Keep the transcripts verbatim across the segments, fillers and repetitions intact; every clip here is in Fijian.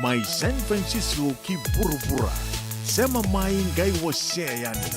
Mai San Francisco ki vuravura, sema mai qai wasea yani.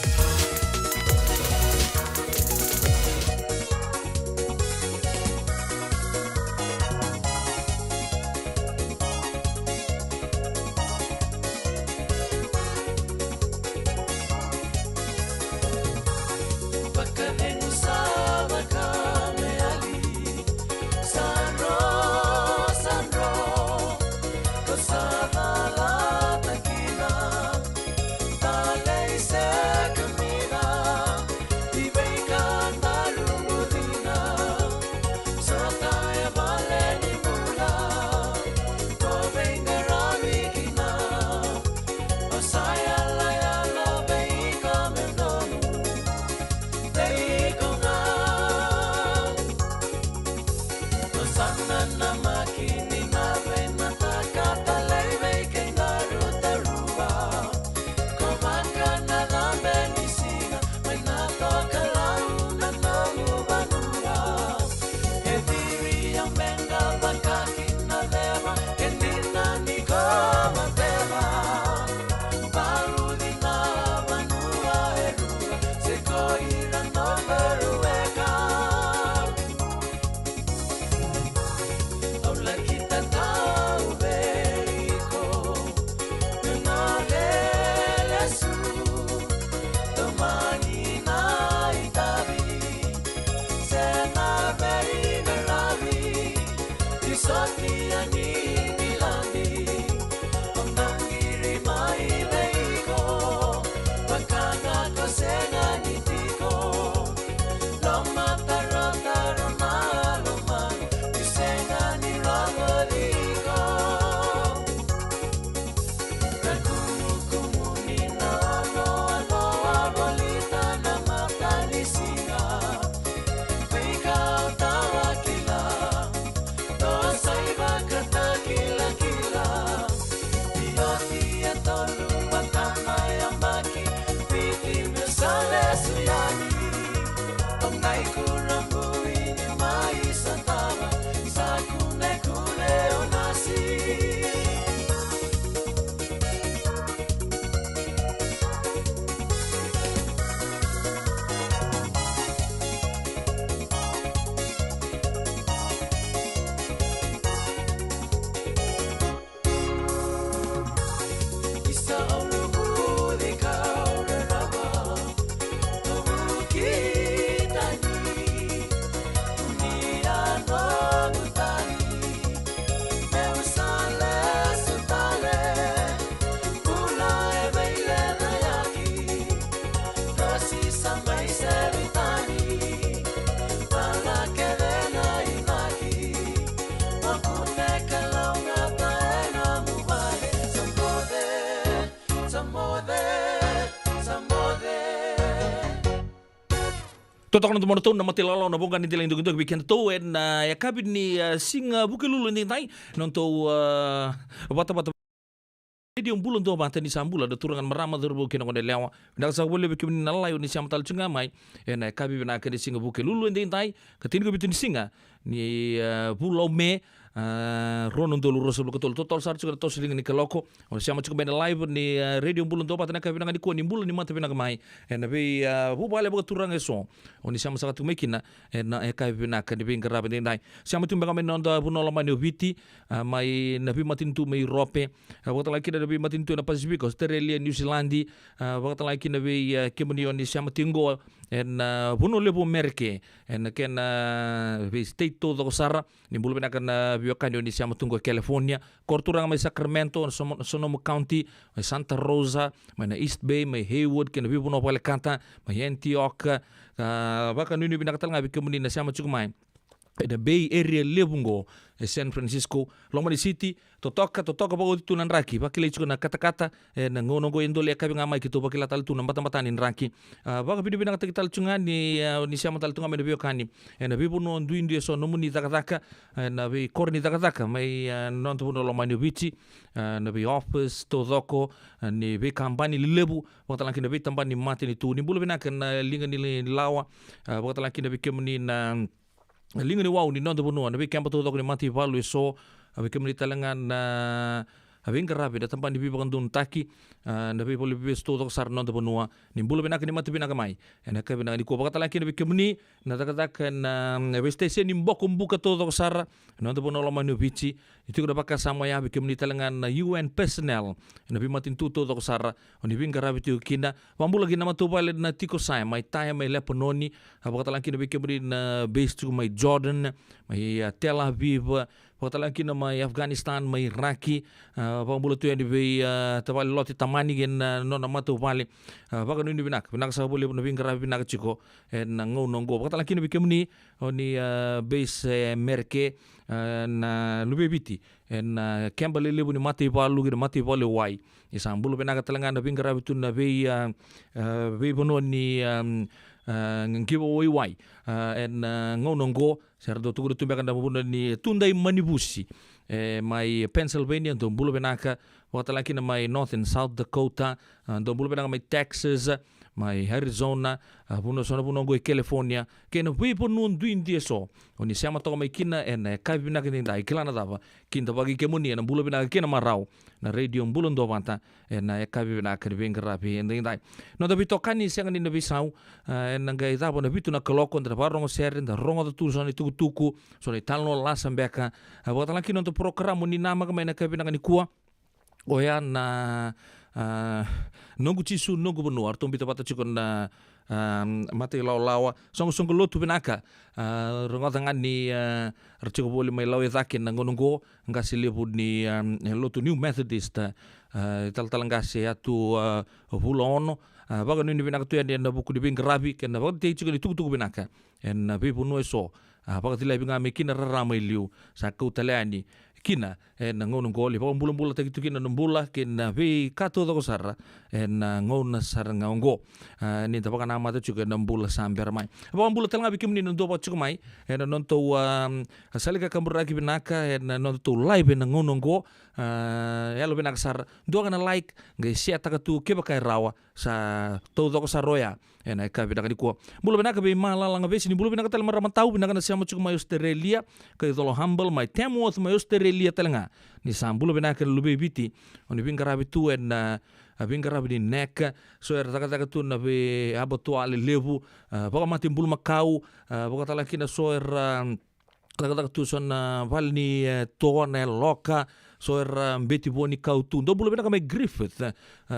Totoka na domo na tou na mata ilawalawa na voqa ni delai dokidoki vei kedatou ena yakavi ni, ah, siga Vukelulu edaidai. Na nodatou, ah, vatavata Radio Bula Duavata, ni sa bula na turaga na marama, cauravou kei na goneyalewa. Vinaka saka vakalevu vei kemuni na lalai o ni sema tale tiko ga mai ena yakavi vinaka ni siga Vukelulu edaidai, ka tinikavitu ni siga ni, ah, vula o Me, ah, rua na udolu ruasagavulu ka tolu. Totolo sara tiko na toso liga ni kaloko. O ni sema tiko mai na live ni, ah, Radio Bula Duavata ena yakavi vinaka nikua, ni bula ni mata vinaka mai ena vei, ah, vuvale vakaturaga eso o ni sema saka tiko mai kina ena yakavi vinaka ni veiqaravi edaidai. Sema tiko beka mai na noda vanua lomani o Viti, ah, mai na veimatanitu mai Iurope, ah, vakatalega kina na veimatanitu ena Pasifika, Australia, New Zealand, ah, vakatalega kina vei, ah, kemuni o ni sema tiko qo ena, ah, vanua levu o Merika, ena kena, ah, vei state taucoko sara. Ni bula vinaka na veiwekani o ni sema tu qo e California. Koro turaga mai Sacramento, Sono-, Sonoma County, mai Santa Rosa, mai na East Bay, mai Hayward, kei na veivanua vakalekata, mai Antioch. Ah, vakanuinui vinaka tale ga vei kemuni na sema tiko mai ena Bay Area levu qo e San Francisco, loma ni city. Totoka, totoka vakaoti tu na draki, vakilai tiko na katakata, ena gauna qo e dua na yakavi ga mai keitou vakila tale tu na batabata ni draki. Ah, vakavinavinakataki tale tiko ga ni, ah, ni sema tale tu ga mai na veiwekani ena veivanua duidui eso, nomuni cakacaka, ena veikoro ni cakacaka mai, ah, noda vanua lomani o Viti, ah, na vei office taucoko, ah, ni veikabani lelevu, vakatalega kina na veitabana ni matanitu. Ni bula vinaka na liga ni lawa, ah, vakatalega kina vei kemuni na liga ni wau ni noda vanua, na veikeba taucoko ni mataivalu eso, ah, vei kemuni tale ga na A veiqaravi na tabana ni veivakadodonutaki, a, na veivalu ni veivesu taucoko sara na noda vanua. Ni bula vinaka, ni mata vinaka mai ena yakavi vinaka nikua. Vakatalega kina vei kemuni na cakacaka ena, mm, veisiteseni ni boko buka taucoko sara na noda vanua lomani o Viti. Ni tiko na vakasama oya vei kemuni talega na U N personnel ena veimatanitu taucoko sara o ni veiqaravi tiko kina. Vakabula kina na matavuvale na Tiko Saya mai Taya mai Lepanoni. A, vakatalega kina vei kemuni na base tiko mai Jordan, mai, a, Tel Aviv, vakatalega kina mai Afghanistan, mai Iraki. A, vakabula tu yani vei, a, tavale Lote Tamani kei na, a, nona matavuvale. A, vakanuinui vinaka, vinaka saka vakalevu na veiqaravi vinaka tiko ena gauna oqo. Vakatalega kina vei kemuni o ni, a, base, e, Mereke, a, na luve i Viti ena, a, keba lelevu ni mataivalu kei na mataivalu e wai. Ni sa bula vinaka talega na veiqaravi tu na vei, a, a, veivanua ni, a, a, giveaway wai, a, ena, a, gauna oqo. Se ra dau tukuna tu beka na vanua ni Tudaimanivusi, e, mai Pennsylvania, dou bula vinaka. Vakatalega kina mai North and South Dakota, a, dou bula vinaka mai Texas, mai Arizona, a, vanua, so na vanua oqo e California, kei na veivanua duidui eso o ni sema toka mai kina ena yakavi vinaka edaidai. Kila na cava, kidavaki kemuni ena bula vinaka kei na marau na Radio Bula Duavata ena yakavi vinaka ni veiqaravi edaidai. Noda veitokani sega ni na veisau, a, ena qai cava na vitu na kaloko, da na vakarorogo sere, da rogoca tu so na itukutuku, so na italanoa lasa beka. A, vakatalega kina noda porokaramu ni namaka mai ena yakavi vinaka nikua. Oya na, a, Noqu Jisu, Noqu Vanua, eratou biuta vata tiko na, a, matailawalawa, soqosoqo lotu vinaka. A, rogoca ga ni, a, ra tiko voli mai Lauecake na gauna oqo, qase levu ni, a, lotu New Methodist, a, talatala qase Yatu, a, Vulaono. A, vakanuinui vinaka tu yani ena vuku ni veiqaravi kei na vakatei tiko ni tukutuku vinaka ena veivanua eso. A, vakacilai ga mai kina rara mai liu, sa kau tale yani kina ena gauna oqo, lai vakabulabulataki tu kina na bula kei na veika taucoko sara ena gauna sara ga oqo. A, ni da vakanamata tiko ena bula sa bera mai. Vakabula talega vei kemuni na duavata tiko mai ena nodatou, a, sala ni kakaburaki vinaka ena nodatou live ena gauna oqo. A, yalovinaka sara, dua ga na like, qai share-taka tu kevaka e rawa. Sa taucoko sara oya ena yakavi vinaka nikua. Bula vinaka vei Malala Gavesi, ni bula vinaka tale marama tau, vinaka na sema tiko mai Australia, kei Colo Humble mai Tamworth mai Australia talega. Ni sa bula vinaka na luve i Viti o ni veiqaravi tu ena, a, veiqaravi ni NAC, so era cakacaka tu na vei abattoir lelevu, a, vakamatei bulumakau, a, vakatalega kina so era, a, cakacaka tu so na vale ni, e, toa, na yaloka, so era, a, beti vua ni kau tu. Dou bula vinaka mai Griffith, e,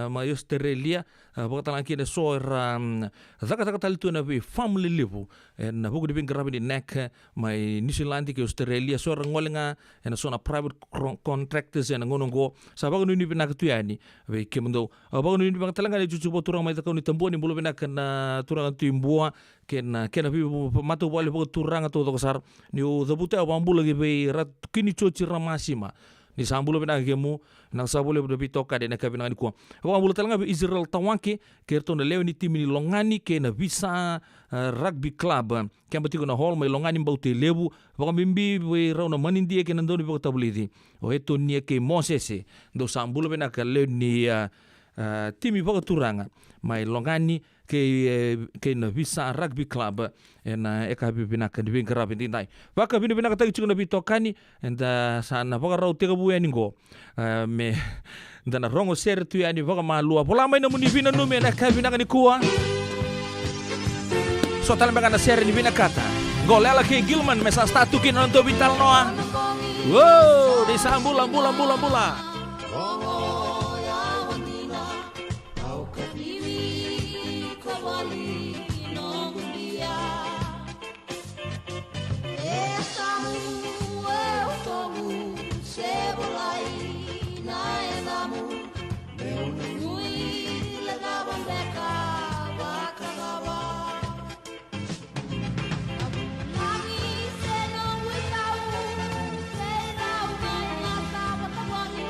mai Australia, e, vakatalega kina so era, mm, cakacaka tale tu ena vei farm lelevu ena vuku ni veiqaravi ni NAC, e, mai New Zealand kei Australia, so era gole ga ena so na private cro-, contractors ena gauna oqo. Sa vakanuinui vinaka tu yani vei kemudou. A, vakanuinui vinaka talega na ijuju vakaturaga mai Cakaunitabua, ni bula vinaka na turaga Tui Bua, kei na, kei na veimatavuvale vakaturaga taucoko sara. Niu cavuta, au vakabula ki vei Ratu Kini Joji Ramasima. Ni sa bula vinaka kemu, na sa bula vinaka veitokani ena yakavi vinaka nikua. Vakabula talega vei Israel Tawake, kei iratou na lewe ni timi ni Logani kei na Visa, e, Rugby Club. Keba tiko na hall mai Logani Bauta i Levu, vakabibi vei rau na manidia kei na daunivakatavulici o Etonia kei Mosese. Dou sa bula vinaka lewe ni, a, a, timi vakaturaga mai Logani kei, e, kei na Visa Rugby Club ena yakavi vinaka ni veiqaravi edaidai. Vakavinavinakataki tiko na veitokani, eda sa na vakarau tekivu yani qo. A, me da na rogo sere tu yani vakamalua. Vola mai nomuni veinanumi ena yakavi vinaka nikua. So tale beka na sere ni vinakata. Qo Lela kei Gilman me sa start tu kina na nodatou veitalanoa. Uou, ni sa bula, bula, bula, bula. E yasamu e ucomu, se volai na yacamu. Meu nanumi le cava beka vakacava. Na vulagi se noqu itau, se rau mai na cava tavani.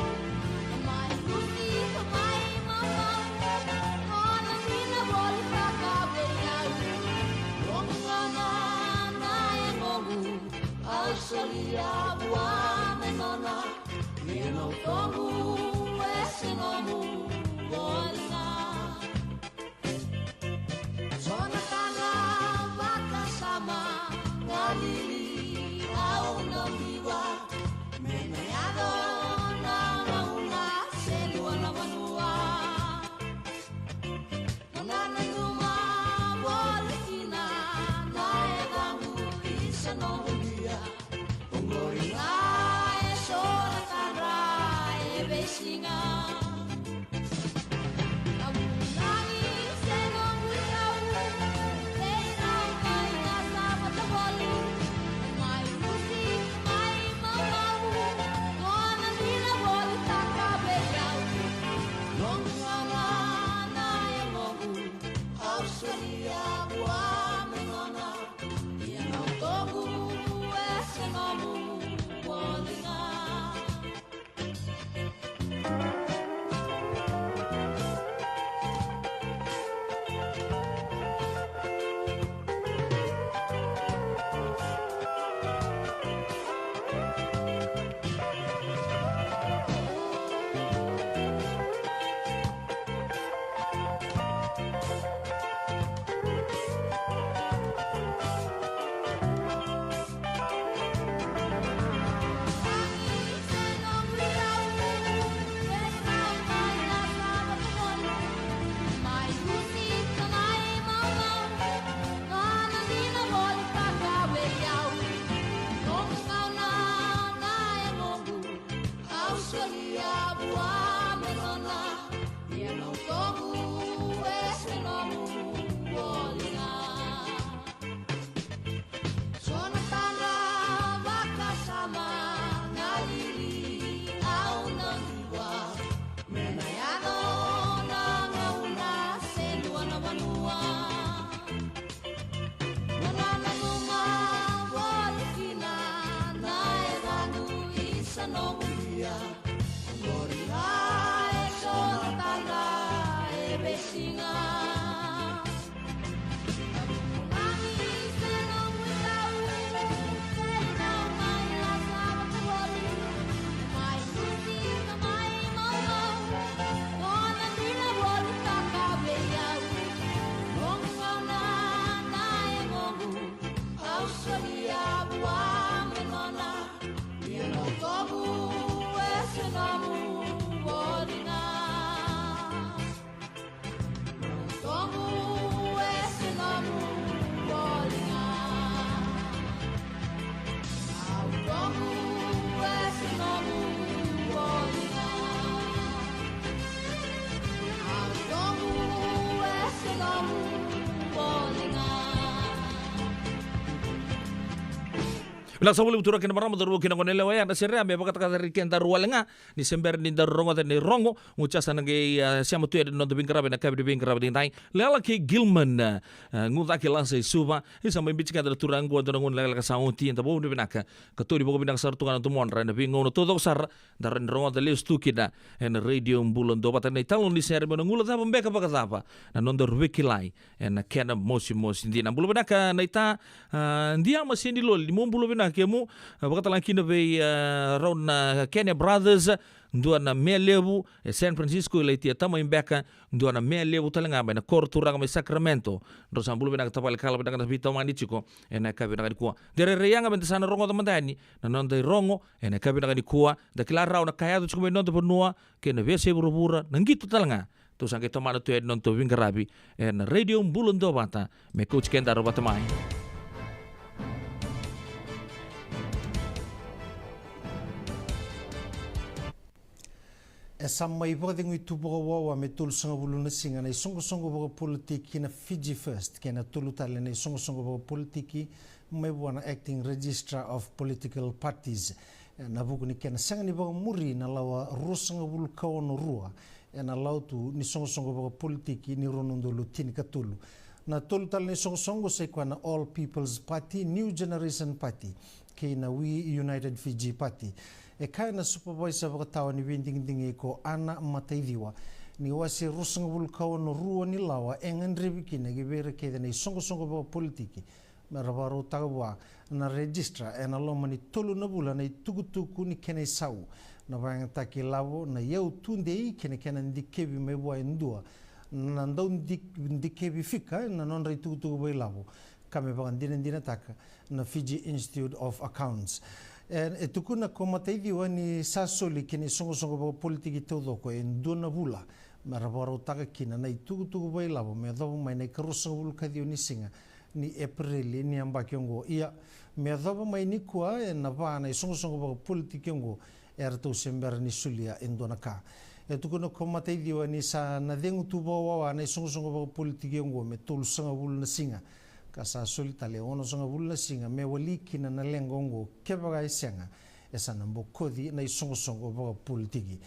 Vinaka sa voli mutura kei na marama, daru kei na gone lewa ya na sere ya me vakatakatariki kedaru wale ga. Ni se bera ni daru rogoca na irogo, gu jasa na qai, ah, sema tu ena noda veiqaravi ena yakavi ni veiqaravi nidai. Leala kei Gilman, ah, ah, gu cake lasa i Suva. Isa mai biuti keda na turaga qo, dua na gauna lekaleka sa oti, eda vakanuinui vinaka. Ka toni vakavinaka sara tu ga na domodra ena veigauna taucoko sara. Daru ni rogoca lesu tu kina ena Radio Bula Duavata. Na italanoa ni sere me na gula cava beka vakacava na nodaru veikilai ena kena mosimosi dina. Bula vinaka naita, ah, Diama Seniloli, ni mo bula vinaka kemu, ah, vakatalega kina vei, ah, rau na Kenya Brothers, dua na mea levu e San Francisco, i Laitia, tamai beka, dua na mea levu tale ga mai na koro turaga mai Sacramento. Drau sa bula vinaka tavale, kala vinaka na veitamani tiko ena yakavi vinaka nikua. De rairai yaga meda sa na rogoca mada yani na noda irogo ena yakavi vinaka nikua. Da kila rawa na ka yaco tiko mai noda vanua kei na veiyasai vuravura, na qito tale ga. Tou sa qai tomana tu yani na nodatou veiqaravi ena Radio Bula Duavata me kauti kedaru vata mai. E sa mai vakacegui tu vakawawa me tolusagavulu na siga na isoqosoqo vakapolitiki na Fiji First kei na tolu tale na isoqosoqo vakapolitiki mai vua na Acting Registrar of Political Parties, ena vuku ni kena sega ni vakamuri na lawa ruasagavulu ka ono rua ena Lautu ni Soqosoqo Vakapolitiki ni rua na udolu tinikatolu. Na tolu tale na isoqosoqo sai koya na All People's Party, New Generation Party kei na We United Fiji Party. E kaya na supavaisa vakatawa ni veidigidigi ko Ana Mataiciwa ni wase ruasagavulu ka ono rua ni lawa e gadrevi kina ki vei ira kece na isoqosoqo vakapolitiki me ra vakarautaka vua na rejistra ena loma ni tolu na vula na itukutuku ni kena isau, na vakayagataki ilavo, na iyau tudei kei na kena dikevi mai vua e dua na dau di-, dikevi fika na nodra itukutuku vakailavo, ka me vakadinadinataka na Fiji Institute of Accounts. E, e tukuna ko Mataiciwa ni sa soli ki na isoqosoqo vakapolitiki taucoko e dua na vula me ra vakarautaka kina na itukutuku vakailavo me yacova mai na ikaruasagavulu ka ciwa ni siga ni Epereli ni yabaki oqo. Ia, me yacova mai nikua ena va na isoqosoqo vakapolitiki oqo, eratou se bera ni solia e dua na ka. E tukuna ko Mataiciwa ni sa na cegu tu vakawawa na isoqosoqo vakapolitiki oqo me tolusagavulu na siga, ka sa soli tale e onosagavulu na siga me wali kina na leqa oqo, kevaka e sega, e sa na bokoci na isoqosoqo vakapolitiki.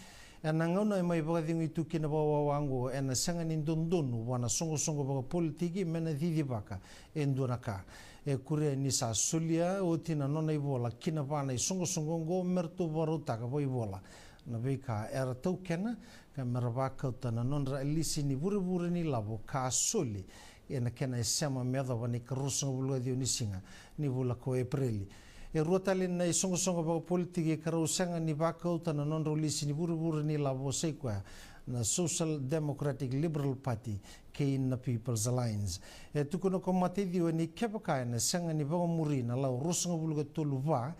Ena gauna e mai vakacegui tu kina vakawawa oqo, ena sega ni dodonu vua na soqosoqo vakapolitiki me na cicivaka e dua na ka. E kuria ni sa solia oti na nona ivola ki na va na isoqosoqo oqo me ratou vakarautaka vakaivola na veika era taukena, ka me ra vakauta na nodra lisi ni vurevure ni lavo ka soli ena kena isema me yacova na ikaruasagavulu ka ciwa ni siga ni vula ko Epereli. E rua tale na isoqosoqo vakapolitiki ka rau sega ni vakauta na nodrau lisi ni vurevure ni lavo, sa i koya na Social Democratic Liberal Party kei na People's Alliance. E tukuna ko Mataiciwa ni kevaka ena sega ni vakamuri na lawa ruasagavulu ka tolu va,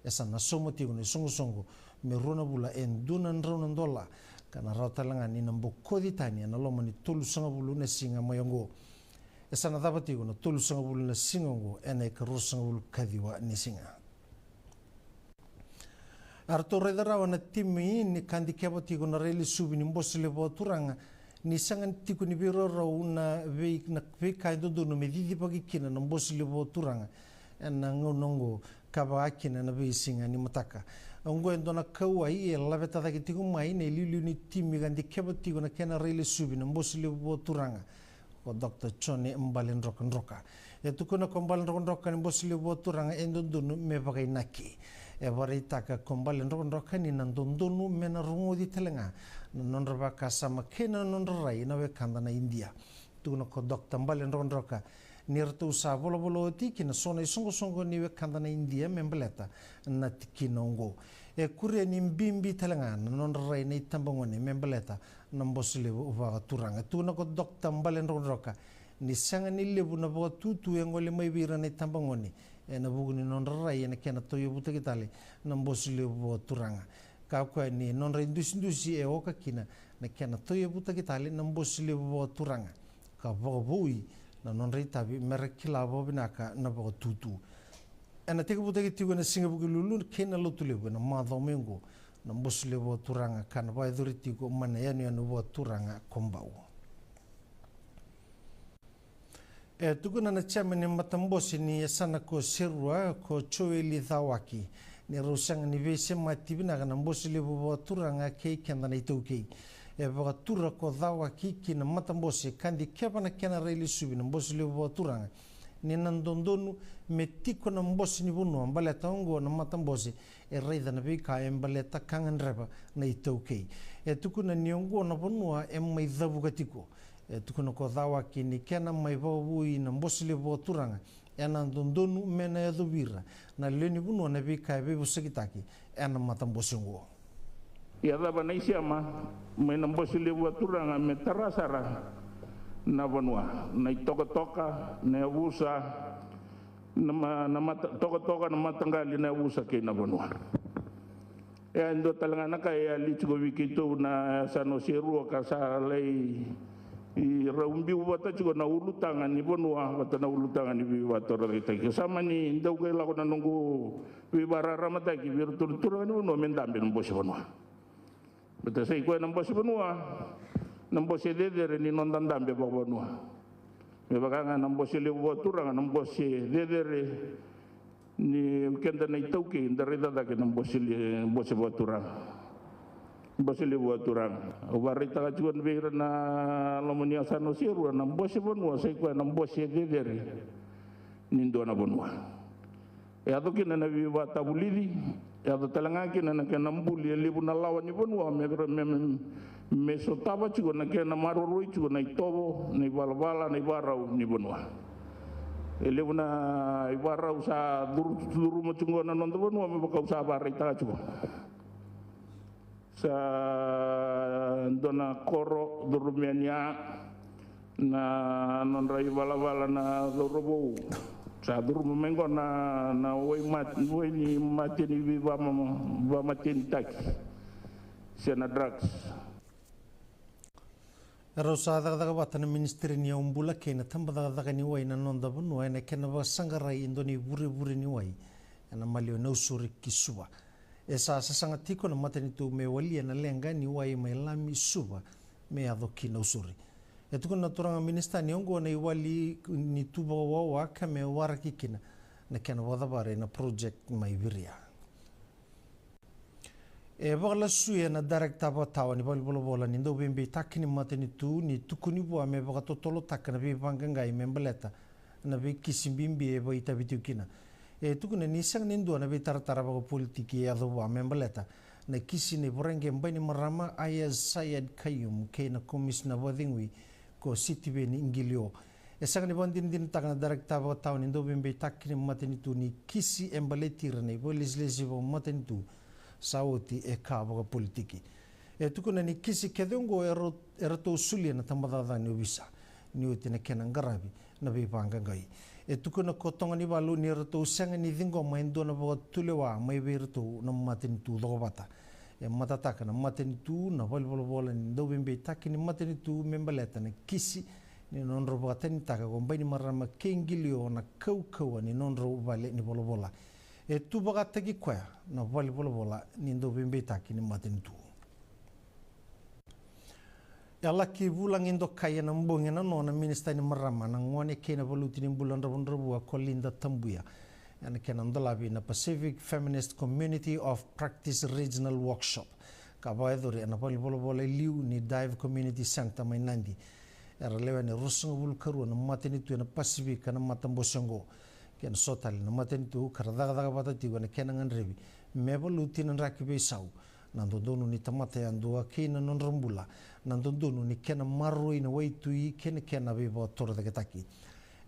e sa na sauma tiko na isoqosoqo me rua na vula e dua na drau na dola, ka na rawa tale ga ni na bokoci tani ena loma ni tolusagavulu na siga mai oqo. E sa na cava tiko na tolusagavulu na siga oqo ena ikaruasagavulu ka ciwa ni siga. A ratou raica rawa na timi ni ka dikeva tiko na railesuvi ni Bose Levu Vakaturaga ni sega tiko ni veiraurau na vei, na veika e dodonu me cicivaki kina na Bose Levu Vakaturaga ena gauna oqo, ka vaka kina na veisiga ni mataka. Oqo e dua na kauwai e laveta cake tiko mai na iliuliu ni timi ka dikeva tiko na kena railesuvi na Bose Levu Vakaturaga, ko Doctor Jone Baledrokadroka. E tukuna ko Baledrokadroka ni Bose Levu Vakaturaga e dodonu me vakainaki. E vakaraitaka ko Baledrokadroka ni na dodonu me na rogoci tale ga na nodra vakasama kei na nodra rai na wekada na Idia. Tukuna ko Doctor Baledrokadroka ni ratou sa volavola oti kina so na isoqosoqo ni wekada na Idia me baleta na tikina oqo. E kuria ni bibi tale ga na nodra rai na itabagone me baleta na Bose Levu Vakaturaga. Tukuna ko Doctor Baledrokadroka ni sega ni levu na vakatutu e gole mai vei ira na itabagone ena vuku ni nodra rai ena kena tauyavutaki tale na Bose Levu Vakaturaga. Ka koya ni nodra idusidusi e oka kina na kena tauyavutaki tale na Bose Levu Vakaturaga, ka vakavoui na nodra itavi me ra kila vakavinaka na vakatutu. Ena tekivutaki tiko ena siga Vukelulu kei na Lotulevu ena macawa mai oqo na Bose Levu Vakaturaga, ka na vakayacori tiko mai na yanuyanu vakaturaga ko Bau. E tukuna na chairman ni matabose ni yasana ko Serua, ko Joeli Cawaki, ni rau sega ni veisemati vinaka na Bose Levu Vakaturaga kei keda na iTaukei. E vakatura ko Cawaki ki na matabose ka dikeva na kena railesuvi na Bose Levu Vakaturaga ni na dodonu me tiko na bose ni vanua, baleta oqo na matabose e raica na veika e baleta ka gadreva na iTaukei. E tukuna ni oqo na vanua e mai cavuka tiko. E tukuna ko Cawaki ni kena mai vakavoui na Bose Levu Vakaturaga, ena dodonu me na yacovi ira na lewe ni vanua na veika e veivosakitaki ena matabose oqo. Ia cava na isema mai na Bose Levu Vakaturaga me tara sara na vanua, na itokatoka, na yavusa, na ma-, na mata-, tokatoka, na mataqali, na yavusa kei na vanua. E a dua tale ga na ka e yali tiko vei keitou na yasana o Serua ka sa lai rau biu vata tiko na ulutaga ni vanua vata na ulutaga ni veivatorocaketaki. Sa mani dau qai lako na noqu veivakararamataki vei iratou na turaga ni vanua me dabe na bose vanua. Baleta sa i koya na bose vanua na bose cecere ni noda dabe vakavanua. Me vaka ga na Bose Levu Vakaturaga na bose cecere ni keda na iTaukei, da raica cake na bose le-, bose vakaturaga. Bose Levu Vakaturaga. Au vakaraitaka tiko vei ira na loma ni yasana o Serua, na bose vanua sa i koya na bose cecere ni dua na vanua. E yaco kina na veivakatavulici, e yaco tale ga kina na kena buli e levu na lawa ni vanua me, me, me, me sotava tiko na kena maroroi tiko na itovo, na ivalavala, na ivarau ni vanua. E levu na ivarau sa curu-, curuma tiko na noda vanua me vaka au sa vakaraitaka tiko. Sa dua na koro curumi yani ya na nodra ivalavala na cauravou. Sa curuma mai qo na, na wai mat-, wai ni mate ni veivama-, vamatenitaki se na drugs. Rau sa cakacaka vata na Ministry ni Yaubula kei na tabacakacaka ni wai na noda vanua ena kena vakasaqarai e dua na ivurevure ni wai ena maliwa Nausori ki Suva. E sa sasaga tiko na matanitu me walia na leqa ni wai mai Lami, Suva me yaco ki Nausori. E tukuna na turaga minisita ni oqo na iwali ni tu vakawawa ka me waraki kina na kena vakacavari na project mai Viria. E vakalasuya na darekita vakatawa ni valenivolavola ni dauveibeitaki ni matanitu ni tukuni vua me vakatotolotaka na veivaqaqai me baleta na veikisi bibi e vakaitavi tiko kina. E tukuna ni sega ni dua na veitaratara vakapolitiki e yaco vua me baleta na kisi nei Voreqe Bainimarama Aiyaz Sayed-Khaiyum kei na komisina vakacegui ko Sitiveni Qilio. E sega ni vakadinadinataka na darekita vakatawa ni dauveibeitaki ni matanitu ni kisi e baleti ira na ivakalesilesi vakamatanitu sa oti e ka vakapolitiki. E tukuna ni kisi kece oqo e ratou solia na tabacakacaka ni ovisa ni oti na kena qaravi na veivaqaqai. E tukuna ko Toganivalu ni ratou sega ni ciqoma e dua na vakatulewa mai vei iratou na matanitu cokovata. E matataka na matanitu na valenivolavola ni dauveibeitaki ni matanitu me baleta na kisi ni nodrau vakatanitaka ko Bainimarama kei Qilio na kaukauwa ni nodrau valenivolavola. E tu vakataki koya na valenivolavola ni dauveibeitaki ni matanitu. E laki vulagi dokai ena bogi ena no na minisita ni marama na gone kei na valuti ni bula dravudravua ko Lynda Tabuya ena kena dolavi na Pacific Feminist Community of Practice Regional Workshop ka vakayacori ena valenivolavola e liu ni Dive Community Centre mai Nadi. Era lewe ni ruasagavulu karua na matanitu ena Pasifika na matabose oqo kei na so tale na matanitu ka ra cakacaka vata tiko ena kena gadrevi me valuti na draki veisau, na dodonu ni tamata yadua kei na nodra bula, na dodonu ni kena maroroi na waitui kei na kena veivakatorocaketaki.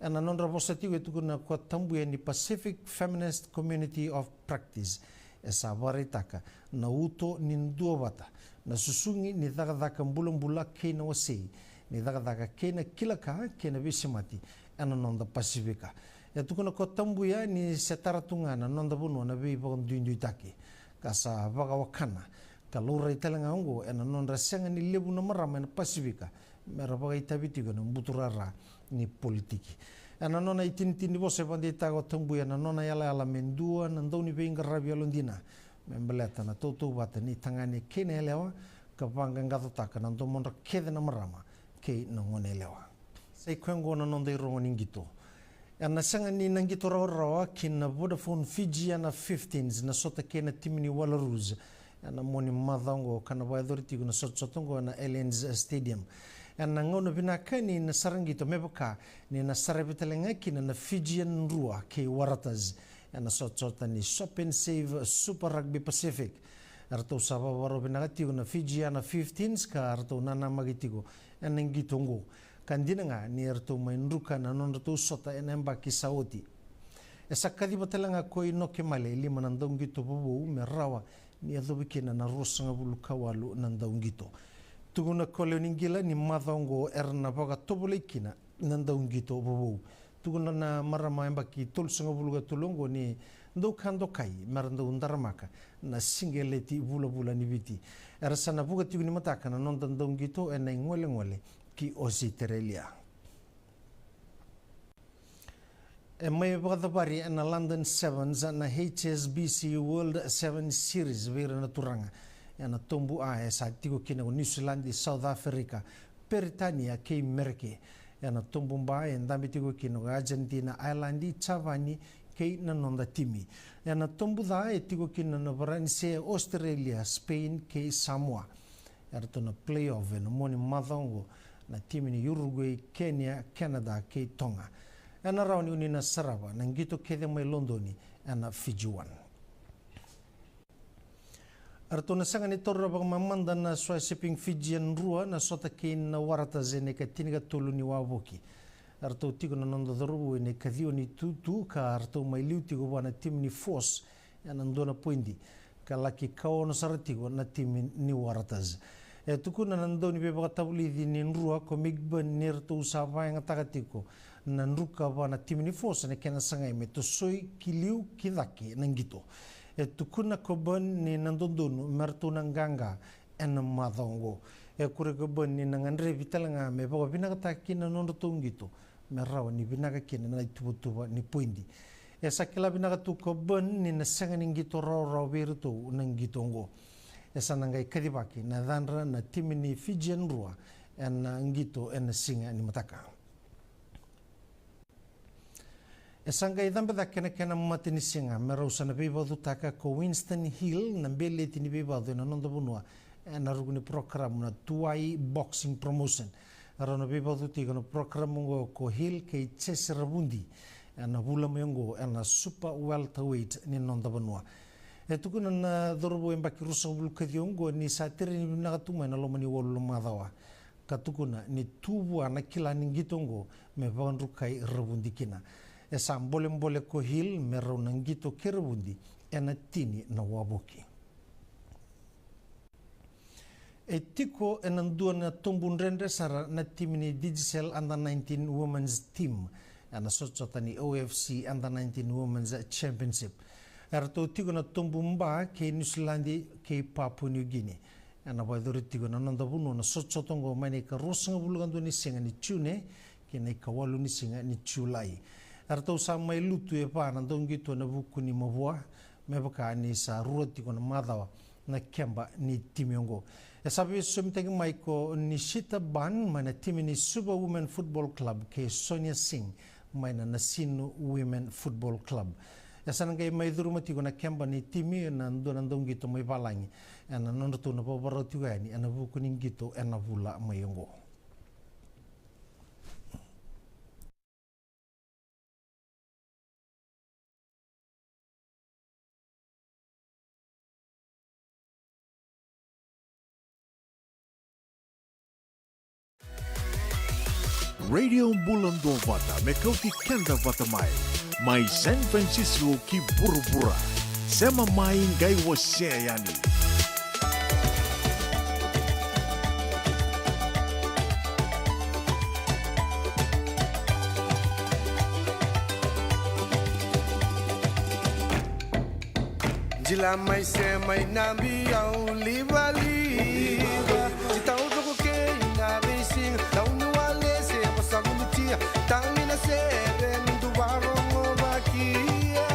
Ena nodra vosa tiko e tukuna ko Tabuya ni Pacific Feminist Community of Practice e sa vakaraitaka na uto ni duavata, na susugi ni cakacaka bulabula kei na wasei ni cakacaka kei na kila ka kei na veisemati ena noda Pasifika. E tukuna ko Tabuya ni se tara tu ga na noda vanua na veivakaduiduitaki ka sa vakawakana ka laurai tale ga oqo ena nodra sega ni levu na marama ena Pasifika me ra vakaitavi tiko ena buturara ni politiki. Ena nona itinitini ni vosa e vakadeitaka o Tabuya na nona yalayala me dua na dauniveiqaravi yalodina me baleta na tautauvata ni tagane kei na yalewa ka vaqaqacotaka na domodra kece na marama kei na gone yalewa. Sa i koya oqo na noda irogo ni qito. Ena sega ni na qito rawarawa ki na Vodafone Fijiana Fifteens na sota kei na timi ni Wallaroos ena mua ni macawa oqo ka na vakayacori tiko na sotasota oqo ena Allianz Stadium. Ena gauna vinaka ni na sara qito me vaka ni na saravi tale ga kina na Fijian Drua kei Waratahs ena sotasota ni Sop and Save Super Rugby Pacific. Eratou sa vakavakarau vinaka tiko na Fijiana Fifteens ka ratou nanamaki tiko ena qito oqo. Ka dina ga ni eratou mai druka na nodratou sota ena yabaki sa oti. E sa kaciva tale ga ko Inoke Male e lima na dauqito vovou me rawa ni yacovi kina na ruasagavulu ka walu na dauqito. Tukuna ko Leoniqila ni macawa oqo era na vakatovolei kina na dauqito vovou. Tukuna na marama yabaki tolusagavulu ka tolu oqo ni dau ka dokai me ra dau daramaka na siqeleti vulavula ni Viti. Era sa na vuka tiko ni mataka na noda dauqito ena igolegole ki Ositerelia. E mai vakacavari ena London Sevens na H S B C World Sevens Series vei ira na turaga. Ena tobu A e sa tiko kina ko Niusiladi, South Africa, Peritania kei Mereke. Ena tobu ba e dabe tiko kina ko Argentina, Ireland, Javani kei na noda timi. Ena tobu ca e tiko kina na Varanise, Australia, Spain kei Samoa. Eratou na play-off ena mua ni macawa oqo na timi ni Uruguay, Kenya, Canada kei Toga. Ena rawa ni oni na sarava na qito kece mai Lodoni ena Fiji One. Eratou na sega ni taura vakamamada na Swire Shipping Fijian Drua na sota kei na Waratahs ena ika tinikatolu ni wavoki. Eratou tiko na noda cauravou ena ika ciwa ni tutu ka ratou mai liu tiko vua na timi ni Force ena dua na poidi ka laki kaono sara tiko na timi ni Waratahs. E tukuna na dauniveivakatavulici ni Drua ko Mick Byrne ni ratou sa vakayagataka tiko na druka vua na timi ni Force ena kena sagai me tosoi ki liu ki cake na qito. E tukuna ko Byrne ni na dodonu me ratou na qaqa ena macawa oqo. E kuri ko Byrne ni na gadrevi tale ga me vakavinakataka kina na nodratou qito me rawa ni vinaka kina na ituvatuva ni poidi. E sa kila vinaka tu ko Byrne ni na sega ni qito rawarawa vei iratou na qito oqo. E sa na qai kacivaki na yacadra na timi ni Fijian Drua ena qito ena siga ni mataka. E sa qai cabe cake na kena matanisiga me rau sa na veivacutaka ko Winston Hill na beleti ni veivacu ena noda vanua ena ruku ni porokaramu na Tuwai Boxing Promotion. Rau na veivacu tiko na porokaramu oqo ko Hill kei Jesse Ravudi ena vula mai oqo ena super welterweight ni noda vanua. E tukuna na cauravou yabaki ruasagavulu ka ciwa oqo ni sa tereni vinaka tu mai na loma ni walu na macawa, ka tukuna ni tu vua na kila ni qito oqo me vakadrukai Ravudi kina. E sa bolebole ko Hill me rau na qito kei Ravudi ena tini na wavoki. E tiko ena dua na tobu dredre sara na timi ni Digicel Under nineteen Women's Team ena sotasota ni O F C Under nineteen Women's Championship. Eratou tiko na tobu ba kei Niusiladi kei Papua Niugini. Ena vakayacori tiko ena noda vanua na sotasota oqo mai na ikaruasagavulu ka dua ni siga ni June kei na ikawalu ni siga ni Julai. Eratou sa mai lutu e va na dauqito ena vuku ni mavoa, me vaka ni sa rua tiko na macawa na keba ni timi oqo. E sa veisosomitaki mai ko Nishita Ban mai na timi ni Suva Women Football Club kei Sonia Singh mai na Nasinu Women Football Club. E sa na qai mai curuma tiko na keba ni timi na dua na dauqito mai valagi ena nodratou na vavarau tiko yani ena vuku ni qito ena vula mai oqo. Radio Bula Duavata me kauti keda vata mai. Mai San Francisco ki vuravura. Sema mai qai wasea yani. Jila mai se mai na biau livaliva. Jitau coko kei na veisiga. Tauni wale se vasa vulutia. Tagi na sere ni duvarogo vakia.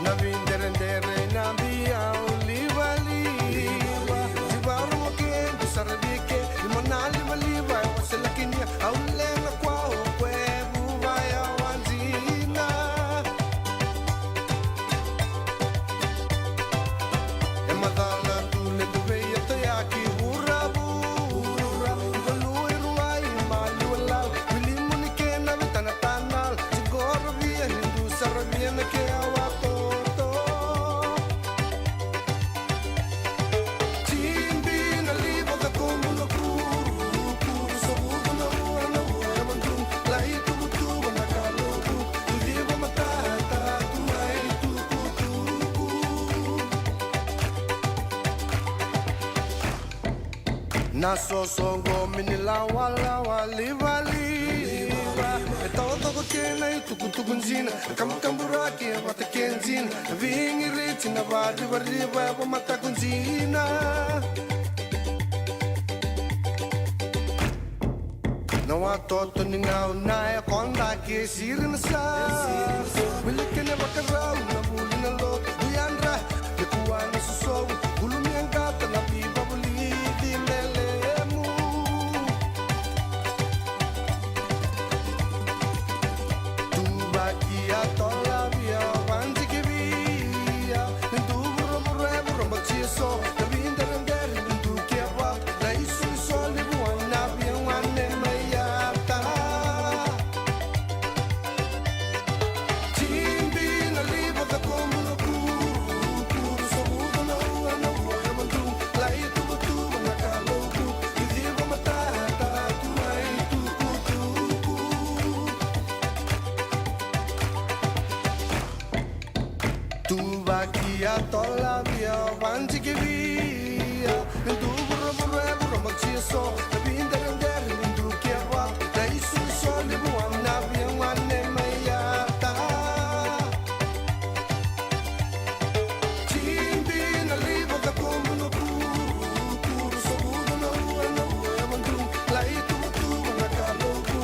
Na videredere na biau livaliva. Jivarogo ke du saravike. Lima na livaliva e waselakinia. Au lega kua o kue vuva ya wadina. E macala tu le tu vei e toyaki vuravu. Vuravu. Valu e rua i maliwa lala. Vilimu ni kena vetanatanal. Sigorovia ni du saravia na ke awa toto. Tibi na liva ka komu na kuru. Kuru sa vuku na ua na ua na mandru. Lai tuvutuvu na kaloku. Tuliva matata tu mai tukutuku. Na soso qo mini lawalawa livaliva. E tawatoko kena i tukutuku jina. Kamukaburaki e vata ke jina. Vingiriti na varivariva e vamataku jina. Na watoto ni gauna e koda ke siri na sa. Wili kene vakarau na vuli na lotu. Uyandra, me kua na sosovu. Gulumia gata na vivavulici lelemu. Tuvaki a tolavia, vanjikivia. Ni du vuravura e vurabati eso. Na videredere ni du keva. Na isoiso levu ana via wane mai ata. Tibi na liva ka komu na kuru. Kuru sa vuku na ua na ua na mandru. Lai tuvatuva na kaloku. Iciva matata tu mai tukutuku. Tuvaki a tolavia, vanjikivia. Ni du vuravura e vurabati eso. Na videredere ni du keva. Na isoiso levu ana via wane mai ata. Tibi na liva ka komu na kuru. Kuru sa vuku na ua na ua na mandru. Lai tuvatuva na kaloku.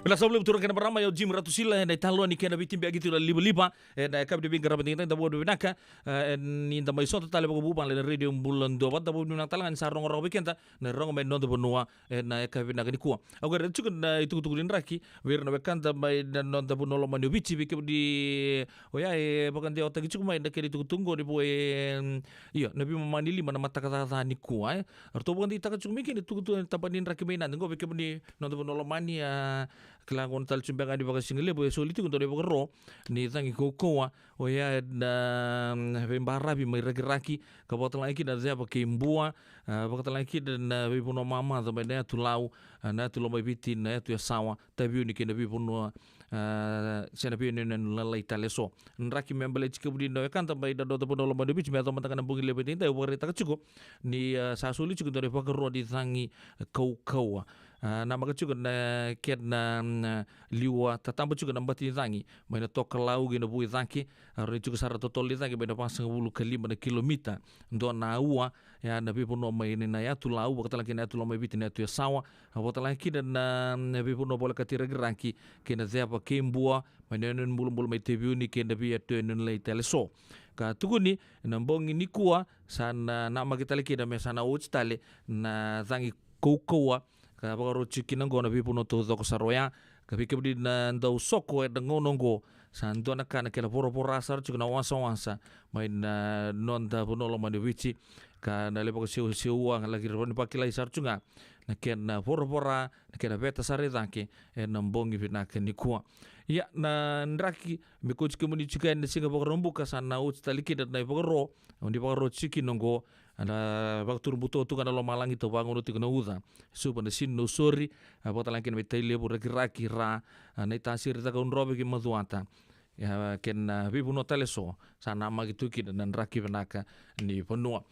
Vinaka sa vakalevu turaga kei na marama, o Jim Ratusila, ena italanoa ni kena veitibiyaki tu na livaliva ena yakavi ni veiqaravi edaidai. Da vakavinavinaka, e, ni da mai sota tale vakavuvale ena Radio Bula Duavata. Da vakavinavinaka tale ga ni sa rogo rawa vei keda na rogo mai na noda vanua ena yakavi vinaka nikua. Au qai raica tiko na itukutuku ni draki vei ira na wekada mai na noda vanua lomani o Viti, vei kemuni oya e vakadewataki tiko mai na kena itukutuku qo ni vo e, mm, io, na veimama ni lima na mataka caca nikua, e. Ratou vakadeitaka tiko mai kina itukutuku ni tabana ni draki mai Nadi qo, vei kemuni noda vanua lomani, a, kila gona tale tiko beka ni vakasigalevu e soli tiko dua na ivakaro ni cagi kaukauwa, oya na, mm, veibaravi mai Rakiraki, ka vakatalega kina na ceva kei Bua, a, vakatalega kina na veivanua mamaca mai na yatu Lau, a, na yatu Lomaiviti, na yatu Yasawa, Taveuni kei na veivanua, a, se na veiyanuyanu lalai tale eso. Draki me baleti kemuni na wekada mai na noda vanua lomani o Viti, me yaco mada ga na bogi levu edaidai, au vakaraitaka tiko ni, a, sa soli tiko dua na ivakaro ni cagi kaukauwa. A, namaka tiko na kena, mm, liwa tataba tiko na bati ni cagi mai na tokalau kei na vu i cake. A, rawa ni tiko sara totolo ni cagi mai na vasagavulu ka lima na kilomita, dua na aua, ya na veivanua mai na yatu Lau, vakatalega kina na yatu Lomaiviti, na yatu Yasawa, a, vakatalega kina na, na veivanua volekati Rakiraki kei na ceva kei Bua, mai na yanuyanu bulabula mai Taveuni kei na veiyatu yanuyanu lalai tale eso. Ka tukuni na bogi nikua sa na namaki tale kina me sa na oti tale na cagi kaukauwa, ka vakaroti kina oqo na veivanua taucoko sara oya. Ka vei kemuni na dau soko ena gauna oqo, sa dua na ka na kena voravora sara tiko na wasawasa mai na noda vanua lomani o Viti, ka na lai vakaseuseu, a, laki rawa ni vakilai sara tu ga na kena voravora, na kena veta sara i cake ena bogi vinaka nikua. Ia, na draki me kauti kemuni tiko yani na siga Vakaraubuka, sa na oti tale kina na ivakaro, o ni vakaroti tiko kina oqo, na vakaturu buto tu ga na lomalagi, tau vagauna tiko na uca, suva na sini na usori, a, vakatalega kina mai Tailevu, Rakiraki, Ra, a, Naitasiri, Cakaudrove kei Macuata. Ia, kei na veivanua tale eso sa namaki tu kina na draki vinaka ni vanua.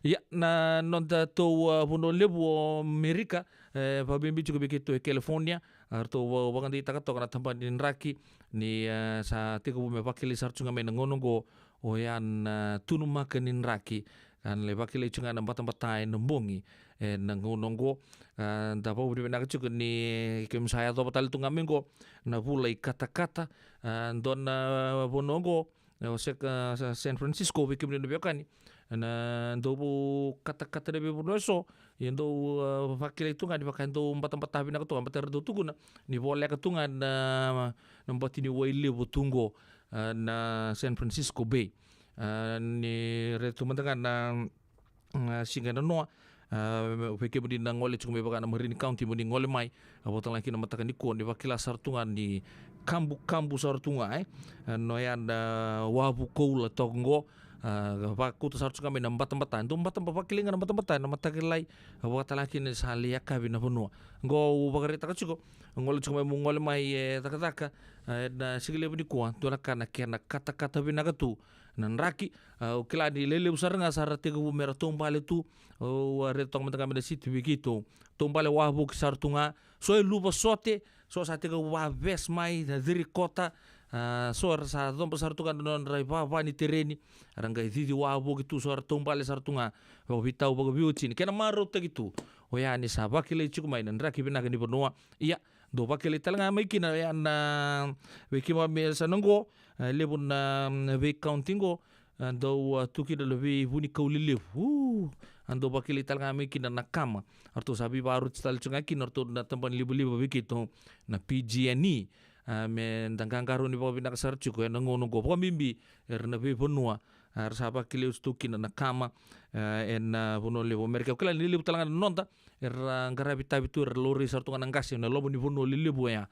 Ia, na noda tou, a, vanua levu o Merika, e, vakabibi tiko vei keitou e California, a, ratou va-, vakadeitaka toka na tabana ni draki ni, e, sa tekivu me vakilai sara tu ga mai na gauna oqo, oya na, a, tunumaka ni draki, a, na lai vakilai tu ga na batabata ena bogi ena gauna oqo. A, da vakavinavinaka tiko ni keimami sa yacova tale tu ga mai oqo na vula i katakata, a, dua na vanua oqo, e, o Sa-, a, Sa-, San Francisco, vei kemuni na veiwekani, na dau vou katakata na veivanua eso, ia dau, a, vakilai tu ga ni vaka e dau batabata vinaka tu ga, baleta era dau tukuna ni voleka tu ga na, na bati ni wai levu tu oqo, a, na San Francisco Bay. A, ni raica tu mada ga na, a, siga e nanoa, a, vei kemuni na gole tiko mai vaka na Marin County, mo ni gole mai, a, vakatalega kina na mataka nikua, ni vakila sara tu ga ni kabukabu sara tu ga, e. A, na oya na wavu koula toka oqo, a, vakauta sara tu ga mai na batabata. Dau batabata, vakilai ga na batabata na mataka lailai, a, vakatalega kina ni sa lai yakavi na vanua. Oqo au vakaraitaka tiko, gole tiko mai, mo gole mai e cakacaka, a, ena siga levu nikua, dua na ka na kena katakata vinaka tu na draki, a, au kila ni lelevu sara ga sa ra tekivu me ra taubale tu, au, a, raica toka mada ga mai na siti vei keitou. Taubale wavoki sara tu ga, so e luva sote, so sa tekivu vavesi mai na cirikota, a, so era sa coba sara tu ga na nodra ivava ni tereni, era qai cici wavoki tu, so era taubale sara tu ga, vakaveitau, vakaveiwatini. Kena marautaki tu, oya ni sa vakilai tiko mai na draki vinaka ni vanua. Ia, dau vakilai tale ga mai kina, oya na, vei keimami e sa na oqo, e, levu na, mm, vei county oqo, a, dau, a, tu kina na veivunikau lelevu. U, a, dau vakilai tale ga mai kina na kama. Ratou sa veivakaroti tale tu ga kina ratou na tabana livaliva vei keitou na P G and E. A, me da qaqarauni vakavinaka sara tiko ena gauna oqo, vakabibi era na veivanua, a, era sa vakilai oti tu kina na kama, a, ena vanua levu o Amerika. Au kila ni lelevu tale ga na noda era qaravi tavi tu, era laurai sara tu ga na qase ena loma ni vanua lelevu oya.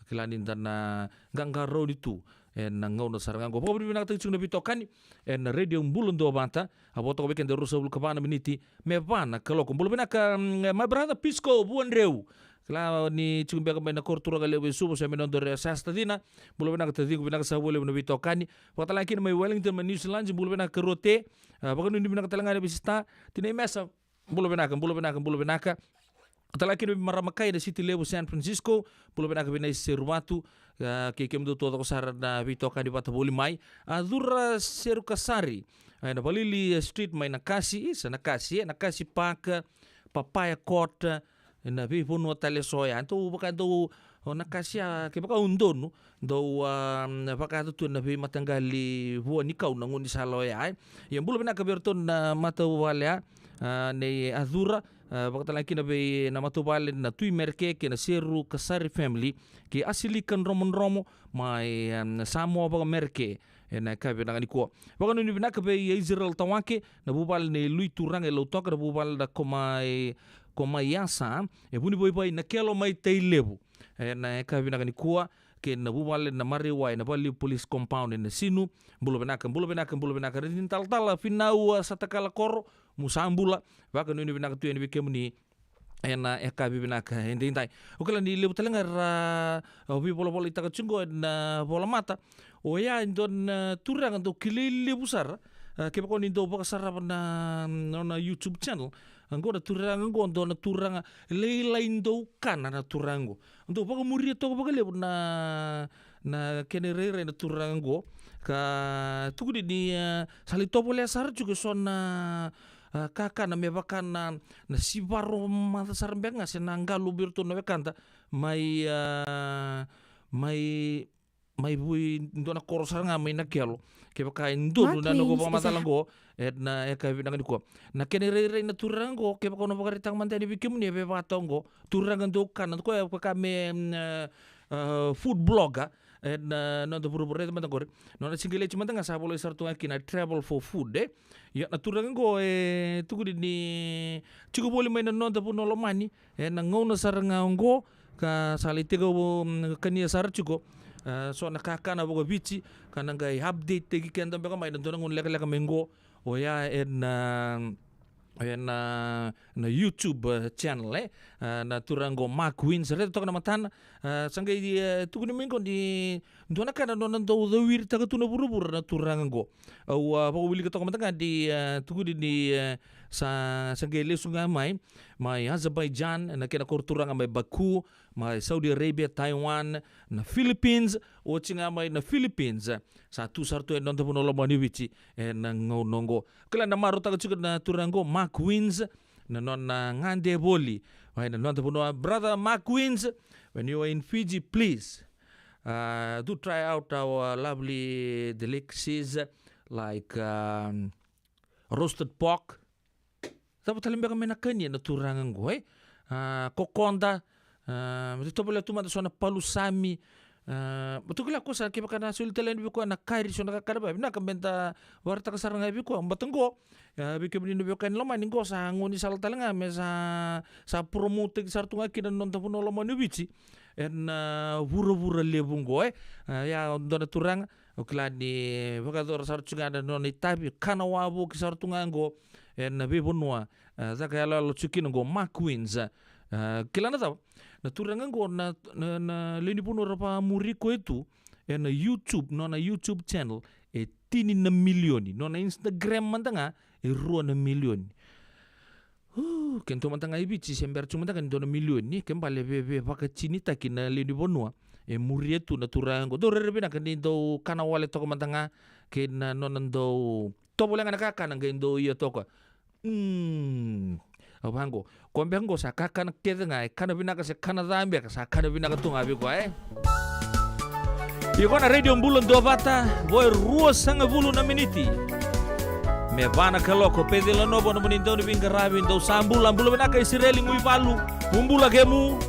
Kila ni da na qaqarauni tu ena gauna sara ga oqo. Vakavinavinakataki tiko na veitokani ena Radio Bula Duavata. A vo toka vei keda e ruasagavulu ka va na miniti me va na kaloko. Bula vinaka, mm, my brother Pisco Vuadreu. Kila ni tiko beka mai na koro turaga levu e Suva, se mai Nodorea, Sasta Cina. Bula vinaka taciqu, vinaka sa vua levu na veitokani. Vakatalega kina mai Wellington, mai New Zealand, bula vinaka karua Te. A, vakanuinui vinaka tale ga na veisista. Tinai Mesa, bula vinaka, bula vinaka, bula vinaka. Tale ga kina vei marama kai na siti levu San Francisco, bula vinaka vei Naiseruvatu, a, kei kemudou taucoko sara na veitokani vata voli mai. A, Cura Serukasari, a, ena Valili Street mai Nakasi, isa Nakasi, e, Nakasi Park, Papaya Court, ena veivanua tale eso ya. Dou vaka dou O na kasia, kevaka o donu, dou, a, vakayaco tu na veimataqali vua ni kau na gaunisala oya, e. Ia bula vinaka vei iratou na matavuvale, a, a, nei Acura, a, vakatalega kina vei na matavuvale na Tui Mereke kei na Seru Kasari family, kei Asilika Dromodromo, mai, a, Samoa vakamereke, ena yakavi vinaka nikua. Vakanuinui vinaka vei Israel Tawake, na vuvale nei Lui Turaga e Lautoka, na vuvale na Komai, Komaiasa, e Vunivaivai, Nakelo mai Tailevu. Ena yakavi vinaka nikua, kei na vuvale na Mareiwai, na Valelevu Police Compound, ena Sinu. Bula vinaka, bula vinaka, bula vinaka. Redi talatala, Finau, a, Satakala Koro, mu sa bula, vakanuinui vinaka tu yani vei kemuni, ena yakavi vinaka edaidai. Au kila ni levu tale ga era, a, veivolavolataka tiko qo ena volamata. Oya e dua na turaga dau kilai levu sara. A, kevaka o ni dau vakasarava na, nona YouTube channel. A, qo na turaga qo, dua na turaga lailai dau kana na turaga qo. Dau vakamuria toka vakalevu na, na kena irairai na turaga qo. Ka tukuni ni, a, sa lai tovolea sara tiko eso na, a, kakana me vaka na, na sivaro mada sara beka ga se na qalu vei iratou na wekada mai, a, mai, mai vei dua na koro sara ga mai Nakelo. Kevaka e donu na noqu vakamacala qo, ena yakavi vinaka nikua. Na kena irairai na turaga qo, kevaka o na vakaraitaka mada yani vei kemuni e vevata qo. Turaga dau kana, koya vaka me, mm, a, a, food blogger, ena, a, noda vuravura, raica mada qori. Nona siqeleti mada ga sa volai sara tu ga kina Travel for Food, e. Ia na turaga qo e tukuni ni tiko voli mai na noda vanua lomani, ena gauna sara ga oqo, ka sa lai tekivu, mm, kania sara tiko, a, so na kakana vakaviti, ka na qai update-taki keda beka mai na dua na gauna lekaleka mai qo, oya ena, ena, na YouTube, e, channel, e, a, na turaga qo Mark Wins, raica toka na matana, a, sa qai, e, tukuni mai qo ni dua na ka na nona dau cawiritaka tu na vuravura na turaga qo. Au, a, vakawilika toka mada ga ni, a, tukuni ni, e, sa, sa qai lesu ga mai, mai Azerbaijan, na kena koro turaga mai Baku, mai Saudi Arabia, Taiwan, na Philippines, oti ga mai na Philippines. Sa tu sara tu e noda vanua lomani Viti, ena gauna oqo. Kila na marautaka tiko na turaga qo, Mark Wins, na nona gade voli mai na noda vanua. Brother Mark Wins, when you are in Fiji, please, uh, do try out our lovely delicacies like, um, roasted pork. Cava tale beka me na kania na turaga qo, e? A, kokoda, a, me tovolea tu mada so na palusami, a, me tukila ko sa kevaka na soli tale yani vei koya na kari, so na kakana vakavinaka me da vakaraitaka sara ga vei koya. Bata qo, a, vei kemuni na veiwekani lomani, qo sa gaunisala tale ga me sa, sa promote-taki sara tu ga kina na noda vanua lomani o Viti ena, a, vuravura levu qo, e. A, ia dua na turaga, au kila ni vakayacora sara tu ga na nona itavi, kana wavoki sara tu ga qo ena veivanua, a, caka yaloyalo tu kina qo, Mark Wins. A, kila na cava? Na turaga qo na, na, na lewe ni vanua ra vakamuri koya tu ena YouTube, nona YouTube channel, e tini na milioni. Nona Instagram mada ga e rua na milioni. Uh, keitou mada ga i Viti se bera tu mada ga ni dua na milioni, ke bale veve vakatinitaki na lewe ni vanua e muria tu na turaga qo. Dou rairai vinaka ni dou kana wale toka mada ga kei na nona dau tovolea ga na kakana qai dou ia toka. Mm. Au vaqo, ko beka qo sa kakana kece ga, e kana vinaka se kana ca beka, sa kana vinaka tu ga vei koya, e. Iko na Radio Bula Duavata, vo e ruasagavulu na miniti me va na kaloko. Pecila Novo nomuni dauniveiqaravi, dou sa bula, bula vinaka Isireli Guivalu, vu bula kemu.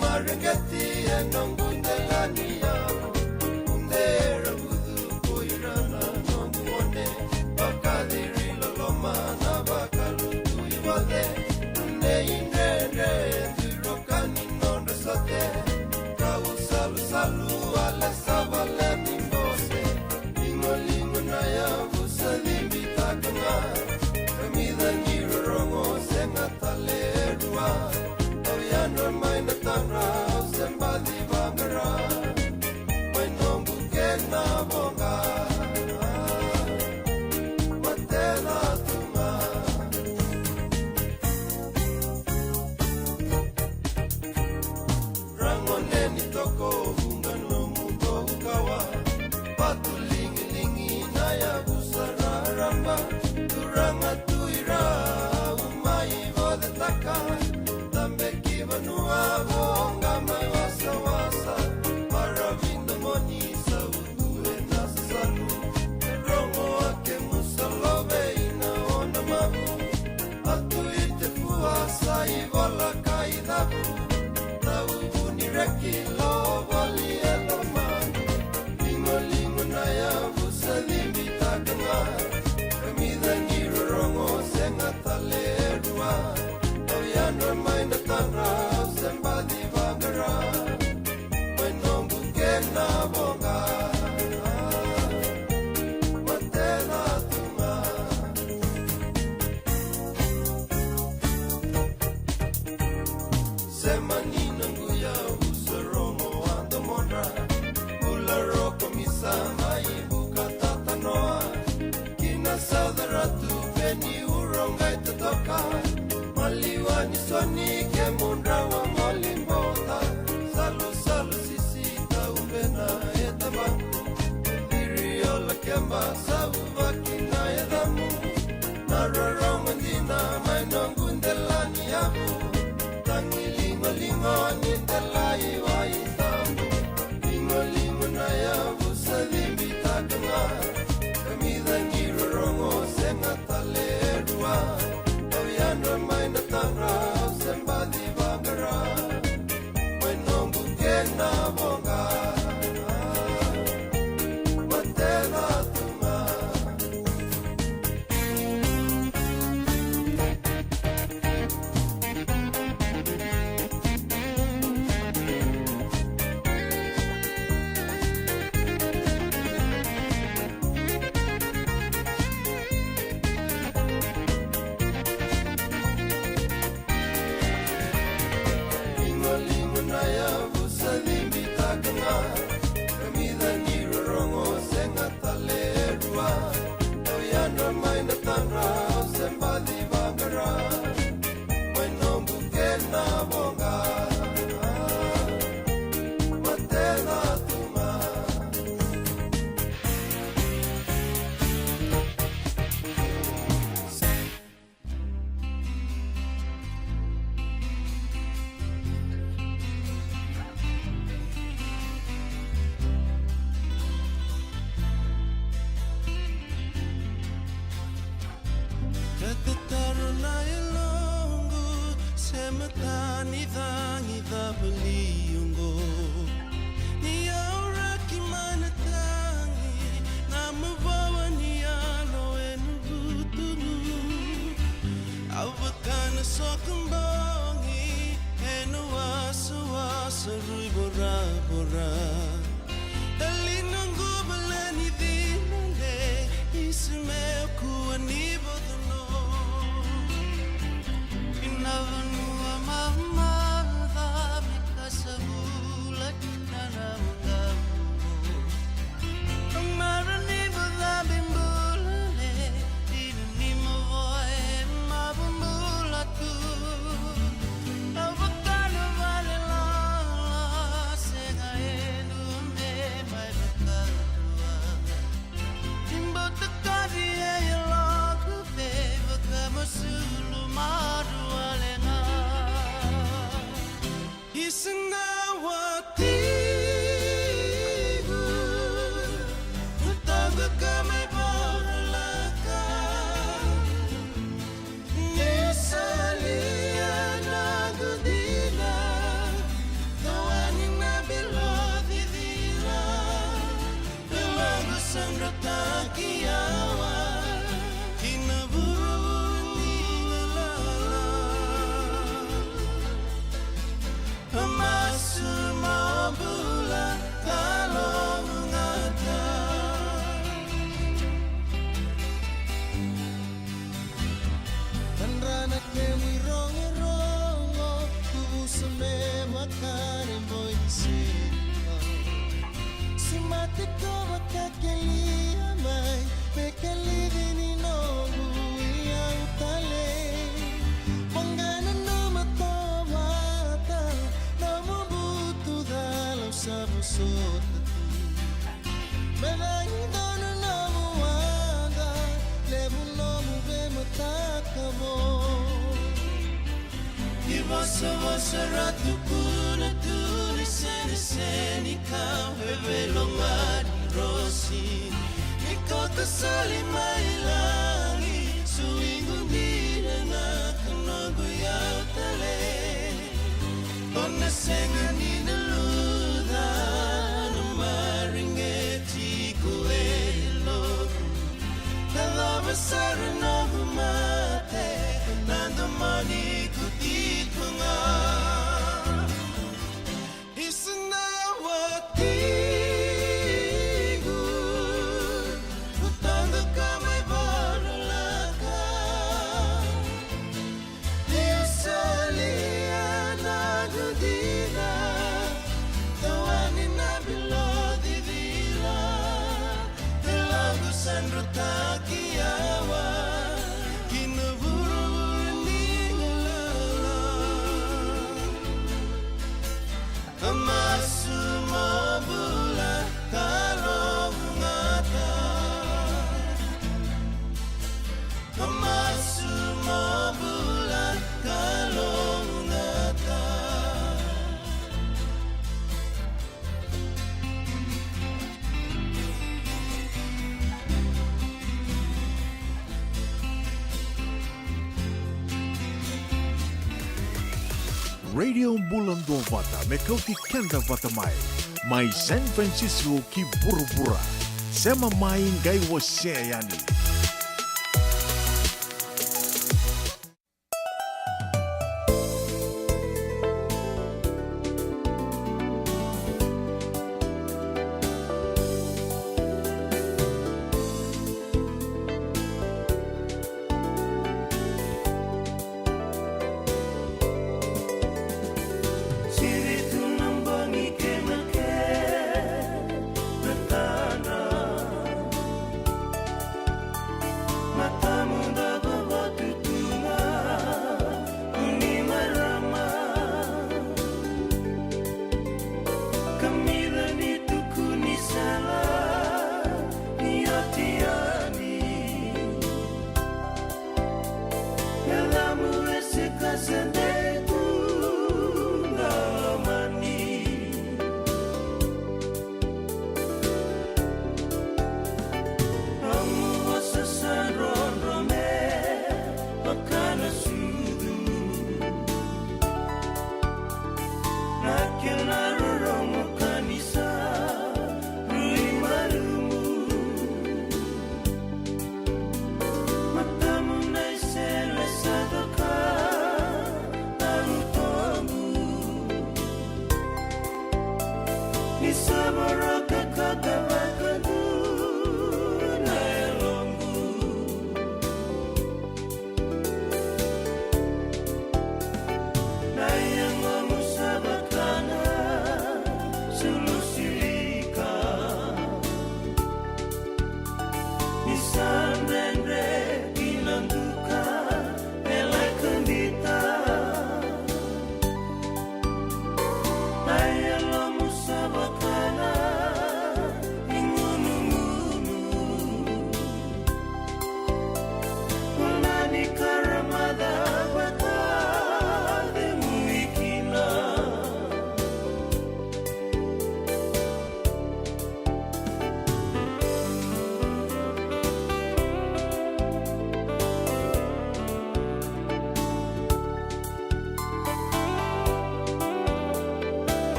Mareqeti e noqu delaniyavu, ude e ravucu ko ira na noqu gone. Vakaciri loloma na vakalutu i wace, nunei dredre e dui roka ni nodra sote. Kau salusalu ale sa vale ni bose, ligoligo na yavu sa cibitaka ga. Kamica ni rorogo sega tale e rua, au yadra mai na tadra, au se baci vaqara. Mai noqu kena voqa, mateca tu ga. Ragone ni toko, vuqa nomu dou kawa. Vatu ligiligi na yavusa raraba. Turaga tu i ra, au mai vocetaka. Tabe ki vanua, voqa mai wasawasa. Maravi domoni, sautu ena sasalu. E rogo a kemu sa love ina ona mavu. A tu i te fua sa i vola ka i cavu. Tau vuni reki lo voli e lomaqu. Ligoligo na yavu sa cibitaka ga. Kamica ni rorogo sega tale e rua. Au yadra mai na tadra, au se baci vaqara. Mai noqu kena voqa, mateca tu ga. Sema ni noqu yavusa rogo a domodra. Bula roko misa mai buka tatanoa. Kina sauca ratu peni uro qai totoka. Maliwa ni soni kemudrau a moli bota. Salusalu sisi taubena e tabaku. Viri ola keba sauvaki na yacamu. Na rorogo dina mai noqu delaniyavu. Tagi ligoligo ni delai wai tabu. Ligoligo na yavu sa cibitaka ga. Kamica ni rorogo sega tale e rua. Au yadra mai na tadra, au se baci vaqara. Mai noqu kena voqa, mateca tu ga. Ligoligo na yavu sa cibitaka ga. Kamica ni rorogo sega tale e rua. Au yadra mai na tadra, au se baci vaqara. Mai noqu kena voqa, mateca tu ga. Ka tataro na yaloqu, se matani cagi cava li oqo. Ni yauraki mai na tagi, na mavoa ni yalo ena vutugu. Au vaka na sokobogi ena wasawasa rui voravora. Dali noqu vale ni cina le, isa meu kua ni vocono. Ina vanua mamaca me kasavu. Ni vosavosa ra tukuna tu ni seniseni ka veiloga ni rosi. Ni koto sali mai lagi, suigu dina na ka noqu yau tale. O na sega ni na luca na mareqeti ko e loku. Na cava sara noqu mate, na domoni ko tiko ga. Isa na watiqu, ko toka mai Varalaka. Niu solia noqu dina, tawani na bilo cicila. Lako sa drotaki yawa ki na vuravura ni galala. Ka masu mo bula ka lougata. Ka masu mo bula ka lougata. Radio Bula Duavata, me kauti keda vata mai. Mai San Francisco ki vuravura. Sema mai, qai wasea yani.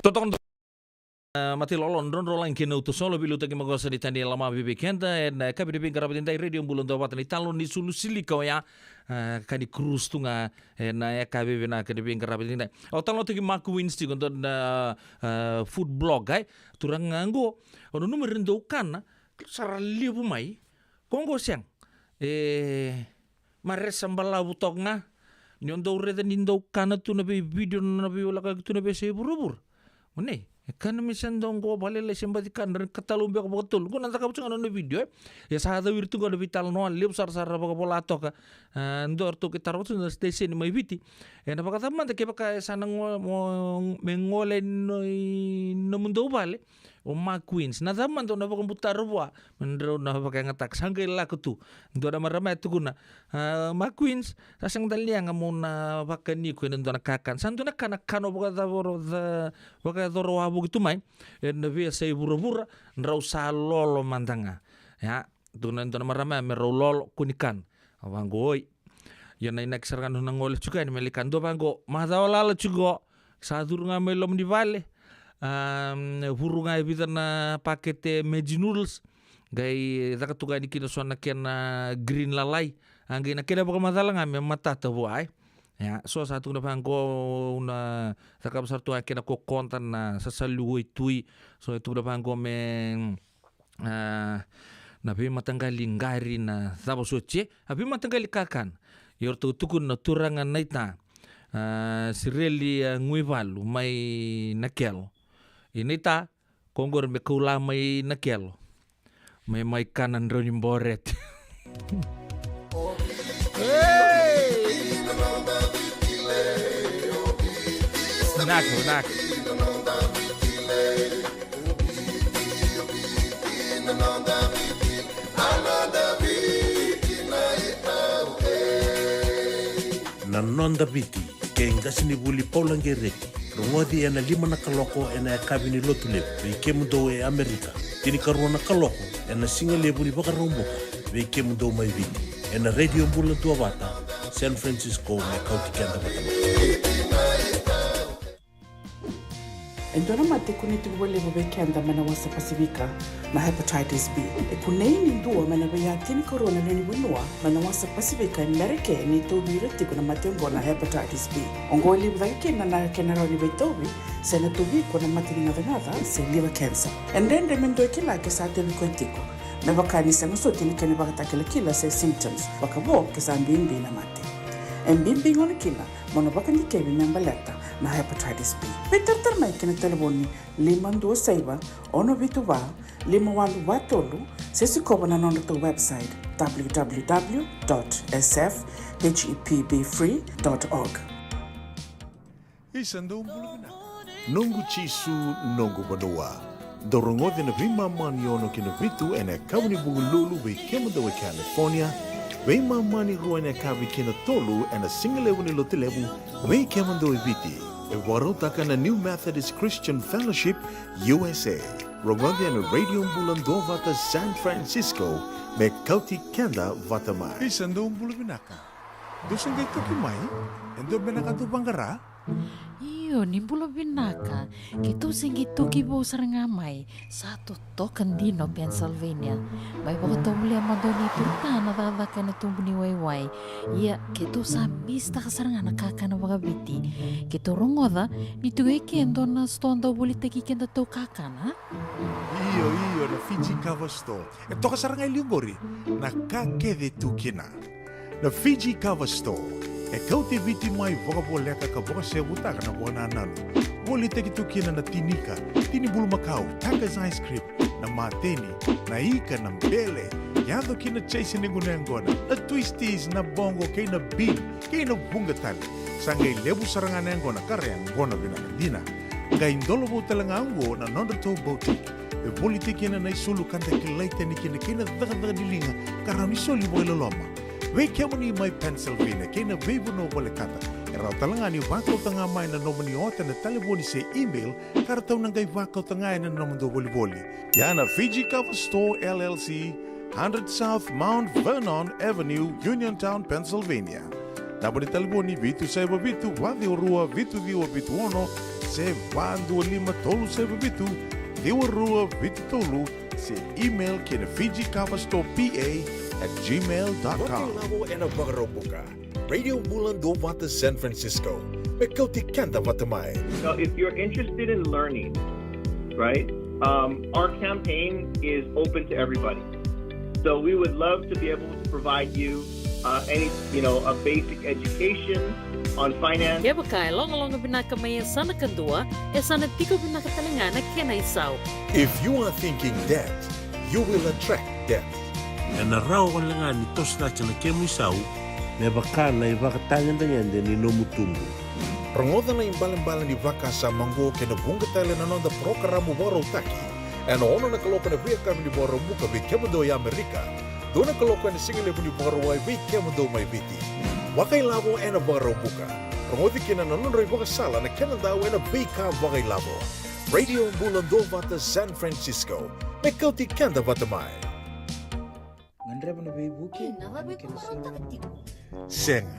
Totoka na, ah, matai lolo, drodro lagi kei na uto solo, veiliutaki maqosa ni tani e lama vei keda ena yakavi ni veiqaravi edaidai, Radio Bula Duavata, na italanoa ni sulu silika oya, ah, ka ni cruise tu ga ena yakavi vinaka ni veiqaravi edaidai. Au talanoataki Mark Wins tiko, dua na, ah, food blog, ai. Turaga qo, au nanuma ni dau kana, sa ra levu mai. Ko qo sega. E, maresa balavu toka ga. Ni o dau raica ni dau kana tu na veivideo, na veiwalekaki tu na veiyasai vuravura. Mo nei, e kana mai sa dau qo vakalailai se baci kana, ra katalau beka vakatolu. Qo na cakava tu ga na nona video, e. Ia sa cawiri tu qo na veitalanoa, levu sara sa ra vakavola toka. A, dua ratou qai taroga tu na station mai Viti. E, na vakacava mada kevaka e sa na go-, mo-, me gole i no-, i nomudou vale o Mark Wins. Na cava mada o na vakabutara vua me drau na vakayagataka? Sa qai lako tu. Dua na marama e tukuna, a, Mark Wins, sa sega tale ni yaga mo na vakani iko ena dua na kakana. Sa dua na ka na kana o vakacavoro ca-, vakayacora wavoki tu mai ena veiyasai vuravura, drau sa lolo mada ga. Ia, tukuna e dua na marama ya me rau lolo, kua ni kana. Au vaqo, oi. Ia na inaki sara ga na nona gole tiko yani me lai kana, dua vaqo, macawa lala tiko. Sa curu ga mai loma ni vale. Am, vuru ga e vica na pakete Maggi noodles. Qai caka tu ga yani kina so na kena green lalai. A, qai na kena vakamacala ga me matata vua, e. Ia, so sa tukuna vaqo, au na cakava sara tu ga kena kokoda na sasalu waitui. So e tukuna vaqo me a, na veimataqali qari, na cava soti, e, a veimataqali kakana. Ia o ratou tukuna na turaga naita, a, Sireli, a, Guivalu mai Nakelo. I naita, ko qori me kau la mai Nakelo. Mai, mai kana drau ni borete. Vinaka, vinaka. Na Noda Viti, kei qasenivuli Paula Gereti. Rogoci ena lima na kaloko ena yakavi ni Lotulevu vei kemudou e Amerika. Tinikarua na kaloko ena sigalevu ni Vakaraubuka vei kemudou mai Viti, ena Radio Bula Duavata, San Francisco, me kauti keda vata mai. E dua na mate e kunei tiko vakalevu vei keda mai na wasa Pasifika, na hepatitis B. E kunei ni dua mai na veiya tinikarua na lewe ni vanua mai na wasa Pasifika e Merika ni tauvi ira tiko na mate oqo na hepatitis B. Oqo e levu cake kina na kena rawa ni veitauvi, se na tauvi iko na mate ni gacagaca se liver cancer. E dredre me dua e kila ke sa tauvi koya tiko. Me vaka ni sega soti na kena ivakatakilakila se symptoms, vakavo ke sa bibi na mate. E bibi gona kina mo na vakadikevi me baleta na hepatitis B. Veitaratara mai ki na talevoni lima dua saiva, ono vitu va, lima walu va tolu, se sikova na nodratou website, w w w dot s f h e p b free dot org. Isa, dou bula vinaka. Noqu Jisu, noqu vanua. Dou rogoci na veimama ni ono ki na vitu ena yakavi ni Vukelulu vei kemudou e California, veimama ni rua ena yakavi ki na tolu ena sigalevu ni Lotulevu vei kemudou e Viti. E vakarautaka na New Methodist Christian Fellowship U S A. Rogoci ena Radio Bula Duavata San Francisco, me kauti keda vata mai. Isa, dou bula vinaka. Dou se qai toki mai? E dua beka na ka dou vaqara? Io, ni bula vinaka. Keitou se qai toki vou sara ga mai. Sa totoka dina o Pennsylvania. Mai vakatovolea mada o ni tuta na cakacaka ena tubu ni waiwai. Ia, keitou sa misitaka sara ga na kakana vakaviti. Keitou rogoca ni tiko e ke e dua na sitoa dau volitaki kedatou kakana, a? Io, io, na Fiji Kava Store. E toka sara ga e liu qori na ka kece e tu kina. Na Fiji Kava Store e kauti Viti mai vakavoleka ka vakasevutaka na vakanananu. Volitaki tu kina na tini ika, tini bulumakau, Tucker's ice cream, na mateni, na ika, na bele, yaco ki na chase ni gunu yaqona, na twisties, na boqo kei na bean, kei na vuqa tale. Sa qai levu sara ga na yaqona ka ra yaqona vinaka dina. Qai dolovou tale ga oqo na nodratou boutique. E volitaki kina na isulu ka da kilai tani kina kei na cakacaka ni liga ka rawa ni soli vakailoloma. Vei kemuni mai Pennsylvania kei na veivanua volekata, e rawa tale ga ni vakauta ga mai na nomuni ota ena talevoni se email ka ratou na qai vakauta ga ena nomudou volivoli. Ia na Fiji Kava Store L L C, hundred South Mount Vernon Avenue, Uniontown, Pennsylvania. Naba ni talevoni vitu saiva vitu, va ciwa rua, vitu ciwa vitu ono, se va dua lima tolu saiva vitu ciwa rua vitu tolu, se email ki na Fiji Kava Store P A at gmail dot com. Vakilavo ena Vakaraubuka. Radio Bula Duavata San Francisco. Me kauti keda vata mai. So if you're interested in learning, right, um, our campaign is open to everybody. So we would love to be able to provide you uh, any, you know, a basic education on finance. Kevaka e logaloga vinaka mai yasana kadua, e sa na tiko vinaka tale ga na kena isau. If you are thinking debt, you will attract debt. Ena rawa wale ga ni toso cake na kemu isau. Me vaka na ivakatagedegede ni nomu tubu. Rogoca na ibalebale ni vakasama oqo kei na vuqa tale na noda parokaramu vakarautaki ena ono na kaloko ena veiyakavi ni Vakaraubuka vei kemudou e Amerika, dua na kaloko ena sigalevu ni Vakarauwai vei kemudou mai Viti. Vakailavo ena Vakaraubuka. Rogoci kina na nodrau ivakasala na kena dau ena veika vakailavo. Radio Bula Duavata San Francisco. Me kauti keda vata mai. Gadreva na veivuke. Ina, na kena sala. Sega.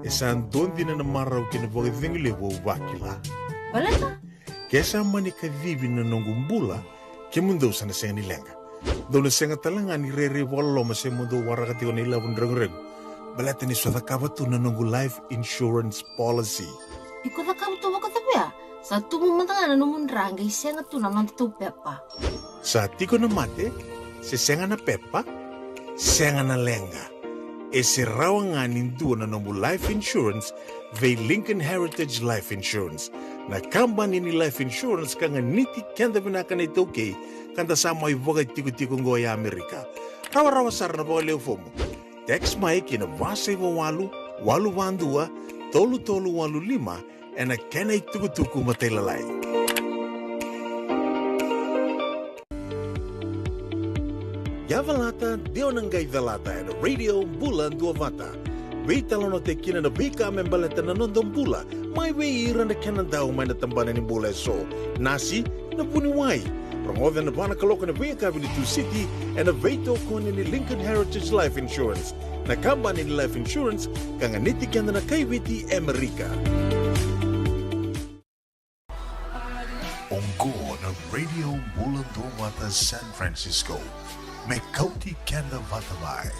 E sa dua dina na marau kei na vakacegu levu au vakila. Baleta? Ke sa mani kacivi na noqu bula, kemudou sa na sega ni leqa. Dou na sega tale ga ni rairai vakaloloma se mo dou waraka tiko na ilavo ni reguregu. Baleta ni sa cakava tu na noqu life insurance policy. Iko cakava tu vakacava ya? Sa tubu mada ga na nomu dra qai sega tu na noda tou pepa. Sa tiko na mate, se sega na pepa, sega na leqa. E se rawa ga ni dua na nomu life insurance vei Lincoln Heritage Life Insurance. Na kabani ni life insurance ka ganiti keda vinaka na iTaukei, ka da sa mai vakaitikotiko oqo e Amerika. Rawarawa sara na vakalewe fomu. Text mai ki na va saiva walu, walu va dua, tolu tolu walu lima, ena kena itukutuku matailalai. Ia calata, de o na qai calata ena Radio Bula Duavata. Veitalanoataki kina na veika me baleta na noda bula, mai vei ira na kena dau mai na tabana ni bula eso. Nasi, na vuniwai. Rogoca ena va na kaloko ena veiyakavi ni Tusiti, ena veitokoni ni Lincoln Heritage Life Insurance. Na kabani ni life insurance ka ganiti keda na kai Viti e Amerika. Oqo na Radio Bula Duavata San Francisco. Me kauti keda vata mai.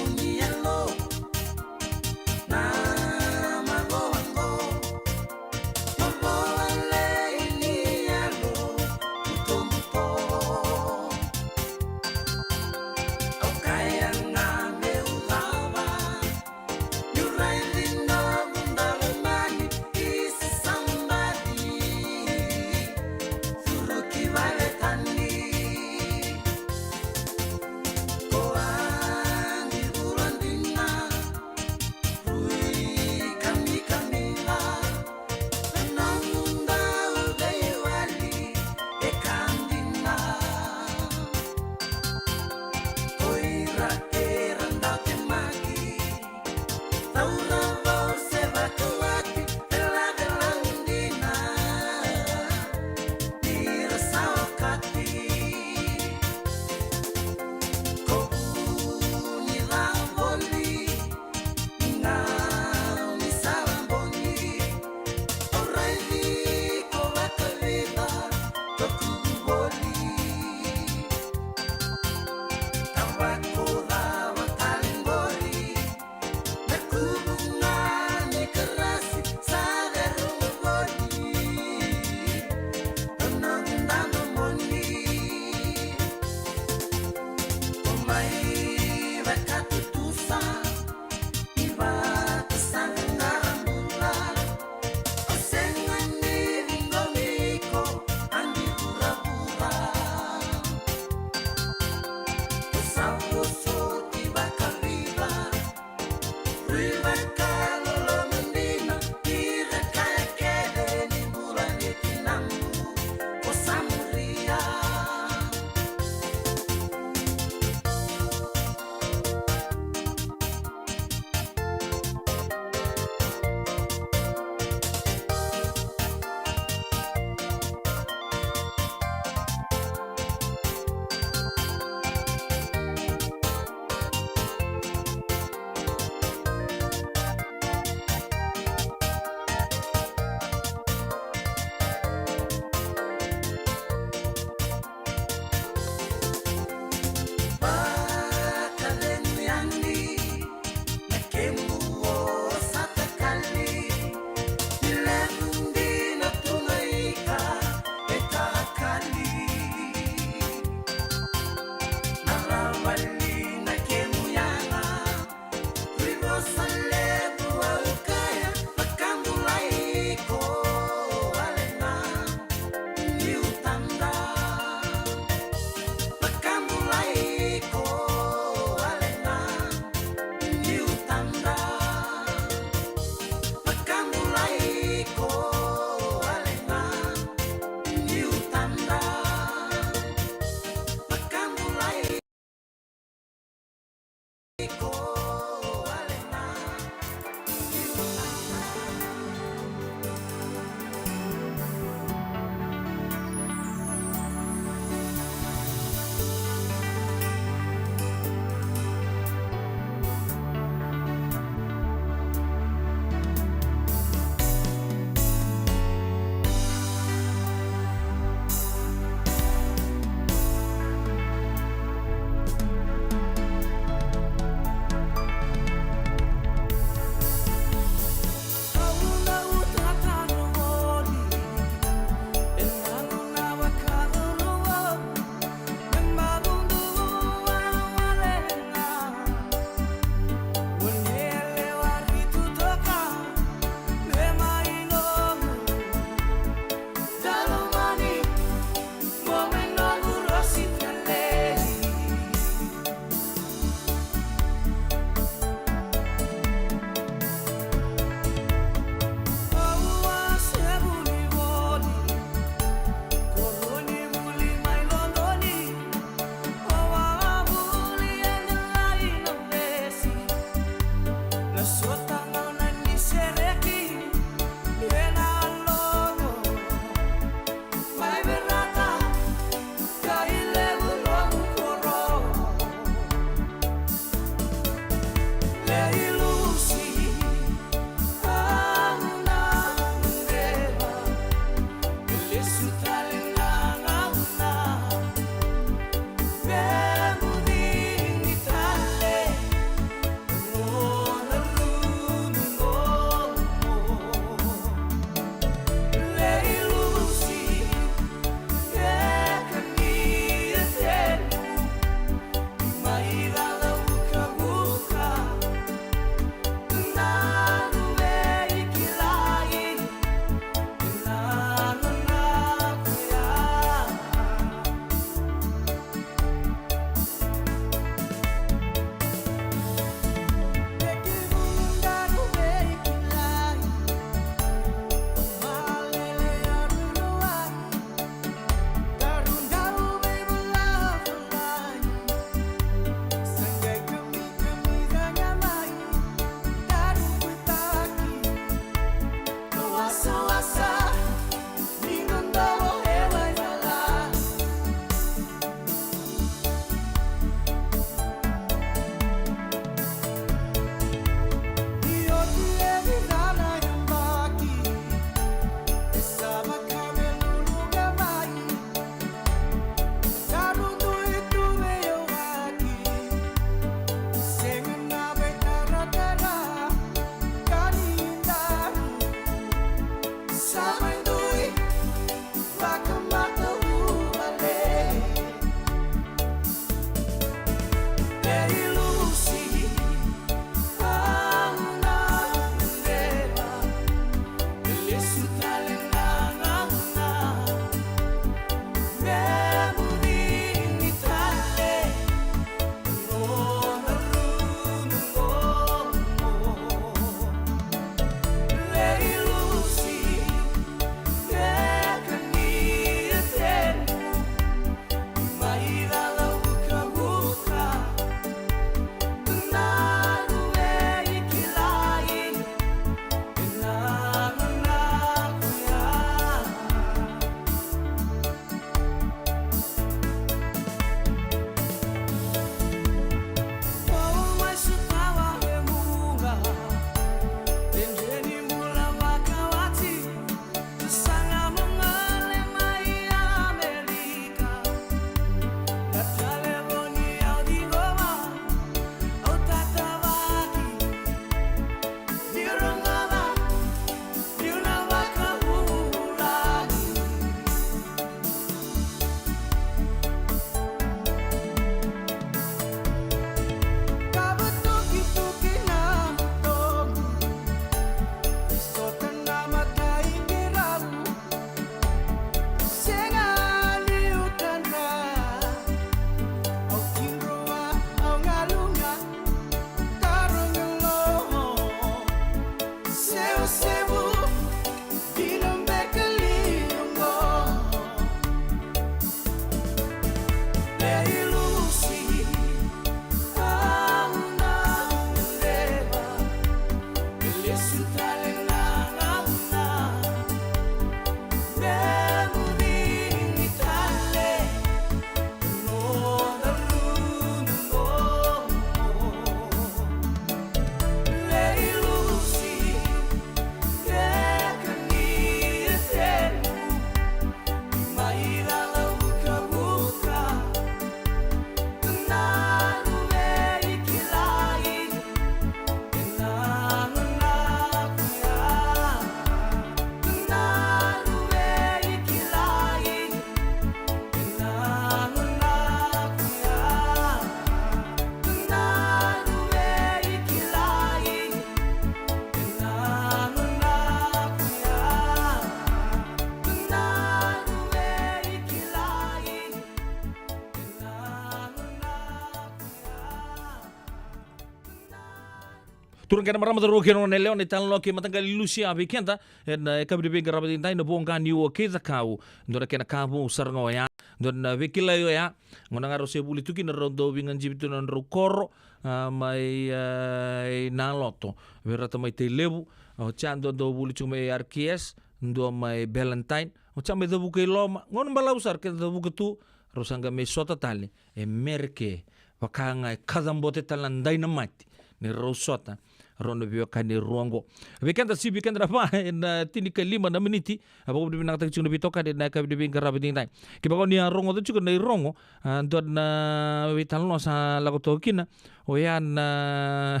Turaga kei na marama, cauravou kei na goneyalewa, na italanoa kei Mataqali Lusia vei keda ena yakavi ni veiqaravi edaidai, na Voqa Niua kei Cakau. Dua na kena ka vou sara ga oya, dua na veikilai oya. Gauna ga rau se vuli tu kina, rau dau veigajivi tu na nodrau koro, a, mai, a, i Naloto. Vei rata mai Tailevu, oti ya dua dau vuli tu mai R K S, dua mai Ballantyne, oti ya mai cavuka i loma. Gauna balavu sara ke cavuka tu, rau sa qai mai sota tale e Mereke, vaka ga e kacabote tale na dainamati ni rau sota rau na veiwekani e rua oqo. Vei keda, sivi keda na va ena tinikalima na miniti, a vakavinavinakataki tiko na veitokani ena yakavi ni veiqaravi edaidai. Kevaka o ni a rogoca tiko na irogo, a, dua na veitalanoa sa lako toka kina, oya na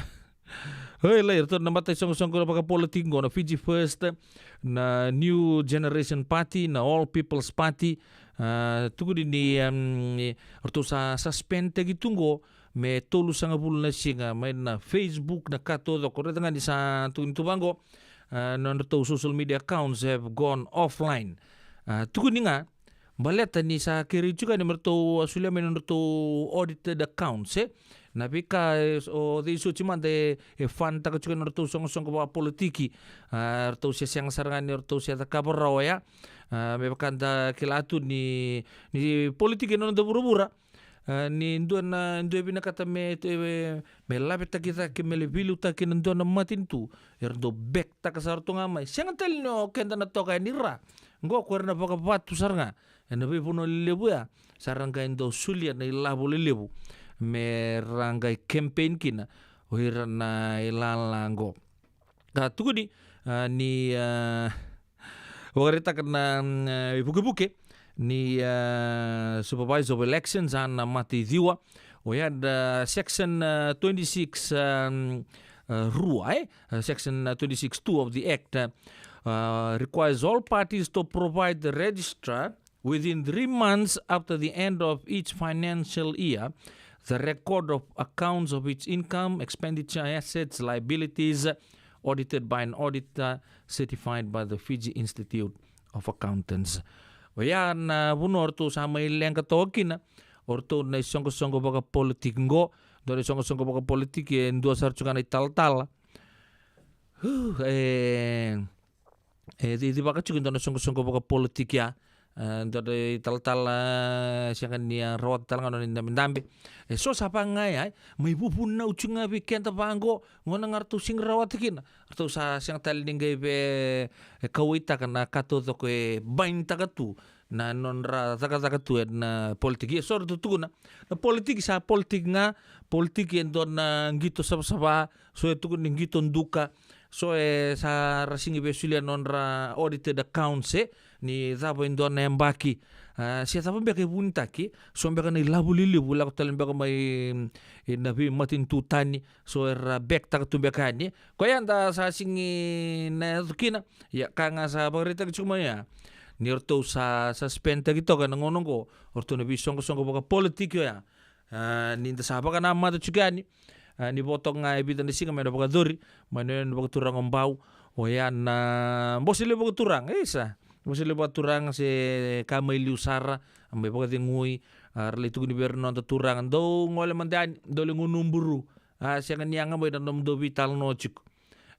Oi, lai, ratou na mataisoqosoqo vakapolitiki qo, na Fiji First, na New Generation Party, na All People's Party. A, tukuni ni, em, ratou sa suspend taki tu qo me tolusagavulu na siga, mai na Facebook, na ka taucoko. Raica ga ni sa tukuni tu vaqo, a, nodratou social media accounts have gone offline. A, tukuni ga, baleta ni sa kerei tiko yani me ratou a solia mai na nodratou audited accounts, e. Na veika, e, o cei soti mada e, e fund taka tiko na nodratou soqosoqo vakapolitiki. A, ratou se sega sara ga ni ratou se cakava rawa oya. A, me vaka da kila tu ni, ni politiki ena noda vuravura. A, ni dua na, dua e vinakata me, e, me lavetaki cake, me lai veiliutaki ena dua na matanitu, era dau back taka sara tu ga mai. Sega tale ni o keda na toka yani ra. Qo ko era na vakavatu sara ga ena veivanua lelevu ya, sa ra qai dau solia na ilavo lelevu me ra qai campaign kina o ira na ilala qo. Ka tukuni, a, ni, a, vakaraitaka na, mm, e, ivukevuke ni, a, Supervisor of Elections, Ana Mataiciwa, oya na Section, a, twenty-six, um, a, rua, e? A, Section, a, twenty-six two of the Act, a, a, requires all parties to provide the registrar within three months after the end of each financial year, the record of accounts of its income, expenditure, assets, liabilities, audited by an auditor certified by the Fiji Institute of Accountants. Oya na vanua o ratou sa mai leqa toka kina o ratou na isoqosoqo vakapolitiki qo. Dua na isoqosoqo vakapolitiki e dua sara tu ga na italatala. Hu, e, e cicivaka tiko e dua na soqosoqo vakapolitiki ya. E, dua na italatala, e, sega ni a rawata tale ga nona idabedabe. E so sa vaka ga ya, e, mai vuvunau tiko ga vei keda vaqo, gauna ga ratou sega ni rawata kina. Ratou sa sega tale ni qai vei, e, kauwaitaka na ka taucoko e bind taka tu na nodra cakacaka tu ena politiki. E so ratou tukuna, na politiki sa politiki ga, politiki e dua na qito savasava, so e tukuni qito duka, so e sa ra sega ni via solia nodra audited accounts, e, ni cava e dua na yabaki, a, se cava beka e vunitaki, so beka na ilavo lelevu e lako tale beka mai, e, na veimatanitu tani, so era back taka tu beka yani. Koya da sa sega ni na yaco kina. Ia, ka ga sa vakaraitaki tiko mai ya, ni ratou sa, sa suspend taki toka ena gauna oqo o ratou na veisoqosoqo vakapolitiki oya. A, ni da sa vakanamata tiko yani, a, ni vo toka ga e vica na siga me na vakayacori mai na yanuyanu vakaturaga o Bau, oya na Bose Levu Vakaturaga, isa. Bose Levu Vakaturaga se ka mai liu sara, a, mai vakacegui, a, ra lai tukuni vei ira na noda turaga, dou gole mada yani, dou lai gunu buru. A, sega ni yaga mai na nomudou veitalanoa tiko.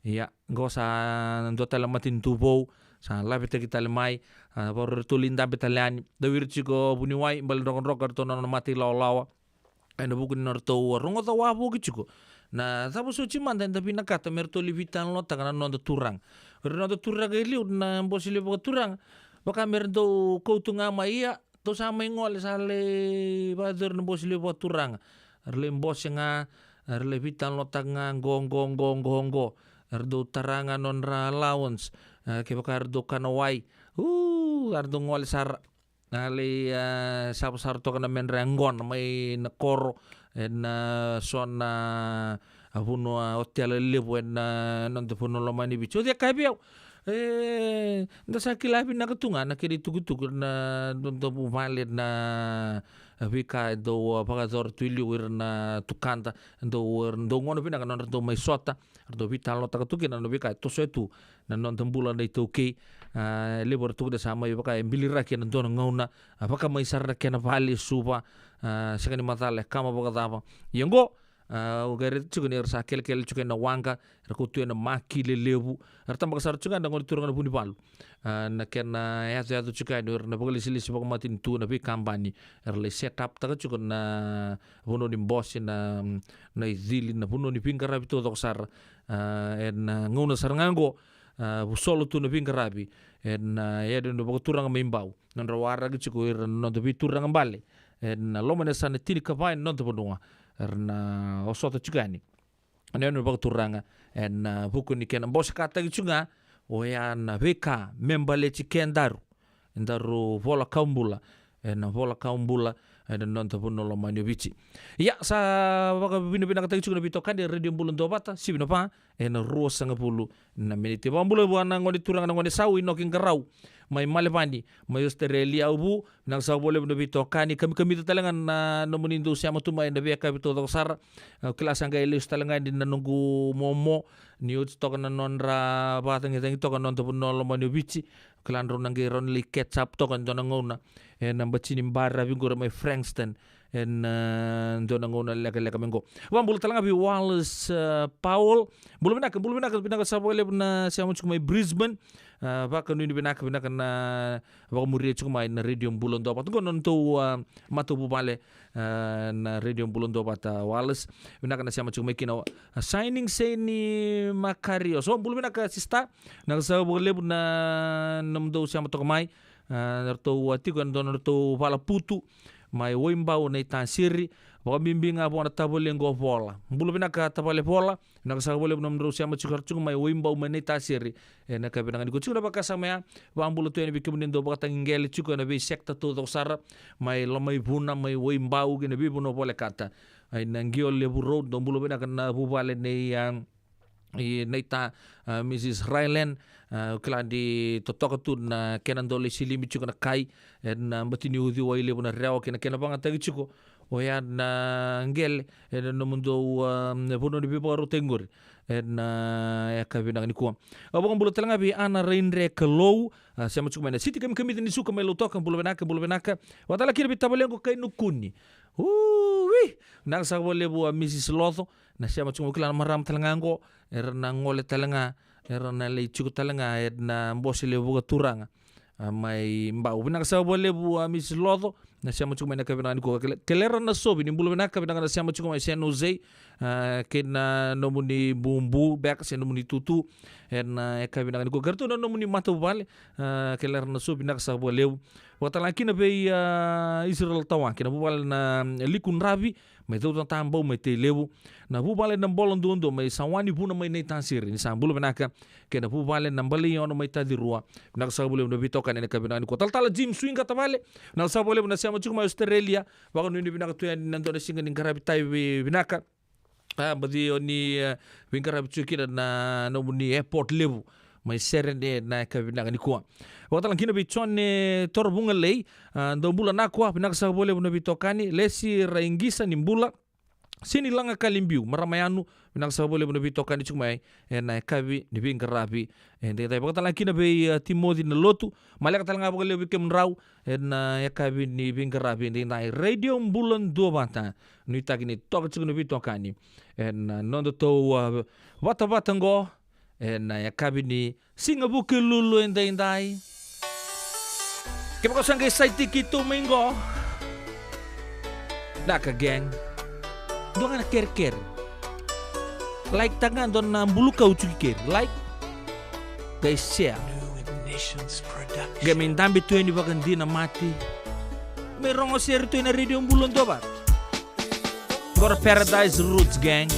Ia, qo sa dua tale na matanitu vou sa lavetaki tale mai. A, vakarau ratou lai dabe tale yani. Dau ira tiko vuniwai, bale drokadroka, ratou na nona mata ilawalawa ena vuku ni nodratou rogoca wavoki tiko na cava soti mada eda vinakata me ratou lai veitalanoataka na noda turaga. O ira na noda turaga e liu na Bose Levu Vakaturaga, vaka me ra dau kauta ga mai, ia, tou sa mai gole, sa lai vakayacori na Bose Levu Vakaturaga. Era lai bose ga, era lai veitalanoataka ga qo, qo, qo, qo, qo. Era dau tara ga nodra allowance. E, kevaka era dau kana wai, u, era dau gole sara. A lai, e, sava sara toka na medra yaqona mai na koro ena so na, a, vanua, a, hotel lelevu ena, e, noda vanua lomani Viti. O cei e kaya vei au? E, da sa kila vinaka tu ga na kena itukutuku na noda vuvale, na veika e dau, a, vakayacora tu e liu, ira na tukada, dau, dau gauna vinaka na nodra dau mai sota, ra dau veitalanoataka tu kina na veika e tosoya tu na noda bula na iTaukei. A, levu era tukuna sa mai vaka e biliraki ena dua na gauna, a, vakamai sara na kena vale e Suva, a, sega ni macala e kama vakacava. Ia oqo, A, au qai raica tiko ni era sa kelekele tiko ena waqa, era kauta tu ena maki lelevu. Era tabaka sara tiko ga na gone turaga na Vunivalu. A, na kena yacoyaco tiko yani o ira na vakalesilesi vakamatanitu, na veikabani. Era lai set up taka tiko na vanua ni bose, na, na icili, na vanua ni veiqaravi taucoko sara. A, ena gauna sara ga oqo, a, vusolo tu na veiqaravi ena, a, yadua na vakaturaga mai Bau. Nodra waraki tiko ira na noda veituraga bale ena loma ni yasana tinikava ena noda vanua. Era na osota tiko yani na yadua na vakaturaga ena, a, vuku ni kena bosekataki tiko ga oya na veika me baleti kedaru, daru vola kawa bula, ena vola kawa bula ena noda vanua lomani o Viti. Ia, sa vakavinavinakataki tiko na veitokani e Radio Bula Duavata, sivi na va ena ruasagavulu na miniti. Vakabula vua na gone turaga na gone sau, Inoki Qarau, mai Malevani, mai Australia. Au vu, vinaka saka vakalevu na veitokani, kamikamica tale ga na nomuni dau sema tu mai na veiyakavi taucoko sara. Au kila sa qai lesu tale ga ni na noqu momo, ni oti toka na nodra vakacagicagi toka na noda vanua lomani o Viti. Au kila drau na qai rawa ni lai catch up toka e dua na gauna ena bati ni baravi qori mai Frankston ena, a, dua na gauna lekaleka mai qo. Vakabula tale ga vei Wallace, a, Powell. Bula vinaka, bula vinaka, vinaka saka vakalevu na sema tiko mai Brisbane. A, vakanuinui vinaka, vinaka na vakamuria tiko mai na Radio Bula Duavata. Qo na nodatou, a, matavuvale, a, na Radio Bula Duavata, Wallace. Vinaka na sema tiko mai kina, a, Shining Seni Makarios. O, bula vinaka sister. Vinaka saka vakalevu na nomudou sema toka mai. A, na ratou, a, tiko ena dua na ratou vala putu mai Waibau, Naitasiri. Vakabibi ga vua na tavale qo Vola. Bula vinaka tavale Vola. Vinaka saka vakalevu na nomudrau sema tiko, era tiko mai Waibau mai Naitasiri. Ena yakavi vinaka nikua, tiko na vakasama ya. Vakabula tu yani vei kemuni dau vakatagi qele tiko ena vei sector taucoko sara, mai Lomaivuna, mai Waibau kei na veivanua volekata. Ai na Qio Levu Road, dou bula vinaka na vuvale nei, a, i Naita, a, Mrs Ryland, a, au kila ni totoka tu na kena dau lai silimi tiko na kai ena bati ni uciwai levu na Rewa kei na kena vagataki tiko oya na qele ena nomudou, a, vanua ni veivakarautaki qori ena yakavi vinaka nikua. Au vakabula tale ga vei Ana Raidre Kalou, a, sema tiko mai na siti kamikamica ni suka mai Lautoka, bula vinaka, bula vinaka. Vakatale kina vei tavalequ Kainukuni. Ui! Vinaka saka vakalevu, a, Mrs Loco, na sema tiko mai, kila na marama tale ga qo, era na gole tale ga, era na lai tiko tale ga ena bose levu vakaturaga, a, mai Bau. Vinaka saka vakalevu, a, Mrs Loco, na sema tiko mai na yakavi vinaka nikua. Kele-, Kelera Nasovi, ni bula vinaka, vinaka na sema tiko mai San Jose, a, kei na nomuni bubu beka se nomuni tutu ena yakavi vinaka nikua. Kei ratou na nomuni matavuvale, a, Kelera Nasovi, vinaka saka vakalevu. Vakatale ga kina vei, a, Israel Tawaki, na vuvale na Likudravi, mai Caucatabau, mai Tailevu. Na vuvale na Bola Duadua mai Sawanivuna mai Naitasiri, ni sa bula vinaka. Kei na vuvale na Balei Ono mai Tacirua. Vinaka saka vakalevu na veitokani ena yakavi vinaka nikua. Talatala Jim Suiqa tavale, vinaka saka vakalevu na sema tiko mai Australia. Vakanuinui vinaka tu yani na dua na siga ni qaravi tai vi-, vinaka. A, baci o ni, e, veiqaravi tiko kina na nomuni airport levu mai Serene ena yakavi vinaka nikua. Vakatale ga kina vei John, e, Torovugalei, a, dou bula nakua, vinaka saka vakalevu na veitokani. Lesi Raiqisa, ni bula. Sini Laga Kalibiu, marama yanu, vinaka saka vakalevu na veitokani tiko mai ena yakavi ni veiqaravi edaidai. Vakatale ga kina vei, e, Timoci Nalotu, maleka tale ga vakalevu vei kemudrau ena yakavi ni veiqaravi edaidai. Radio Bula Duavata, nuitaki ni toka tiko na veitokani ena nodatou, a, vatavata qo ena yakavi ni Siga Vukelulu edaidai. Kevaka o sa qai saiti keitou mai qo, naka gang. Dua ga na kerekere. Like taka ga, dua na bulu kauti kere. Like. Qai share. Qai mai dabe tu yani vakadina mate. Mai rogo sere tu ena Radio Bula Duavata. Qo na Paradise Roots, gang.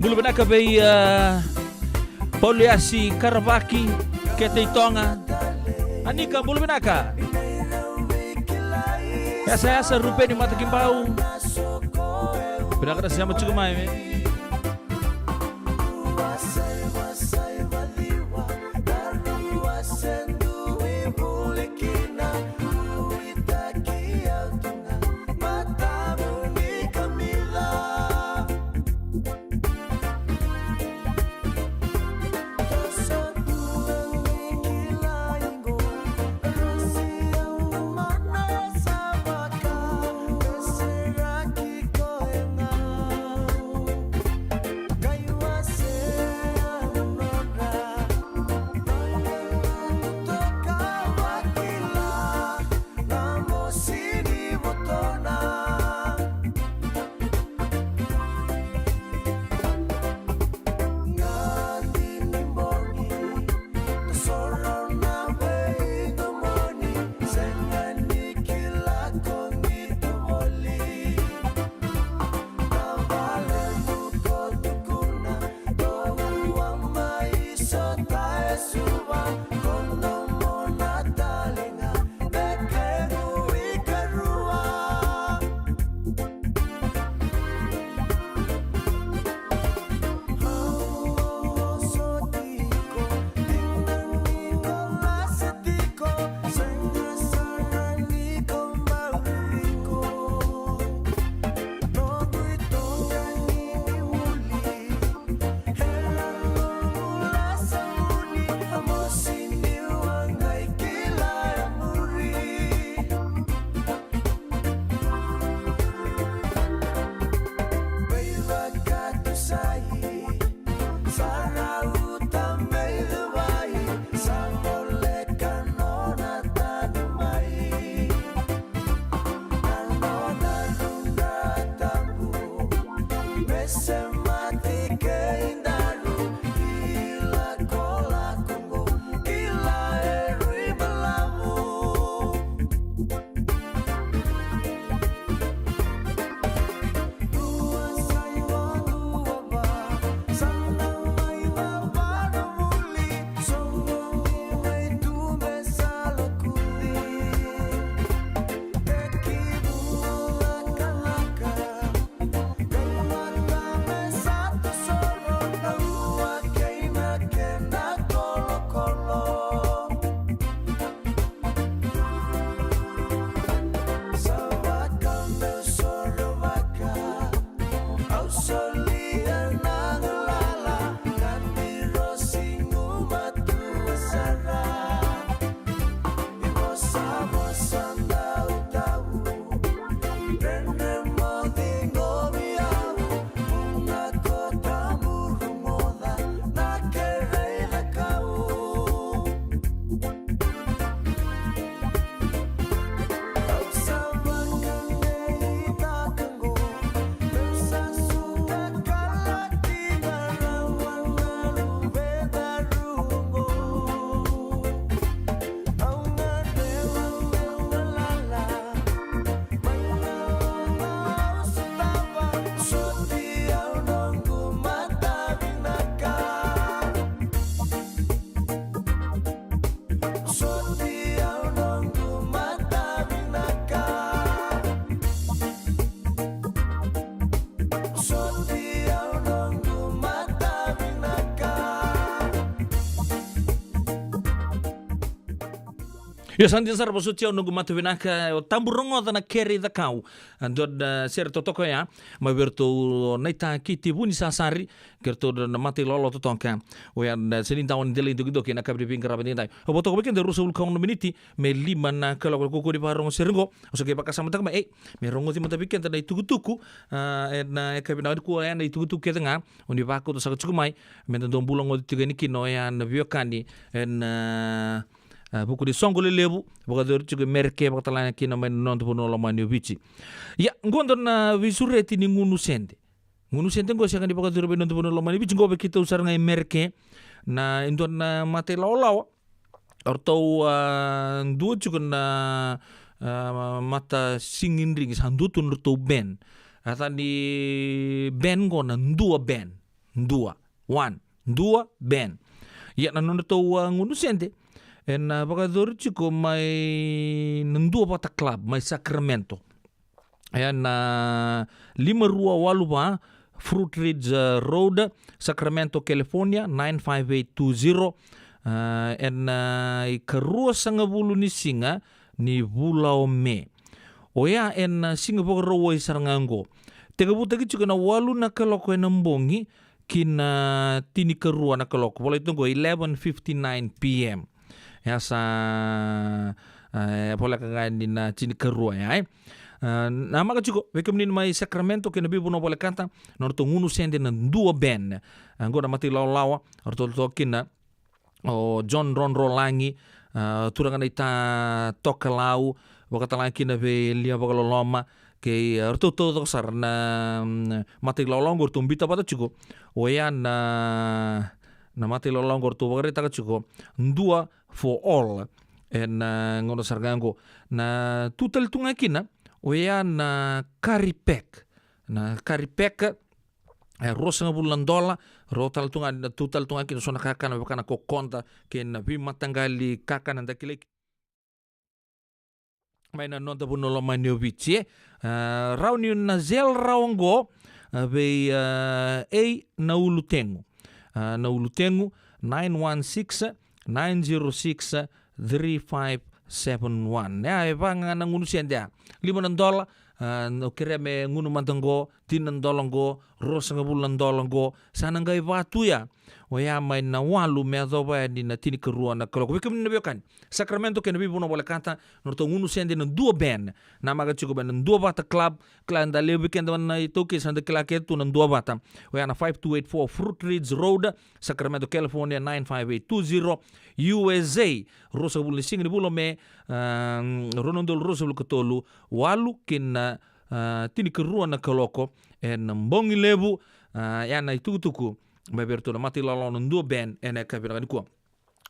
Bula vinaka vei, ah, Pauliasi Karavaki, Kete i Toga. Anika, bula vinaka. Yasayasa Rupeni Matakibau. Vinaka na sema tiko mai, me. Io, sa dina sara, vosoti au noqu mata vinaka, o Tabu Rogoca na Kere i Cakau. A dua na sere totoka oya mai vei iratou o Naita Kiti Vunisasari, kei iratou na mata i lolo totoka. Oya na seni dawa ni delai dokidoki na kavi ni veiqaravi daidai. O vo toka vei keda ruasagavulu ka ono na miniti me lima na kaloko, na kaukaua ni vakarorogo sere qo. O sa qai vakasamataka mai, ei, me rogoci mada vei keda na itukutuku, a, ena yakavi nikua, oya na itukutuku kece ga o ni vakauta saka tiko mai, meda dau bula goci tiko yani kina, oya na veiwekani ena, a, a, vuku ni soqo lelevu vakayacori tiko e Merika, vakatalega kina mai na noda vanua lomani o Viti. Ia, qo dua na veisureti ni gunu sede. Gunu sede qo sega ni vakayacori mai na noda vanua lomani o Viti, qo vei keitou sara ga e Merika, na, e dua na mata ilawalawa. O ratou, a, dua tiko na, a, mata sigidrigi, sa dua tu na ratou band. A yaca ni band qo na Dua Band. dua, one, dua, ben. Ia na nodratou, a, gunu sede ena, a, vakayacori tiko mai na Dua Vata Club mai Sacramento. Ena lima rua walu va Fruit Ridge, a, Road, Sacramento, California, nine five eight two zero. A, ena, a, ikaruasagavulu ni siga ni vula o Me. Oya ena, a, Siga Vakarauwai sara ga oqo. Tekivutaki tiko ena walu na kaloko ena bogi ki na tinikarua na kaloko. Volai tu oqo eleven fifty-nine p m. Ya sa, e, voleka ga ni na tinikarua ya, e. A, namaka tiko, vei kemuni mai Sacramento kei na veivanua volekata, na nodratou gunu sede na Dua Ben. A, oqo na mata ilawalawa, o ratou toka kina o John Rodrolagi, a, turaga naita tokalau, vakatalega kina vei Lia Vakaloloma, kei, a, ratou taucoko sara na, mm, mata ilawalawa oqo ratou biuta vata tiko. Oya na, na mata ilawalawa oqo ratou vakaraitaka tiko, Dua for All. Ena, a, gauna sara ga oqo. Na tu tale tu ga kina, oya na Curry Pack. Na Curry Pack, e, ruasagavulu na dola, rau tale tu ga, na tu tale tu ga kina so na kakana, vaka na kokoda, kei na veimataqali kakana da kilai mai na noda vanua lomani o Viti, e. A, rawa ni na cell rawa oqo, a, vei, a, A na Ulutegu. A, na Ulutegu, nine one six, nine zero six, three five seven one. Ya, e va ga na gunu sede ya. Lima na dola, a, o kerea me gunu mada oqo, tini na dola oqo, ruasagavulu na dola oqo, sa na qai va tu ya. Oya mai na walu me yacova yani na tinikarua na kaloko. Vei kemuni na veiwekani, Sacramento kei na veivanua volekata, na nodratou gunu sede na Dua Ben. Namaka tiko mai na Dua Vata Club, kila da levu vei keda na iTaukei sa da kila kece tu na Dua Vata. Oya na five two eight four Fruit Ridge Road, Sacramento, California, nine five eight two zero, U S A. Ruasagavulu ni siga ni vula o Me, a, rua na udolu ruasagavulu ka tolu, walu ki na, a, tinikarua na kaloko, ena bogi levu, a, ya na itukutuku mai vei iratou na mata ilawalawa na Dua Ben ena yakavi vinaka nikua.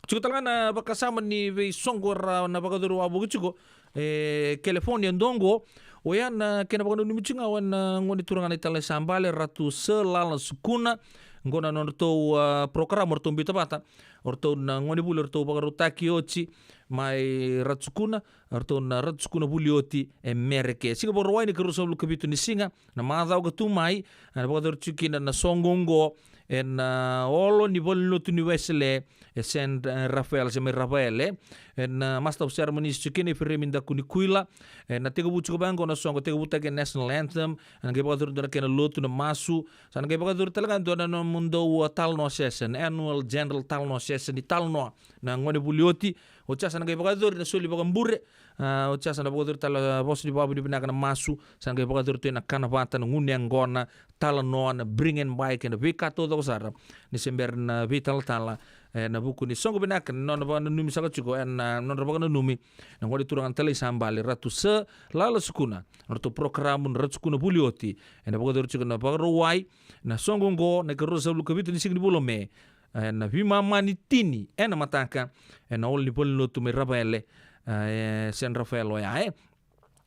Tiko tale ga na vakasama ni veisoqo ra na vakayacori wavoki tiko e California dua oqo. Oya na kena vakananumi tiko ga o na gone turaga na italai sa bale, Ratu Sir Lala Sukuna. Oqo na nodratou, a, program o ratou biuta vata. O ratou na gone vuli o ratou vakarautaki oti mai Ratu Sukuna, o ratou na Ratu Sukuna vuli oti e Mereke. Siga Vakarauwai na ikaruasagavulu ka vitu ni siga, na macawa ka tu mai, ena vakayacori tiko kina na soqo oqo ena, a, olo ni valenilotu ni Wesele e San, e, Rafael, se mai Rafael, e. Ena, a, Master of Ceremonies tiko kina o Iferemi Dakunikuila. Ena tekivu tiko vaqo na soqo, tekivutaki e National Anthem, ena qai vakayacori dua na kena lotu, na masu, sa na qai vakayacori tale ga dua na nomudou, a, talanoa session, annual general talanoa session, ni talanoa na gone vuli oti. Oti ya sa na qai vakayacori na soli vakabure, a, oti ya sa na vakayacori tale, a, vosa ni vakavinavinaka, na masu, sa na qai vakayacori tu na kana vata, na gunu yaqona, talanoa, na bring and buy kei na veika taucoko sara ni se bera na veitalatala, e, ena vuku ni soqo vinaka, na nona vakananumi saka tiko, ena nodra vakananumi na gone turaga na italai sa bale, Ratu Sir Lala Sukuna, na nodratou program na Ratu Sukuna vuli oti, ena vakayacori tiko na Vakarauwai na soqo oqo na ikaruasagavulu ka vitu ni siga ni vula o Me, ena veimama ni tini ena mataka, ena olo ni valenilotu mai Rafael, e, San Rafael oya, e.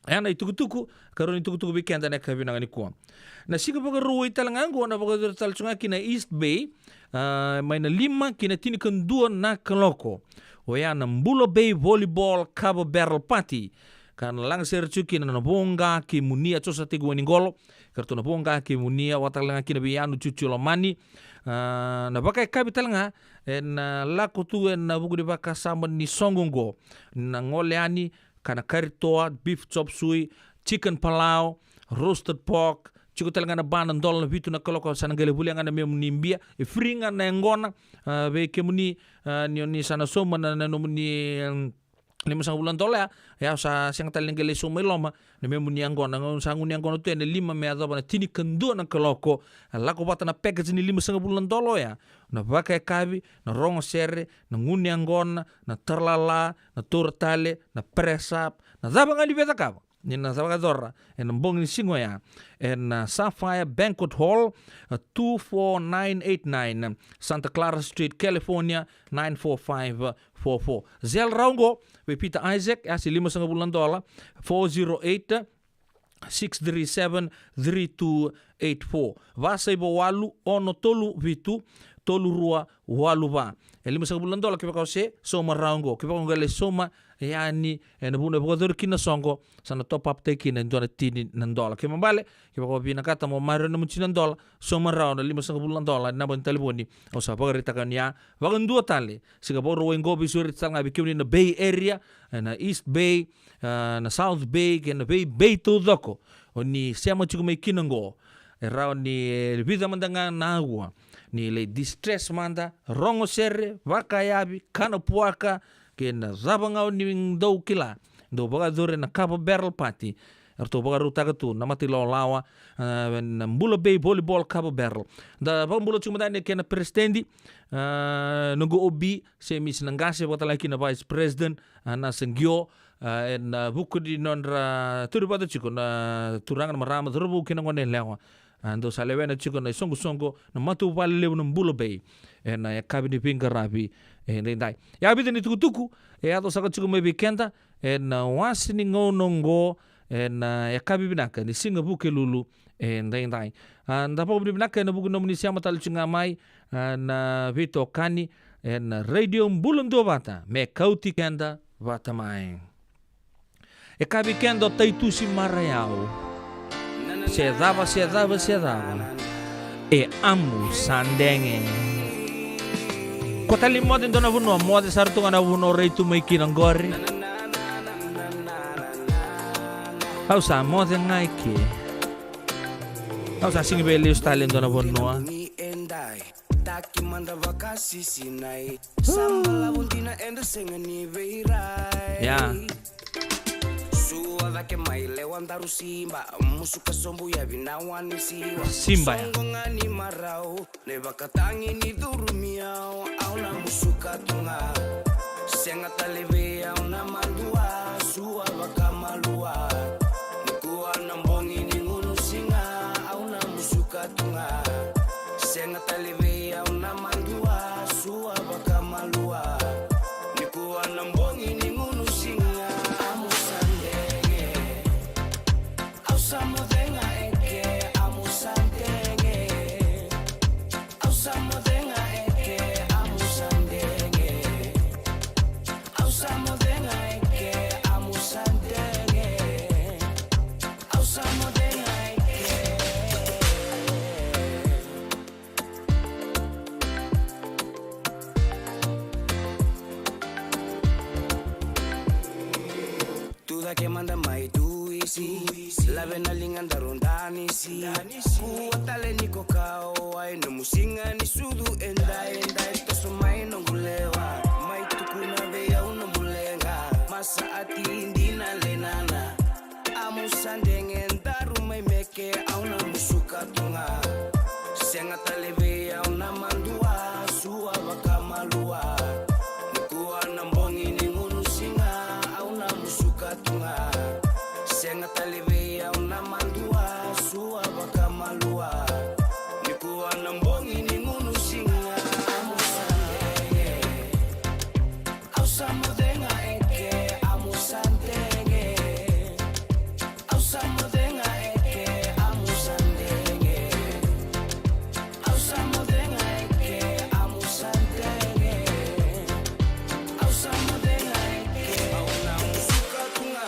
Ena itukutuku ka rau ni tukutuku vei keda ena yakavi vinaka nikua. Na Siga Vakarauwai tale ga oqo na vakayacori tale tiko ga kina East Bay, a, mai na lima ki na tinikadua na kaloko. Oya na Bula Bay Volleyball Cover Barrel Party. Ka na lagasere tiko kina na Voqa kei Munia, Josa Tekiwaniqolo, ka ratou na Voqa kei Munia, vakatale ga kina vei Yanu Ciuciu Lomani. A, na vakayakavi tale ga ena, a, lako tu ena vuku ni vakasama ni soqo oqo, na gole yani, kana kari toa, beef chop suey, chicken palau, roasted pork. Tiko tale ga na ba na dola na vitu na kaloko, sa na qai lai volia ga na memuni bia. E free ga na yaqona, a, vei kemuni, a, ni oni sa na sauma na, na nomuni, em, limasagavulu na dola ya, ya sa sega tale ni qai lai sauma i loma na memuni yaqona. Sa gunu yaqona tu ena lima me yacova na tinikadua na kaloko. A, lako vata na package ni limasagavulu na dola oya, na vakayakavi, na rogo sere, na gunu yaqona, na taralala, na taura tale, na press up, na cava ga ni via cakava, ni na vakayacora ena bogi ni siga oya ena, a, Sapphire Banquet Hall, a, two four nine eight nine, Santa Clara Street, California, nine four five four four. Cell rawa oqo vei Peter Isaac, e a se limasagavulu na dola, four zero eight, six three seven, three two eight four. Va saiva walu, ono tolu vitu, tolu rua walu va. E limasagavulu na dola kevaka o se sauma rawa oqo. Kevaka o qai lai sauma yani ena vanua e vakayacori kina na soqo, sa na top up-taki kina e dua na tini na dola. Kena ibalebale, kevaka o vinakata mo maroroya na nomu tini na dola, sauma rawa na limasagavulu na dola ena naba ni talevoni au sa vakaraitaka ni a vakadua tale. Siga Vakarauwai qo, veisureti tale ga vei kemuni na Bay Area, ena East Bay, ah, na South Bay, kei na vei Bay taucoko o ni sema tiko mai kina oqo. E rawa ni, e, vica mada ga na aua ni lai distress mada, rogo sere, vakayavi, kana puaka, kei na cava ga o ni dau kila. Dau vakayacori na Kava Barrel Party. Eratou vakarautaka tu na mata ilawalawa, ah, na Bula Bay Volleyball Kava Barrel. Da vakabula tiko mada yani kei na peresitedi, ah, noqu O B, Semisi Naqase, vakatalaki na vice president, ah, Nasa Qio, ah, ena vuku ni nodra tauri vata tiko na turaga, na marama, cauravou kei na goneyalewa. Ah, dou sa lewena tiko na isoqosoqo, na matavuvale levu na Bula Bay ena yakavi ni veiqaravi edaidai. Ia, vica na itukutuku e yaco saka tiko mai vei keda ena wase ni gauna oqo, ena yakavi vinaka ni siga Vukelulu edaidai. Ah, da vakavinavinaka ena vuku ni nomuni sema tale tiko ga mai, ah, na veitokani ena Radio Bula Duavata me kauti keda vata mai. E kaya vei keda o Taitusi Marayau: Se cava, se cava, se cava, e Amu Sadege. Ko tale ni moce e dua na vanua, moce sara tu ga na vanua o rai tu mai kina oqori. Au sa moce ga e ke. Au sa sega ni via lesu tale e dua na vanua. Taki mada vakasisinai. Sa balavu dina, eda sega ni veirai. Ya. Sua cake mai, lewa daru siba. Musuka sobu, yavi na wa ni siwa. Siba ya. Soqo ga ni marau, na ivakatagi ni curumi au. Au na musuka tu ga. Sega tale vei au na madua, sua vakamalua. Nikua na bogi ni gunu siga, au na musuka tu ga. Sega tale vei au na madua, sua vakamalua. Nikua na bogi ni gunu siga, Amu Sadege. Au sa moce ga e ke, Amu Sadege. Au sa moce ga e ke, Amu Sadege. Au sa moce ga e ke, Amu Sadege. Au sa moce ga e ke. Tu cake mada mai, tu isi. Lave na liga, daru danisi. Kua tale ni ko kauwai, nomu siga ni sucu e dai, e dai. Toso mai noqu lewa, mai tukuna vei au nomu leqa. Masa ati dina le nana. Amu Sadege, daru mai meke, au na musuka tu ga. Sega tale vei au na madua, sua vakamalua. Nikua na bogi ni gunu siga, au na musuka tu ga. Sega tale vei au na madua, sua vakamalua. Nikua na bogi ni gunu siga, Amu Sadege. Au sa moce ga e ke, Amu Sadege. Au sa moce ga e ke, Amu Sadege. Au sa moce ga e ke, Amu Sadege. Au sa moce ga e ke. Au na musuka tu ga.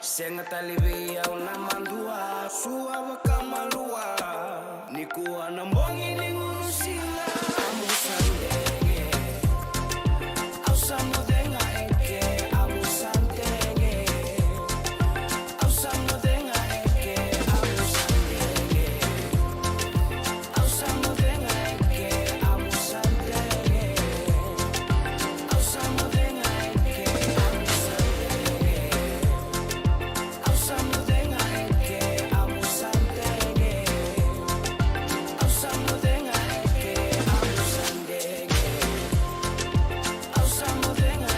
Sega tale vei au na madua, sua vakamalua. Nikua na bogi ni gunu siga, Amu Sadege. Au sa moce ga e ke, Amu Sadege. Au sa moce ga e ke, Amu Sadege. Au sa moce ga e ke, Amu Sadege. Au sa moce ga e ke, Amu Sadege. Au sa moce ga e ke, Amu Sadege. Au sa moce ga e ke, Amu Sadege. Au sa moce ga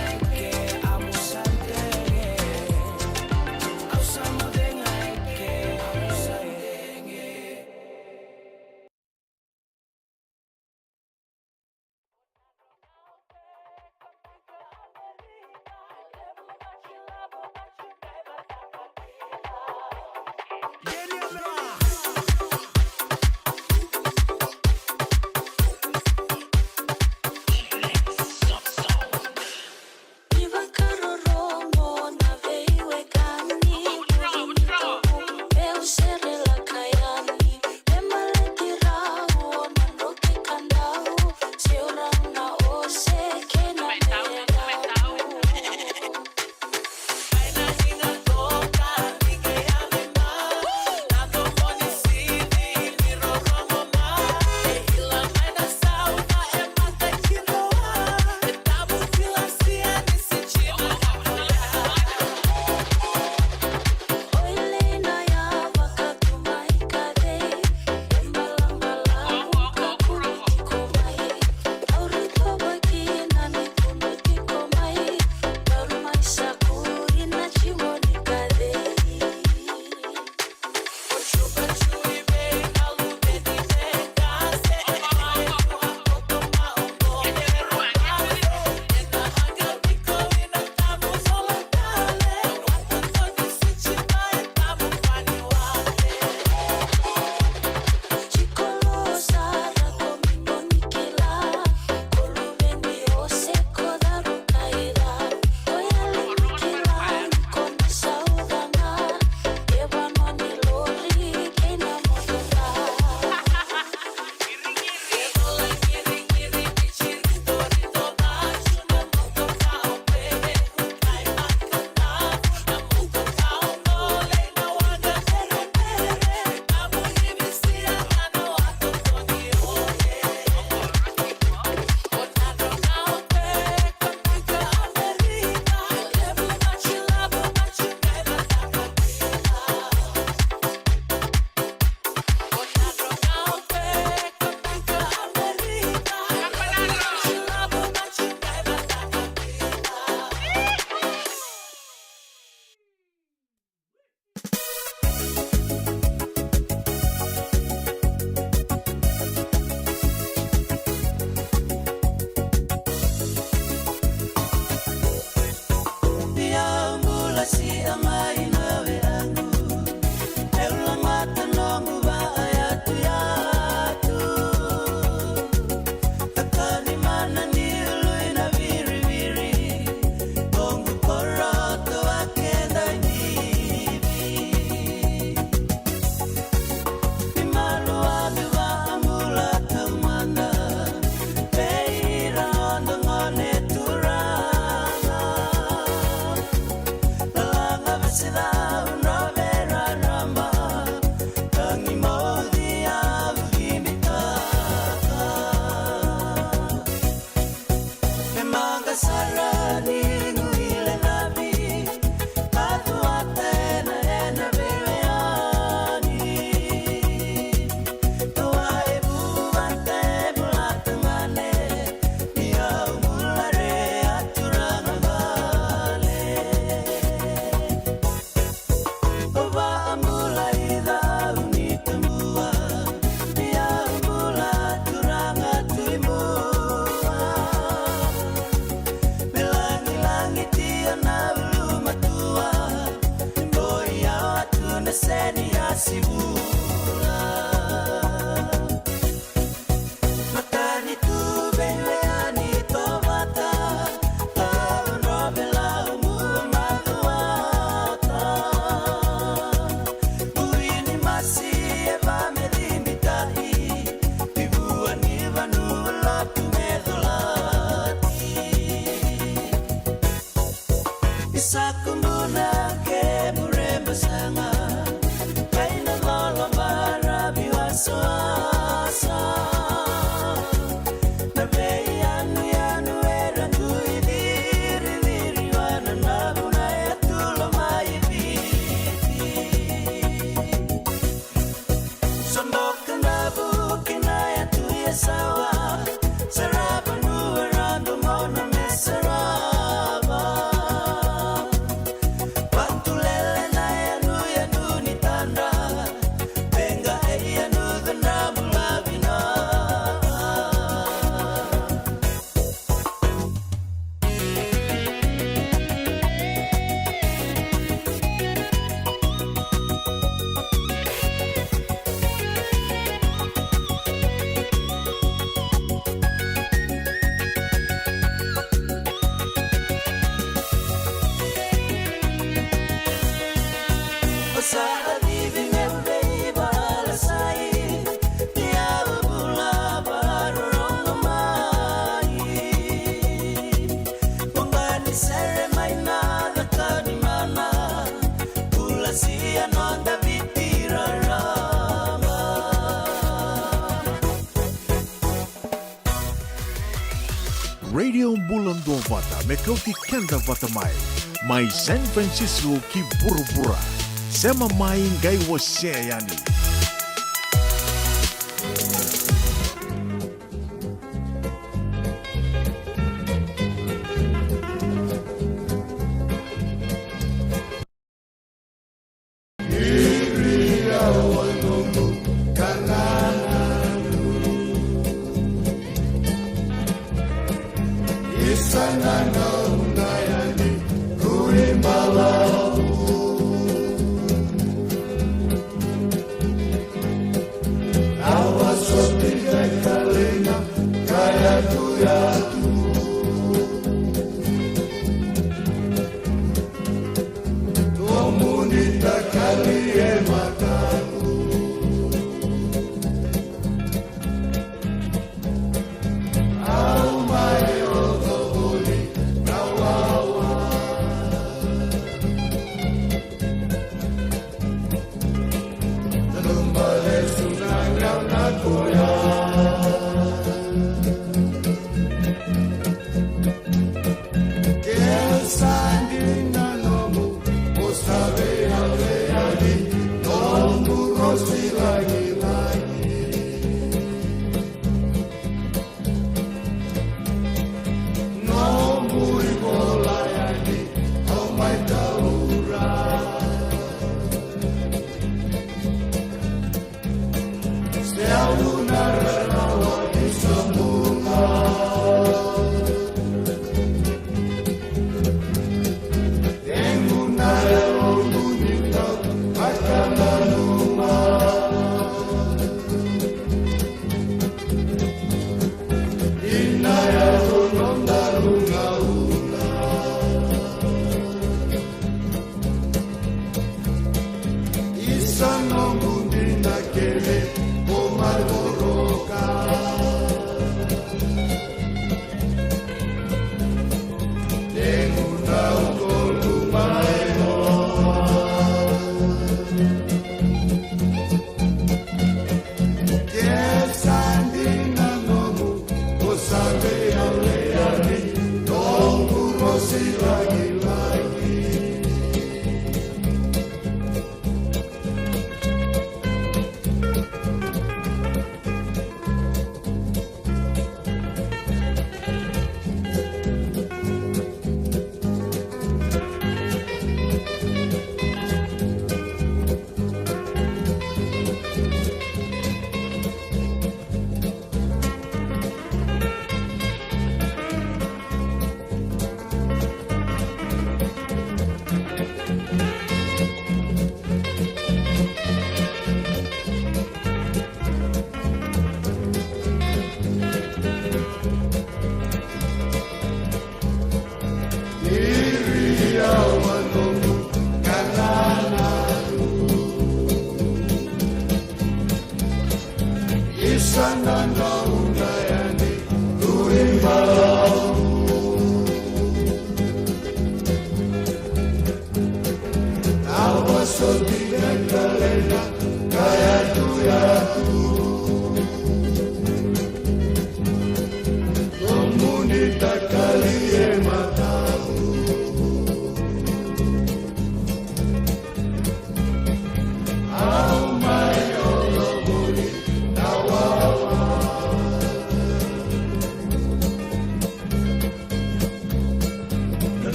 Radio Bula Duavata me kauti keda vata mai. Mai San Francisco ki vuravura. Sema mai, qai wasea yani.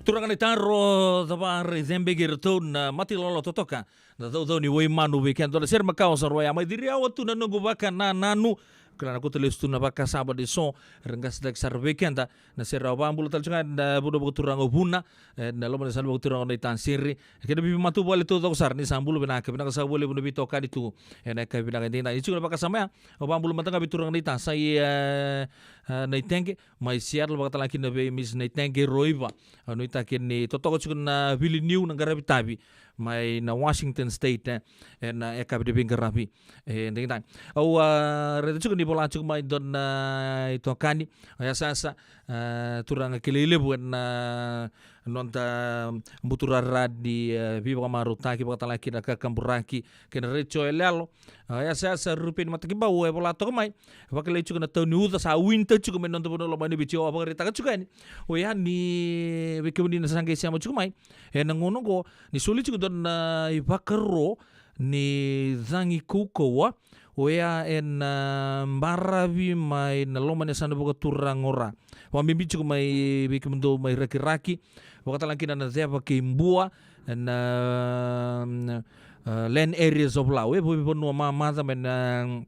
Turaga ni taro, cava ra i cebeki iratou na mata ilawalawa totoka, na caucau ni Waimanu vei keda. Dua na sere makawa sa rua ya, mai ciri yawa tu na noqu vakanananu, Kila na kota lesu tu na vakasama ni so era qasitaki sara vei keda na sere. Au vakabula tale tiko ga na vanua vakaturaga o Vuna, e, na loma ni yasana vakaturaga o Naitasiri, kei na veimatavuvale taucoko sara. Ni sa bula vinaka, vinaka saka vakalevu na veitokani tu ena yakavi vinaka edaidai. Ni tiko na vakasama ya, au vakabula mada ga vei turaga Naita, sa i, e, e, Naitaqe mai Seattle, vakatalega kina vei Miss Naitaqe Roiva. Au nuitaki ni totoka tiko na vili niu na qaravi tavi mai na Washington State, e, ena yakavi ni veiqaravi edaidai. Au, a, raica tiko ni vola tiko mai dua na itokani, o yasayasa, a, turaga kilai levu ena noda buturara ni, e, veivakamarautaki, vakatalega kina kakaburaki kei na retio yaloyalo. A, yasayasa Rupeni Matakibau e vola toka mai, vakilai tiko na tau ni uca sa winter tiko mai noda vanua lomani Viti. Au vakaraitaka tiko yani, oya ni vei kemuni na sa qai sema tiko mai ena gauna oqo, ni soli tiko dua na ivakaro ni cagi kaukauwa, oya ena baravi mai na loma ni yasana vakaturaga o Ra. Vakabibi tiko mai vei kemudou mai Rakiraki, vakatalega kina na Ceva kei Bua, na, na, e, land areas of Lau, e veivanua mamaca mai na,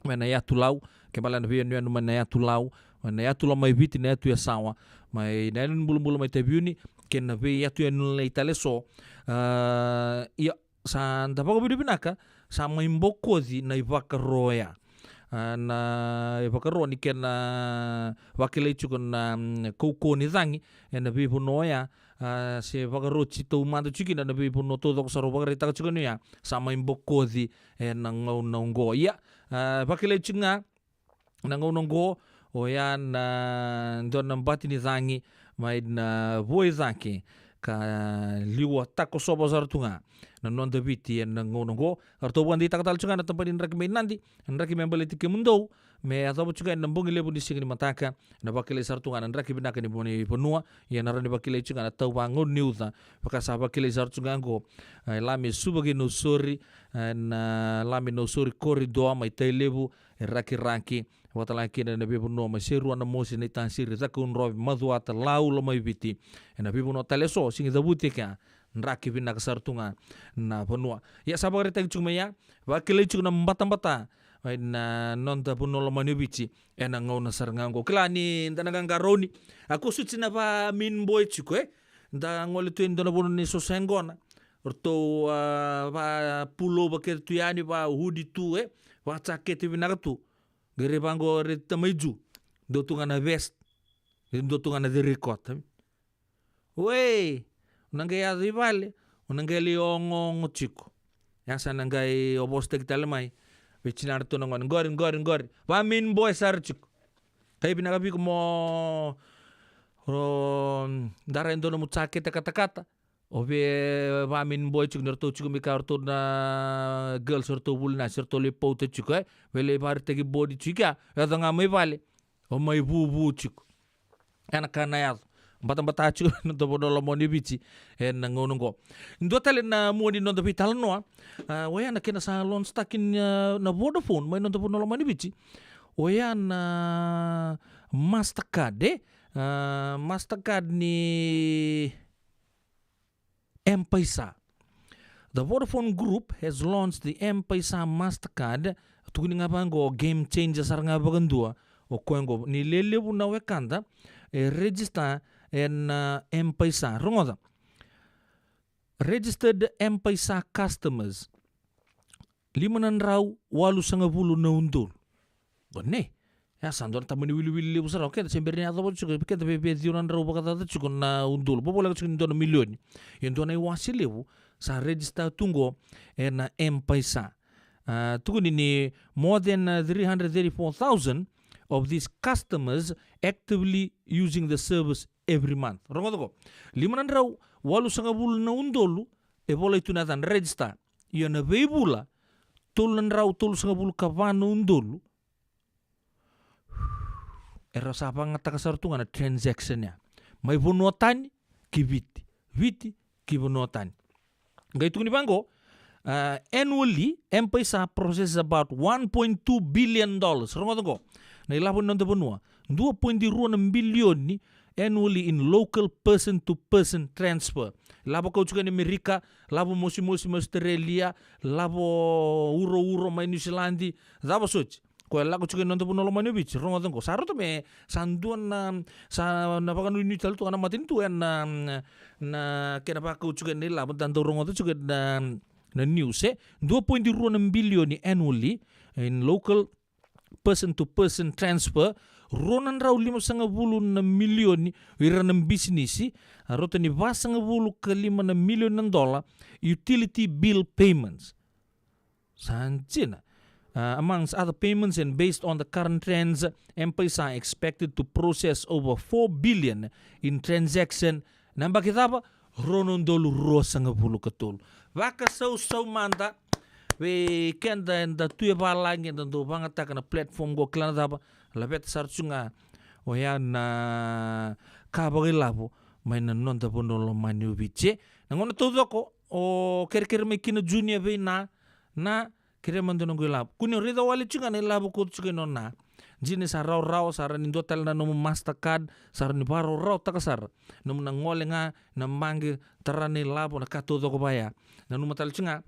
mai na yatu Lau, kei bale na veiyanuyanu mai na yatu Lau, mai na yatu Lomaiviti, na yatu Yasawa, mai na yanuyanu bulabula mai Taveuni, kei na veiyatuyanulei tale eso. A, ia, sa da vakavinavinaka, sa mai bokoci na ivakaro ya. A, na ivakaro ni kena vakilai tiko na, mm, kaukauwa ni cagi ena veivanua oya, a, se vakaroti taumada tiko kina na veivanua taucoko sara au vakaraitaka tiko ni oya, sa mai bokoci ena gauna oqo. Ia, a, vakilai tiko ga na gauna oqo, oya na dua na bati ni cagi mai na vuaicake ka liwa takosova sara tu ga na noda Viti ena gauna oqo. Eratou vakadeitaka tale tiko ga na tabana ni draki mai Nadi, na draki me baleti kemudou, me yacova tiko ga ena bogi levu ni siga ni mataka. Na vakilai sara tu ga na draki vinaka ni, ni vanua, ia na rawa ni vakilai tiko ga na tau vagauna ni uca, vaka sa vakilai sara tu ga oqo, e, Lami Suva kei Nausori, e, na Lami Nausori corridor mai Tailevu, e Rakiraki, vakatalega kina na veivanua mai Serua, Namosi, Naitasiri, Cakaudrove, Macuata, Lau, Lomaiviti, ena veivanua tale eso, sega ni cavuti e kea, draki vinaka sara tu ga na vanua. Ia sa vakaraitaki tiko mai ya, vakilai tiko na batabata mai na noda vanua lomani o Viti ena gauna sara ga oqo. Kila ni da na qaqarauni, a ko suti na va mean boy tiko, e, da gole tu e dua na vanua ni soso yaqona, ratou, a, va pulova kece tu yani, va hudi tu, e, va jakete vinaka tu. Qai rai vaqo, rai tamai Ju, dua tu ga na vest, dua tu ga na cereikota. Wei, o na qai yaco i vale, o na qai lai ogaoga tiko. Ya sa na qai ovosotaki tale mai vei tinadratou na gone. Qori, qori, qori, va mean boy sara tiko. Kai vinaka vei iko mo, o, dara e dua nomu jakete katakata. O via va mean boy tiko ni ratou tiko mai kea, o ratou na girls, o ratou vuli nasi, o ratou lai pauta tiko, e? Via lai vakaraitaki body tiko ya, yaco ga mai vale, o mai vuvu tiko. Ya na ka na yaco. Batabata tiko na noda vanua lomani Viti ena gauna oqo. Dua tale na mua ni noda veitalanoa, a, oya na kena sa launch taki na, na Vodafone mai noda vanua lomani Viti. Oya na Mastercard, e? A, Mastercard ni M-Paisa. The Vodafone Group has launched the M-Paisa Mastercard. Tukuni ga vaqo, game changer sara ga vakadua o koya oqo. Ni lelevu na wekada e register ena, uh, M-Paisa. Rogoca. Registered M-Paisa customers, lima na drau walusagavulu na udolu. Gone, ya sa dua na tamani wiliwili levu sara. O keda se bera ni yacova tiko, keda veve ciwa na drau vakacaca tiko na udolu. Vavoleka tiko ni dua na milioni. Ia dua na iwase levu sa register tu qo ena M-Paisa. A, tukuni ni more than, uh, three hundred thirty-four thousand of these customers actively using the service every month. Rogoca qo. Lima na drau walusagavulu na udolu e volai tu na yacana, register. Ia na veivula, tolu na drau tolusagavulu ka va na udolu era sa vakayagataka sara tu ga na transaction ya. Mai vanua tani ki Viti, Viti ki vanua tani. Qai tukuni vaqo, uh, annually, M-Paisa processes about one point two billion dollars. Rogoca qo, na ilavo ni noda vanua, dua poidi rua na bilioni annually in local person to person transfer. Lavo kauti ga ni Amerika, lavo mosimosi mai Australia, lavo urouro mai Niusiladi, cava soti. Ko e lako tiko e noda vanua lomani o Viti, rogoca oqo. Sa rauta me, sa dua na, sa na vakanuinui tale tu ga na matanitu ena, na, na kena vakau tiko ena ilavo, da dau rogoca tiko ena, na news, e. Dua poidi rua na bilioni annually in local person to person transfer, rua na drau limasagavulu na milioni o ira na bisinisi, a rauta ni vasagavulu ka lima na milioni na dola, utility bill payments. Sa dina. Uh, amongst other payments and based on the current trends, M-PAiSA expected to process over four billion in transaction. Na yabaki cava? Rua na udolu ruasagavulu ka tolu. Vakasausau mada vei keda eda tu e valagi, eda dau vagataka na platform qo, kila na cava, laveta sara tu ga oya na ka vakailavo mai na noda vanua lomani o Viti. Na gauna taucoko o kerekere mai kina Junior vei Na, Na, kerea mada noqu ilavo. Kua ni o raica wale tiko ga na ilavo koto tiko e nona. Dina ni sa rawarawa, sa rawa ni dua tale na nomu Mastercard, sa rawa ni vakarawarawataka sara. Nomu na gole ga na baqe, tara na ilavo, na ka taucoko vaya. Nanuma tale tiko ga,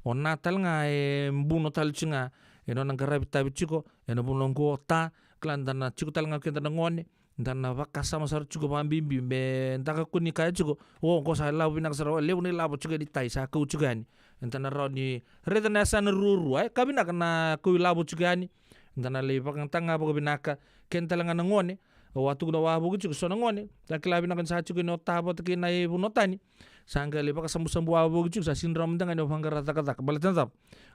o Na tale ga e buno tale tiko ga e nona qaravi tavi tiko ena vanua oqo. Ta, kila, da na tiko tale ga keda na gone, da na vakasama sara tiko vakabibi, me da kakua ni kaya tiko, o, qo sa ilavo vinaka sara, o, levu na ilavo tiko yani, tai sa kau tiko yani. Eda na rawa ni raica na yasana ruarua, e, ka vinaka na kau ilavo tiko yani. Da na lai vakayagataka ga vakavinaka. Kena tale ga na gone, au a tukuna wavoki tiko, so na gone sa kila vinaka ni sa tiko yani o ta vata kei Na e vanua tani. Sa qai lai vakasabusabu wavoki tiko, sa sega ni rawa mada ga ni o vaqara cakacaka. Baleta na cava?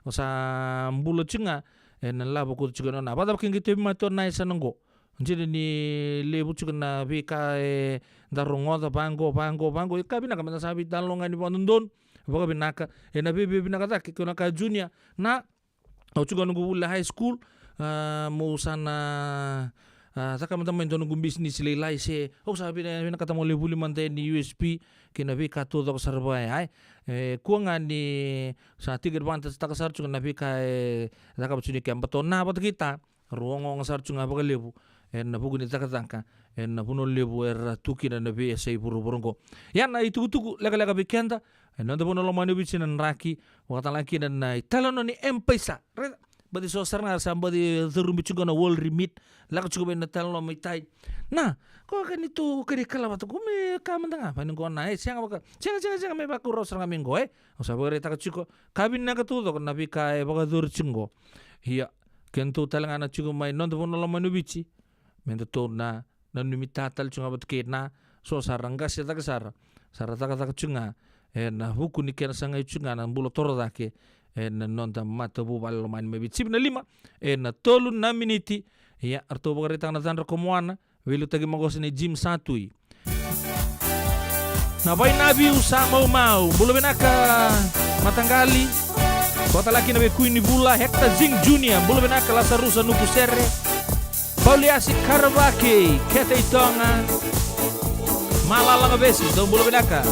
O sa bula tiko ga ena ilavo koto tiko e nona. Vakacava ke qai tauvimate o Na e yasana oqo? Dina ni levu tiko na veika eda rogoca, vaqo, vaqo, vaqo. E ka vinaka meda sa veitalanoa ga yani vakadodonu, vakavinaka, ena veivinaka cake. Ke o na kaya Junior, Na, au tiko noqu vuli high school, a, meu sa na, a, caka mada mai dua noqu bisinisi lailai, se au sa vina-, vinakata meu lai vuli mada yani U S P kei na veika taucoko sara vaya, e. E, kua ga ni sa take advantage taka sara tiko na veika e cakava tiko ni kea. Baleta o Na vata kei Ta, rau ogaoga sara tu ga vakalevu ena vuku ni cakacaka ena vanua levu era tu kina na veiyasai vuravura oqo. Ia na itukutuku lekaleka vei keda ena noda vanua lomani o Viti ena draki, vakatalega kina na italanoa ni M-PAiSA. Raica, baci so sara ga, sa baci carubi tiko na World Remit, lako tiko mai na italanoa mai tai. Na, ko ka ni tu kari kala vata, ko me ka mada ga, vani qo Na, e, sega vaka, sega, sega, sega, me vakau rawa sara ga mai qo, e. Au sa vakaraitaka tiko, ka vinaka taucoko na veika e vakayacori tiko qo. Ia, kedatou tale ga na tiko mai noda vanua lomani o Viti, me datou na, na nanumi ta tale tiko ga vata kei Na, so sa ra qase cake sara, sa ra cakacaka tiko ga ena vuku ni kena sagai tiko ga na bula torocake ena noda matavuvale lomani mai Viti. Sivi na lima ena tolu na miniti. Ia, eratou vakaraitaka na cadra ko Moana, veiliutaki maqosa nei Jim Satui. Na vainaviu sa maumau. Bula vinaka mataqali. Vakatalega kina vei Kuini Vula, Hector Zing Junior. Bula vinaka Lasarusa Nukusere. Pauliasi Karavaki, Kete i Toga. Malala Gavesi, dou bula vinaka.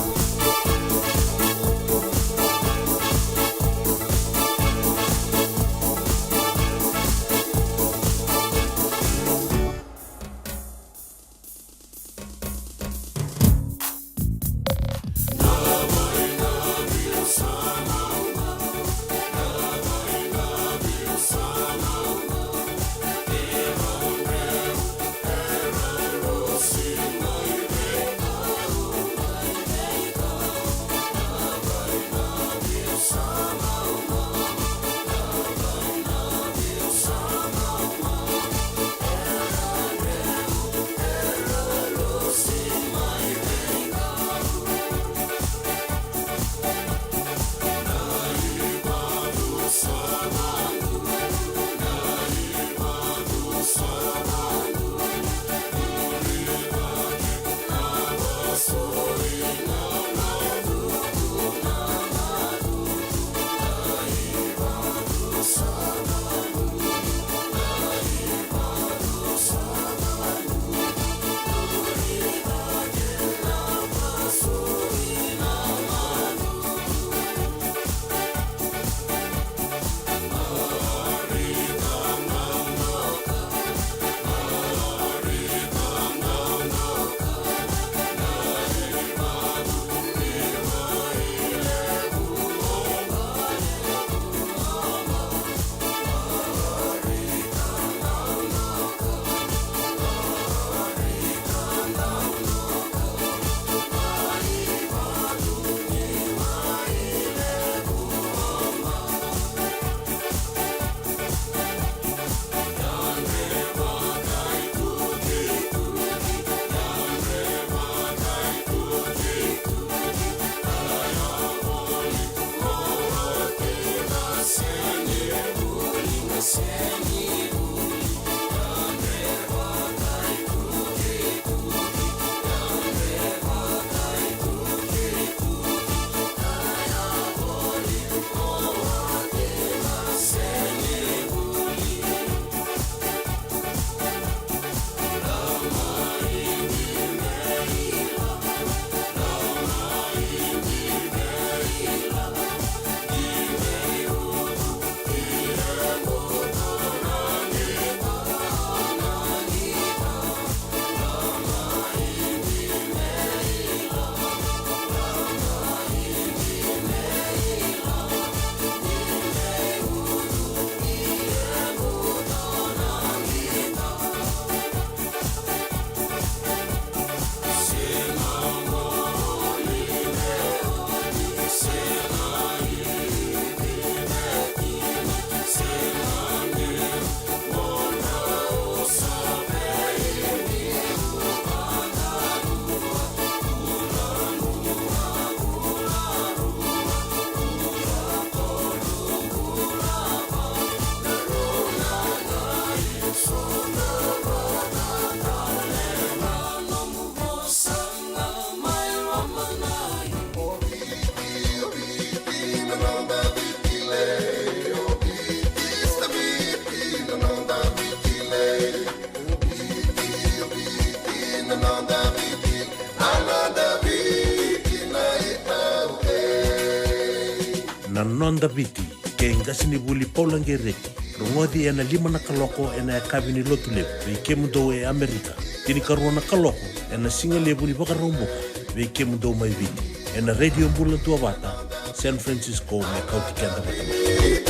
Na Noda Viti kei Qasenivuli Paula Qereti. Rogoci ena lima na kaloko ena yakavi ni Lotulevu vei kemudou e Amerika. Tinikarua na kaloko ena sigalevu ni Vakaraubuka vei kemudou mai Viti. Ena Radio Bula Duavata, San Francisco, me kauti keda vata mai.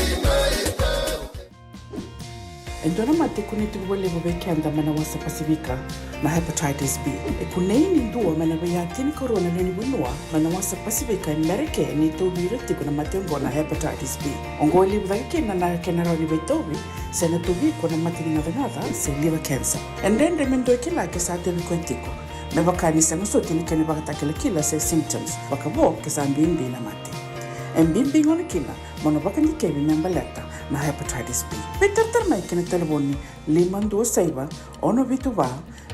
E dua na mate e kunei tiko vakalevu vei keda mai na wasa Pasifika, na hepatitis B. E kunei ni dua mai na veiya tinikarua na lewe ni vanua mai na wasa Pasifika e Merika ni tauvi ira tiko na mate oqo na hepatitis B. Oqo e levu cake kina na kena rawa ni veitauvi se na tauvi iko na mate ni gacagaca se liver cancer. E dredre me dua e kila ke sa tauvi koya tiko, me vaka ni sega soti na kena ivakatakilakila se symptoms, vakavo ke sa bibi na mate. E bibi gona kina mo na vakadikevi me baleta na hepatitis B. Veitaratara mai ki na talevoni lima dua saiva, ono vitu va,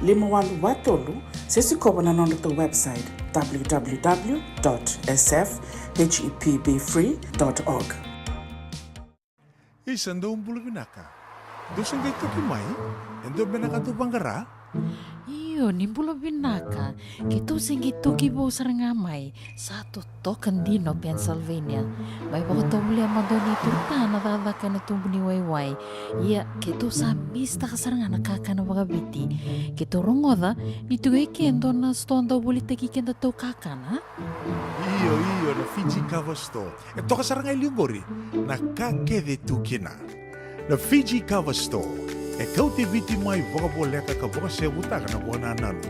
lima walu va tolu, se sikova na nodratou website, w w w dot s f h e p b free dot org. Isa, dou bula vinaka. Dou se qai toki mai? E dua beka na ka dou vaqara? Io, ni bula vinaka. Keitou se qai toki vou sara ga mai. Sa totoka dina o Pennsylvania. Mai vakatovolea mada o neitou ta na cakacaka ena tubu ni waiwai. Ia, keitou sa misitaka sara ga na kakana vakaviti. Keitou rogoca ni tiko e ke e dua na sitoa dau volitaki kedatou kakana. Io, io, na Fiji Cover Store. E toka sara ga e liu qori na ka kece tu kina. Na Fiji Cover Store e kauti Viti mai vakavoleka ka vakasevutaka na vakanananu.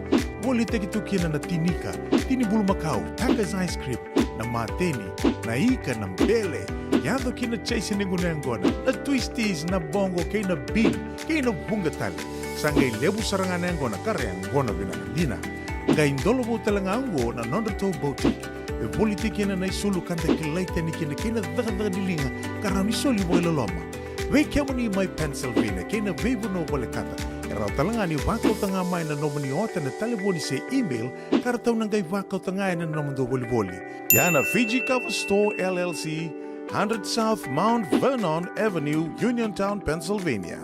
Volitaki tu kina na tinika, tini bulumakau, Taka's ice cream, na mateni, na ika, na bele, yaco ki na chase ni gunu yaqona, na twisties, na bongo kei na bean kei na vuqa tale. Sa qai levu sara ga na yaqona ka ra yaqona vinaka dina. Qai dolovou tale ga oqo na nodratou boutique e volitaki kina na isulu ka da kilai tani kina kei na cakacaka ni liga ka rawa ni soli vakailoloma. Vei kemuni mai Pennsylvania kei na veivanua volekata, e rawa tale ga ni vakauta ga mai na nomuni ota ena talevoni se email ka ratou na qai vakauta ga ena nomudou volivoli. Ia na Fiji Cover Store L L C, hundred South Mount Vernon Avenue, Uniontown, Pennsylvania.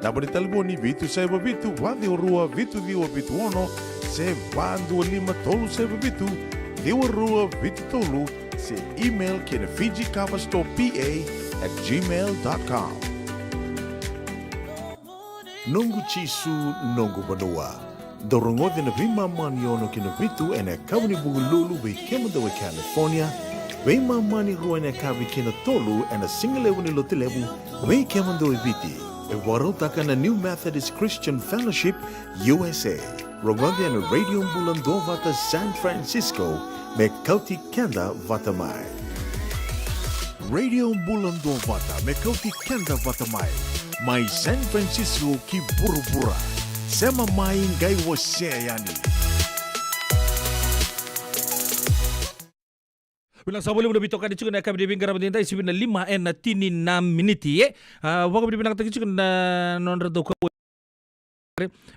Naba ni talevoni vitu saiva vitu, va ciwa rua, vitu ciwa vitu ono, se va dua lima tolu saiva vitu, ciwa rua vitu tolu, se email ki na Fiji Cover Store P A at gmail dot com. Noqu Jisu, noqu vanua. Dou rogoca na veimama ni ono ki na vitu ena yakavi ni Vukelulu vei kemudou e California, veimama ni rua ena yakavi ki na tolu ena sigalevu ni Lotulevu vei kemudou e Viti. E vakarautaka na New Methodist Christian Fellowship U S A. Rogoca ena Radio Bula Duavata San Francisco, me kauti keda vata mai. Radio Bula Duavata, me kauti keda vata mai. Mai San Francisco ki vuravura. Sema mai qai wasea yani. Vinaka saka vakalevu na veitokani tiko ena yakavi ni veiqaravi edaidai, sivia na lima ena tini na miniti, e. A, vakavinavinakataki tiko na nodra dau kau.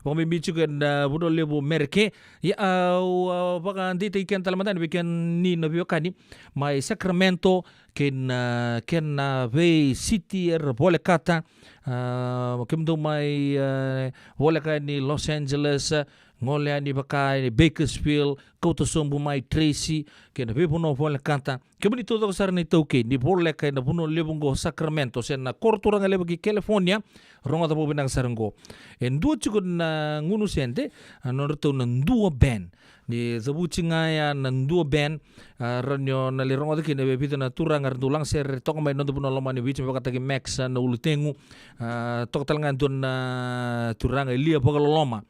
Vakabibi tiko ena, a, vanua levu Merika. Ia, a, au, a, vakadeitaki keda tale mada yani vei kemuni na veiwekani mai Sacramento, kei na, kei na veisiti era volekata. A, kemudou mai, a, voleka yani Los Angeles, gole yani vaka yani Bakersfield, kauta sobu mai Tracy, kei na veivanua volekata. Kemuni taucoko sara na iTaukei ni voleka ena vanua levu oqo Sacramento, se na koro turaga levu ki California, rogoca vakavinaka sara oqo. E dua tiko na gunu sede, a, nodratou na Dua Band. Ni cavuti ga ya na Dua Band, a, rawa ni o na lai rogoca kina e vica na turaga era dau lagasere toka mai na noda vanua lomani o Viti, me vakataki Max, a, na ulutegu. A, toka tale ga e dua na turaga e lia vakaloloma.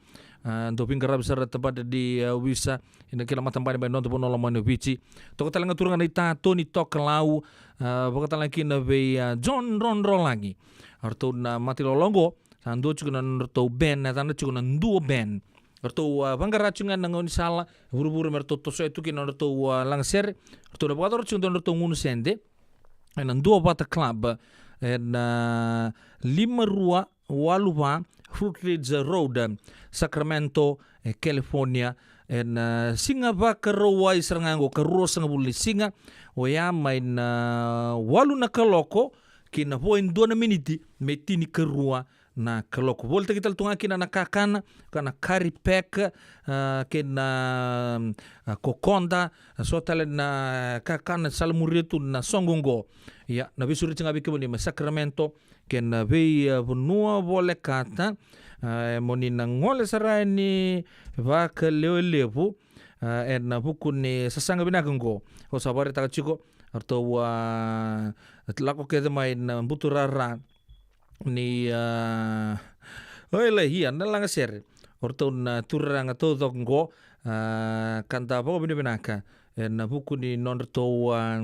A, dau veiqaravi sara tabadra ni, a, wisa ena kena matabani mai noda vanua lomani o Viti. Toka tale ga turaga na ita Toni Tokalau, a, vakatale ga kina vei, a, John Drodrolagi. A, ratou na mata ilawalawa oqo, sa dua tiko na nodratou band, na yacana tiko na Dua Band. Ratou, a, vaqara tiko ga na gaunisala vuravura me ratou tosoya tu kina nodratou, a, lagasere. Ratou na vakayacora tiko na nodratou gunu sede ena Duavata Club, ena, a, lima rua walu va Fruit Ridge Road, Sacramento, e California, ena, a, siga Vakarauwai sara ga oqo, ka ruasagavulu ni siga, oya mai na, a, walu na kaloko ki na vo e dua na miniti me tinikarua na kaloko. Volitaki tale tu ga kina na kakana, ka na curry pack, ah, kei na, ah, kokoda, so tale na kakana sa muria tu na soqo oqo. Ia, na veisureti ga vei kemuni mai Sacramento, kei na vei, ah, vanua volekata, ah, e moni na gole sara yani vakalevulevu, ah, ena vuku ni sasaga vinaka oqo. Au sa vakaraitaka tiko, o ratou, ah, lako kece mai na buturara ni, ah, o Elaia na lagasere. O ratou na turaga taucoko oqo, ah, ka da vakavinavinaka ena vuku ni nodratou, ah,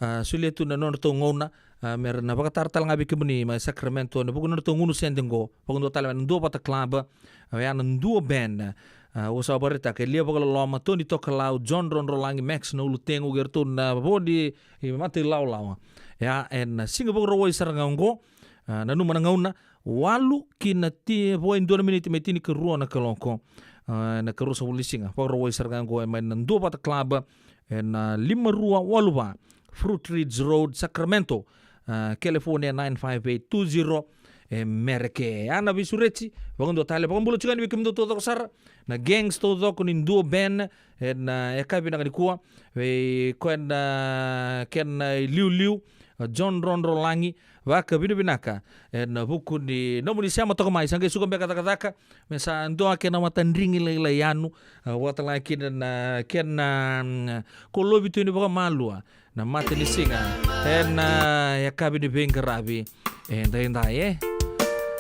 ah, solia tu na nodratou gauna, ah, me ra na vakatara tale ga vei kemuni mai Sacramento ena vuku ni nodratou gunu sede oqo. Vakadua tale mai na Duavata Club, ah, oya na Dua Band. Ah, au sa vakaraitaka, Elia Vakaloloma, Tony Tokalau, John Rodrolagi, Max na Ulutegu, kei ratou na vo ni, i mata ilawalawa. Ia, ena siga Vakarauwai sara ga oqo, ah, nanuma na gauna, walu ki na ti, vo e dua na miniti me tinikarua na kaloko. Ah, na ikarua sa vuli siga, Vakarauwai sara ga oqo, e mai na Duavata Club, ena lima rua walu va, Fruit Ridge Road, Sacramento, ah, California nine five eight two zero, e Mereke. Ia na veisureti, vakadua tale, vakabula tiko yani vei kemudou taucoko sara, na gangs taucoko ni Dua Band, ena, ah, yakavi vinaka nikua, vei koya na, kena iliuliu, ah, John Rodrolagi, vakavinavinaka ena vuku ni nomuni sema toka mai, sa qai suka beka cakacaka, me sa dua kena matadrigi lailai yanu, ah, vakatale ga kina na kena, mm, kolovi tu ni vakamalua na matanisiga ena, ah, yakavi ni veiqaravi edaidai, e.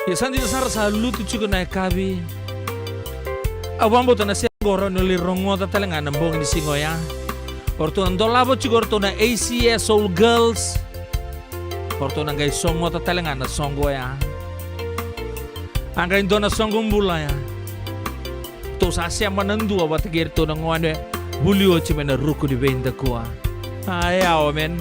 Ia sa dina sara sa lutu tiko na yakavi. Au vakabauta na sega o rawa ni lai rogoca tale ga na bogi ni siga oya. O ratou na dolava tiko o ratou na A C S Soul Girls. O ratou na qai sogota tale ga na soqo oya. A qai dua na soqo bula ya. Ratou sa sema na dua vata kei iratou na gone vuli oti mai na ruku ni veidakua. A, e yawa, man.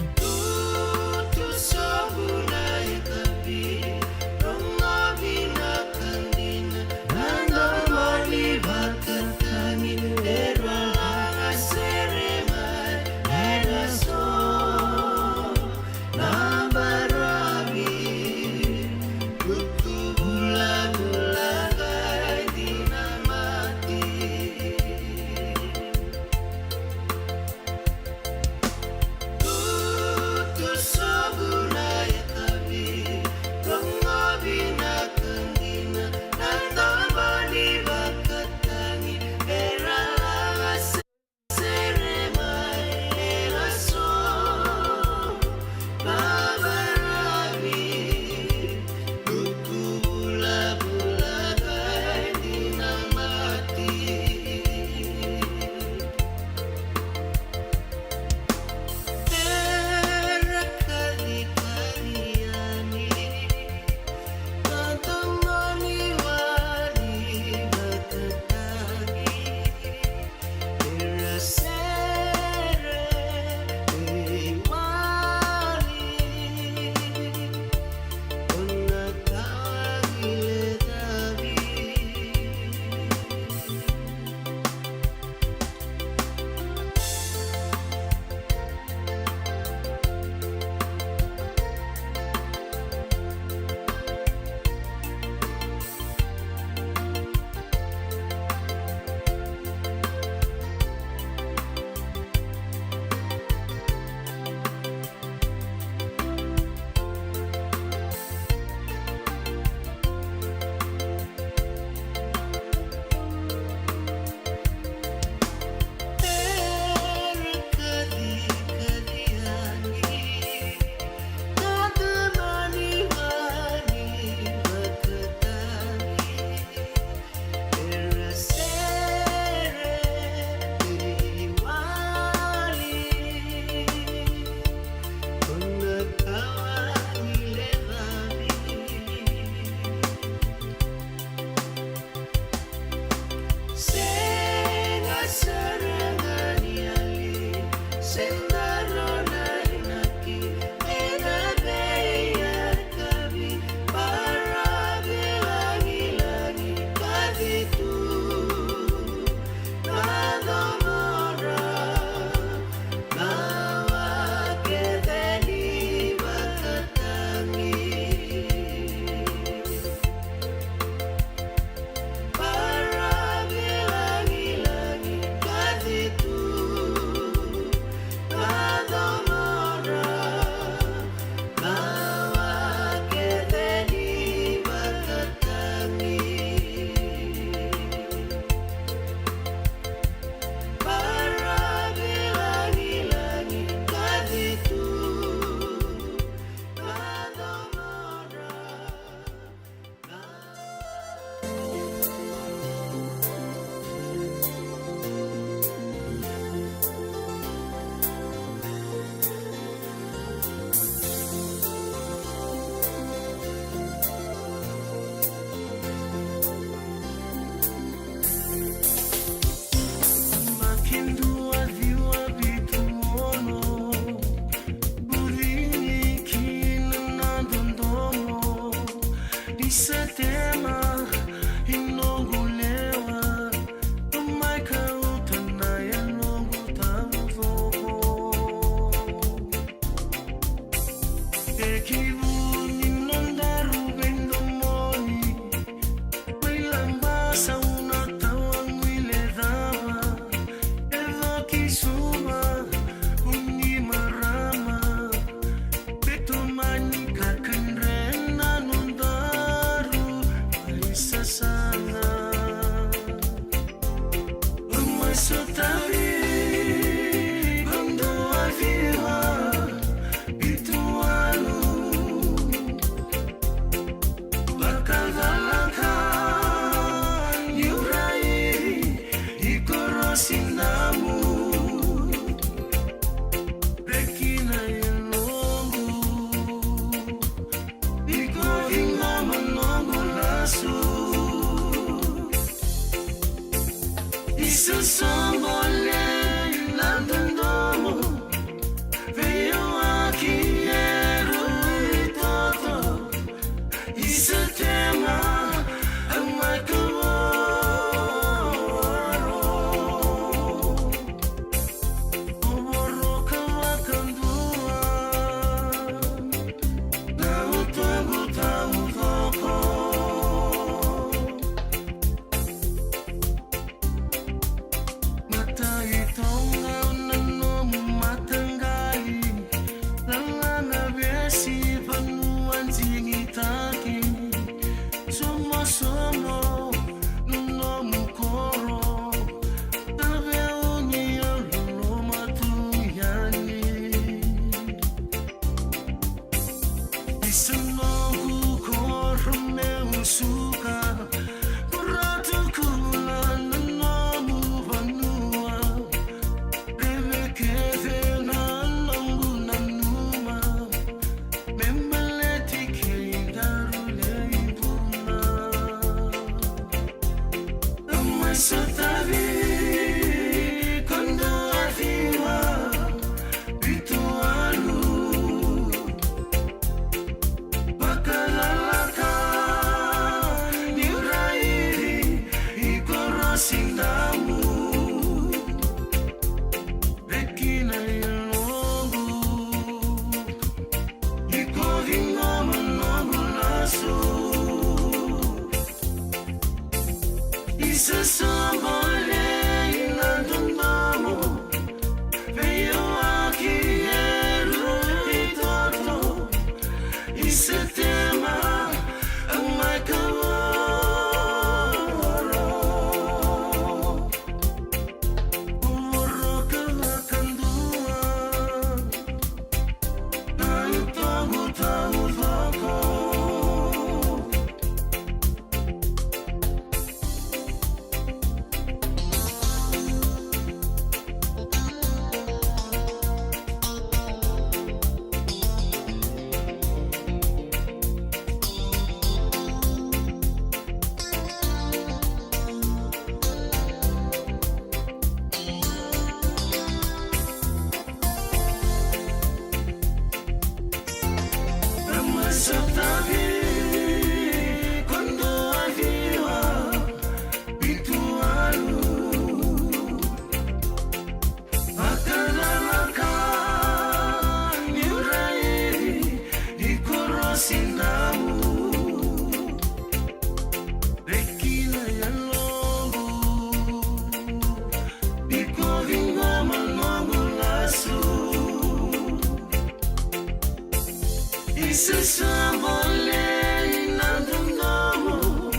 Isa sa bolei na dodomo,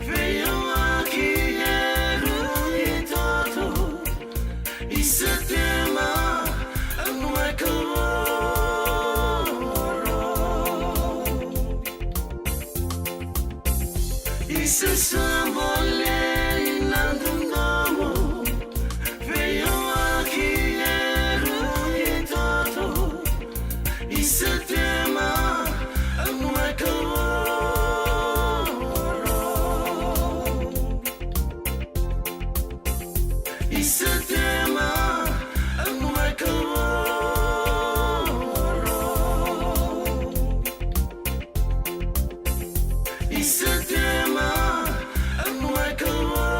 veiyawaki e rui toto. Isa tema, a mai kavoro. Isa sa bolei na dodomo, veiyawaki e rui toto. Isa tema, a mai kavoro. Isa tema, a mai kavoro. Isa tema, a mai kavoro.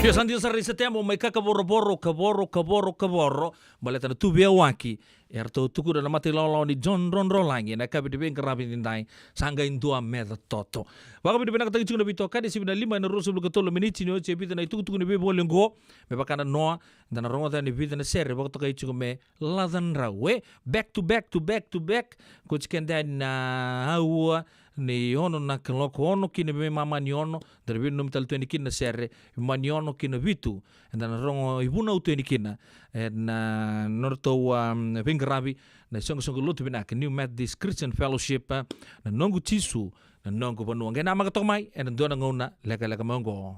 Io, sa dina sara, isa tema, mai kakavorovoro, kavoro, kavoro, kavoro. Baleta na tu veiyawaki eratou tukuna na mata ilawalawa ni John Drodrolagi ena yakavi ni veiqaravi nidai, sa qai dua meca toto. Vakavinavinakataki tiko na veitokani, sivi na lima ena ruasagavulu ka tolu na miniti ni oti e vica na itukutuku ni veivoli oqo. Me vaka na noa, da na rogoca yani e vica na sere vakatokai tiko me Lacadrau, e? Back to back to back to back. Ko tiko keda yani na aua ni ono na kaloko, ono ki na veimama ni ono, da na veinanumi tale tu yani kina na sere, veimama ni ono ki na vitu, eda na rogo ivunau tu yani kina ena nodratou, um, veiqaravi na isoqosoqo lotu vinaka, New Methodist Christian Fellowship, eh, Na Noqu Jisu, Na Noqu Vanua. Qai namaka toka mai ena dua na gauna lekaleka mai oqo.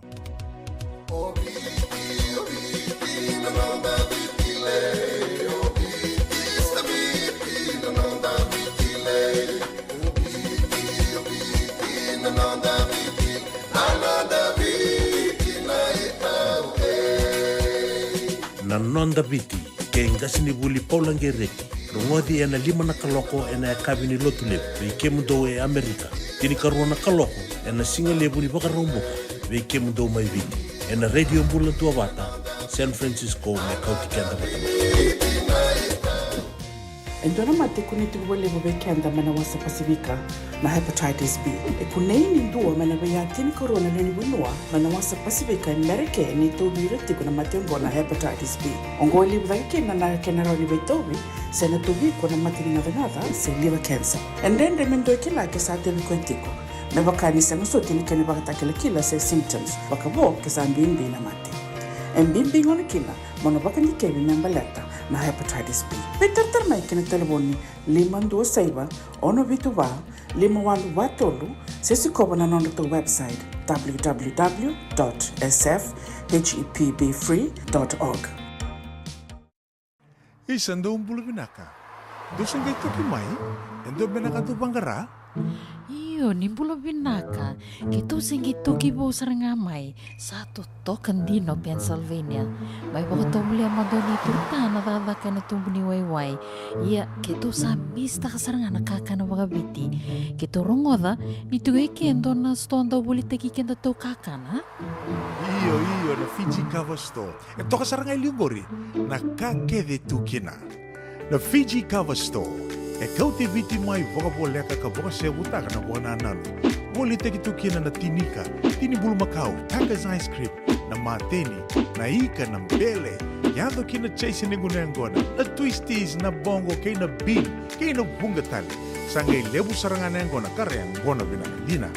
Na Noda Viti, kei qasenivuli Paula Qereti. Rogoci ena lima na kaloko ena yakavi ni Lotulevu vei kemudou e Amerika, tinikarua na kaloko ena sigalevu ni Vakaraubuka vei kemudou mai Viti, ena Radio Bula Duavata, San Francisco, me kauti keda vata mai. E dua na mate e kunei tiko vakalevu vei keda mai na wasa Pasifika, na hepatitis B. E kunei ni dua mai na veiyatini karua na lewe ni vanua mai na wasa Pasifika e Merika e tauvi ira tiko na mate oqo na hepatitis B. Oqo e levu cake kina na kena rawa ni veitauvi, se na tauvi iko na mate ni gacagaca se liver cancer. E dredre me dua e kila ke sa tauvi koya tiko, me vaka ni sega soti ni kena ivakatakilakila se symptoms, vakavo ke sa bibi na mate. E bibi gona kina mo na vakadikevi me baleta na hepatitis B. Veitaratara mai ki na talevoni lima dua saiva, ono vitu va, lima walu va tolu, se sikova na nodratou website, w w w dot s f h e p b free dot org. Isa, dou bula vinaka. Dou se qai toki mai? E dua beka na ka dou vaqara? Io, ni bula vinaka. Keitou se qai toki vou sara ga mai. Sa totoka dina o Pennsylvania. Mai vakatovolea mada o Neitou Rita na cakacaka ena tubu ni waiwai. Ia, keitou sa misitaka sara ga na kakana vakaviti. Keitou rogoca ni tu e ke e dua na sitoa dau volitaki kedatou kakana. Io, io, na Fiji Kava Store. E toka sara ga e liu qori na ka kece e tu kina. Na Fiji Kava Store e kauti Viti mai vakavoleka ka vakasevutaka na vakanananu. Volitaki tu kina na tinika, tini bulumakau, Tucker's ice cream, na mateni, na ika, na bele, yaco ki na chase ni gunu yaqona, na twisties, na boqo kei na bean, kei na vuqa tale. Sa qai levu sara ga na yaqona ka ra yaqona vinaka dina.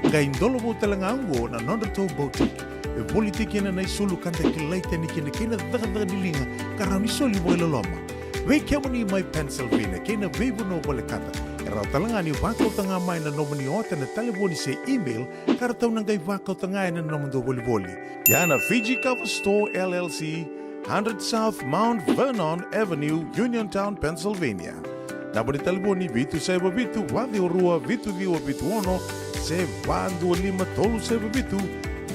Qai dolovou tale ga oqo na nodratou boutique. E volitaki kina na isulu ka da kilai tani kina kei na cakacaka ni liga ka rawa ni soli vakailoloma. Vei kemuni mai Pennsylvania kei na veivanua volekata, e rawa tale ga ni vakauta ga mai na nomuni ota ena talevoni se email ka ratou na qai vakauta ga ena nomudou volivoli. Ia na Fiji Kava Store L L C, hundred South Mount Vernon Avenue, Uniontown, Pennsylvania. Naba ni talevoni vitu saiva vitu, va ciwa rua, vitu ciwa vitu ono, se va dua lima tolu saiva vitu,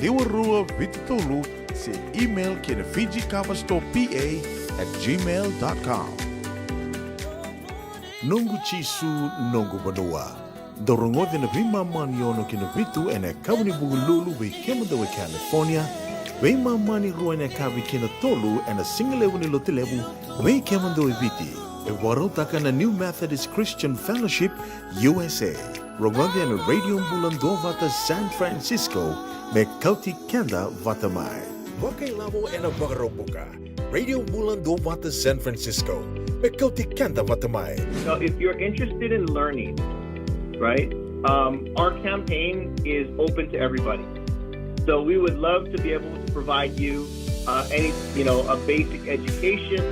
ciwa rua vitu tolu, se email ki na Fiji Kava Store P A at gmail dot com. Noqu Jisu, Noqu Vanua. Dou rogoci ena veimama ni ono ki na vitu ena yakavi ni Vukelulu vei kemudou e California, veimama ni rua ena yakavi ki na tolu ena sigalevu ni Lotulevu vei kemudou e Viti. E vakarautaka na New Methodist Christian Fellowship U S A. Rogoci ena Radio Bula Duavata San Francisco me kauti keda vata mai. Vakailavo ena Vakaraubuka. Radio Bula Duavata San Francisco. Me kauti keda vata mai. Now, if you're interested in learning, right, um, our campaign is open to everybody. So we would love to be able to provide you uh, any, you know, a basic education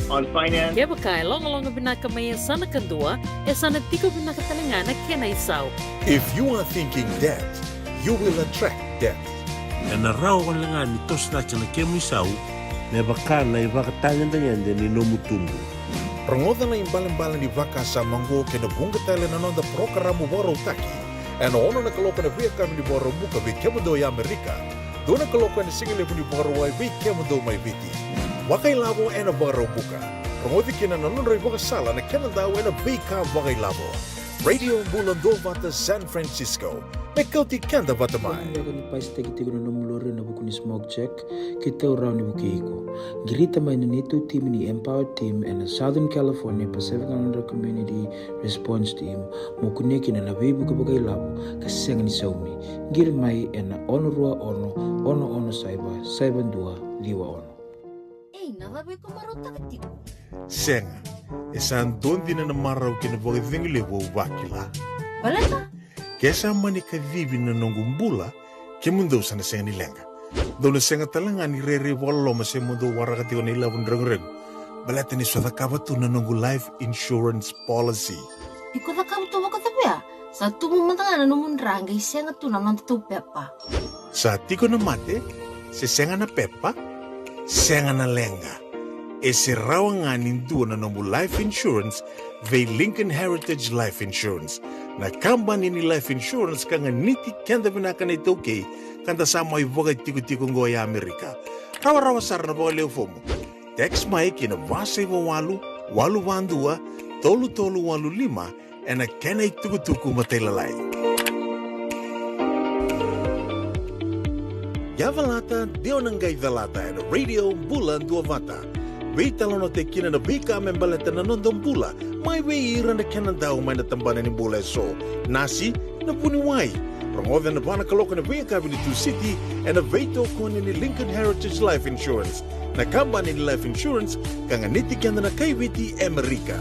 on finance. Kevaka e logaloga vinaka mai e sa na kadua, e sa na tiko vinaka tale ga na kena isau. If you are thinking debt, you will attract debt. Ena rawa wale ga ni toso cake na kemu isau me vaka na ivakatagedegede ni nomu tubu. Rogoca na ibalebale ni vakasama oqo kei na vuqa tale na noda parokaramu vakarautaki ena ono na kaloko na veiyakavi ni Vakaraubuka vei kemudou e Amerika, dua na kaloko ena sigalevu ni Vakarauwai vei kemudou mai Viti. Vakailavo ena Vakaraubuka. Rogoci kina na nodra ivakasala na kenadau ena veika vakailavo. Radio Bula Duavata San Francisco. Me kauti keda vata mai. Beka ni pasitaki tiko na nomu lori ena vuku ni smoke check, keitou rawa ni vukei iko. Qirita mai na neitou timi ni Empower Team ena Southern California Pacific Islander Community Response Team mo kunea kina na veivuke vakailavo ka sega ni saumi. Qiri mai ena ono rua ono, ono ono saiva, saiva dua, ciwa ono. Ei, na cava iko marautaka tiko? Sega, e sa dua dina na marau kei na vakacegu levu au vakila. Baleta? Ke sa mani kacivi na noqu bula, kemudou sa na sega ni leqa. Dou na sega tale ga ni rairai vakaloloma se mo dou waraka tiko na ilavo ni reguregu. Baleta ni sa cakava tu na noqu life insurance policy. Iko cakava tu vakacava ya? Sa tubu mada ga na nomu dra qai sega tu na noda tou pepa. Sa tiko na mate, se sega na pepa, sega na leqa. E se rawa ga ni dua na nomu life insurance vei Lincoln Heritage Life Insurance, na kabani ni life insurance ka ganiti keda vinaka na iTaukei ka da sa mai vakatikotiko oqo e Amerika. Rawarawa sara na vakaleu fomu. Text mai ki na va saiva walu, walu va dua, tolu tolu walu lima, ena kena itukutuku matailalai. Ia calata, de o na qai calata ena Radio Bula Duavata. Veitalanoataki kina na veika me baleta na noda bula, mai vei ira na kenadau mai na tabana ni bula eso. Nasi, na vuniwai. Rogoca ena va na kaloko na veiyakavi ni Tusiti, ena veitokoni ni Lincoln Heritage Life Insurance, na kabani ni life insurance ka ganiti keda na kai Viti e Amerika.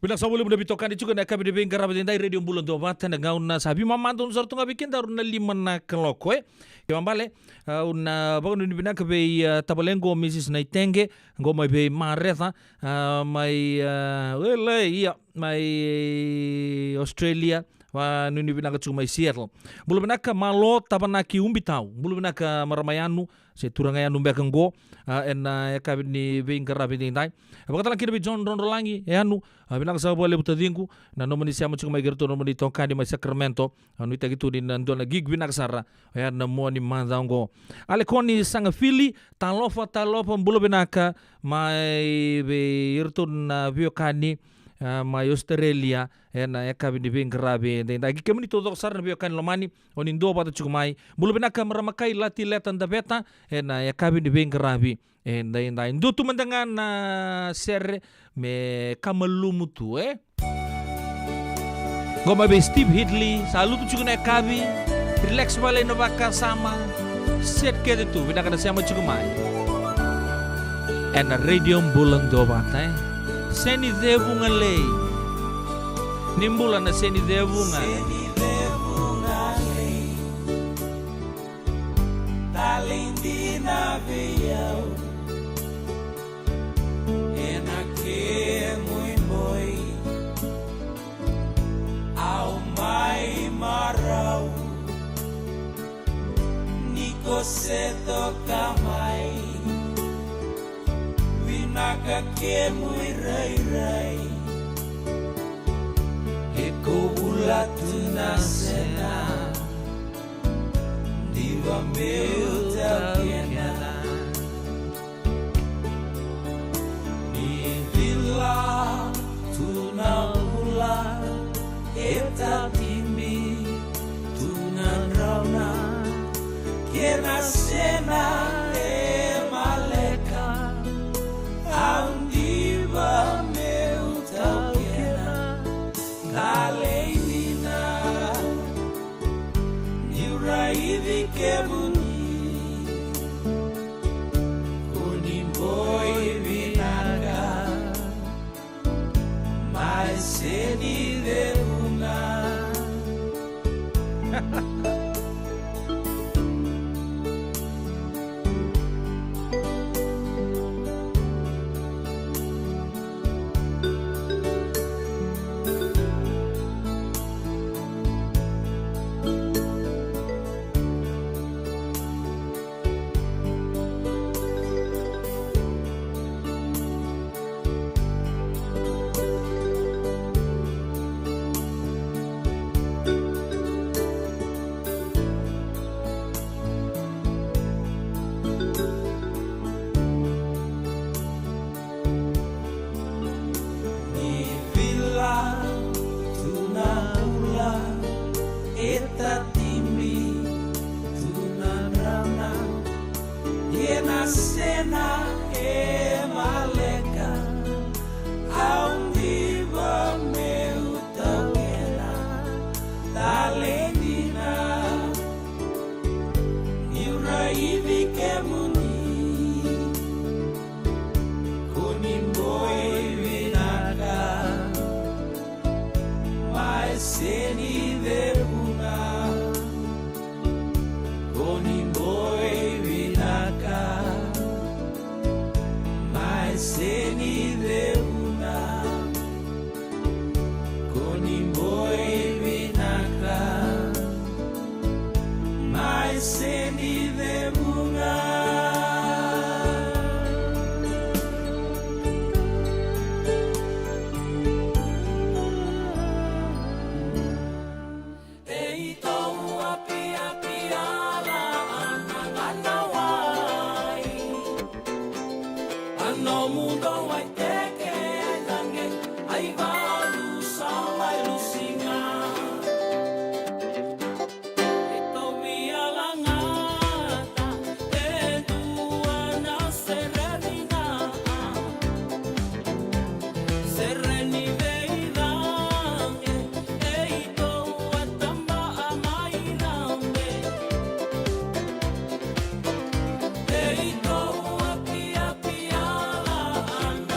Vinaka saka vakalevu na veitokani tiko ena yakavi ni veiqaravi edaidai, Radio Bula Duavata, ena gauna sa veimama donu sara tu ga vei kedaru na lima na kaloko, e. Kena ibalebale, au na vakanuinui vinaka vei, a, tavalequ o Mrs Naitege, qo mai vei Mareca, a, mai, a, Wele, ia, mai Australia, vakanuinui vinaka tiko mai Seattle. Bula vinaka Malo Tavanaki Ubitau. Bula vinaka marama yanu, se turaga yanu beka qo, a, ena yakavi ni veiqaravi edaidai. E vakatalega kina vei John Drodrolagi, e yanu, a, vinaka saka vakalevu taciqu, na nomuni sema tiko mai kei iratou na nomuni itokani mai Sacramento, a, nuitaki tu ni na dua na gig vinaka sara, oya na mua ni macawa oqo. Alekoni Sagafili, talofa, talofa, bula vinaka, mai vei iratou na veiwekani, a, mai Australia, ena yakavi ni veiqaravi edaidai. Kei kemuni taucoko sara na veiwekani lomani, o ni duavata tiko mai. Bula vinaka marama kai Lati Leta Daveta, ena yakavi ni veiqaravi edaidai. Dua tu mada ga na sere me kamalumu tu, e? Qo mai vei Steve Hitley, sa lutu tiko na yakavi, relax vale na vakasama, set kece tu, vinaka na sema tiko mai. Ena Radio Bula Duavata, e? Seni Cevugalei. Ni bula na Seni Cevuga. Seni Cevugalei. Talei dina vei au. Ena kemu iboi au mai marau. Ni ko se toka mai. Vinaka kemu irairai. Ke ko bula tu na sena. Diva meu tau kena. Ni cila tu na bula e tatibi tu na drauna. Kena sena e maleka. Au diva meu tau kena. Talei dina. Niu raici kemuni. Kena sena e maleka, au diva meu taukena tale dina. Niu raici kemuni, ko ni boi vinaka, mai seni cevuna. Ko ni boi vinaka, mai seni cevuna. Ko ni boi vinaka, mai seni cevuna. Eitou apiapia la ana gana wai. A nomu dou ai teke ai cage, ai valu sa mai lusiga. Eitou via lagata e dua na sereni na sereni vei cage, eitou a taba a mai cage. Eitou apiapia la ana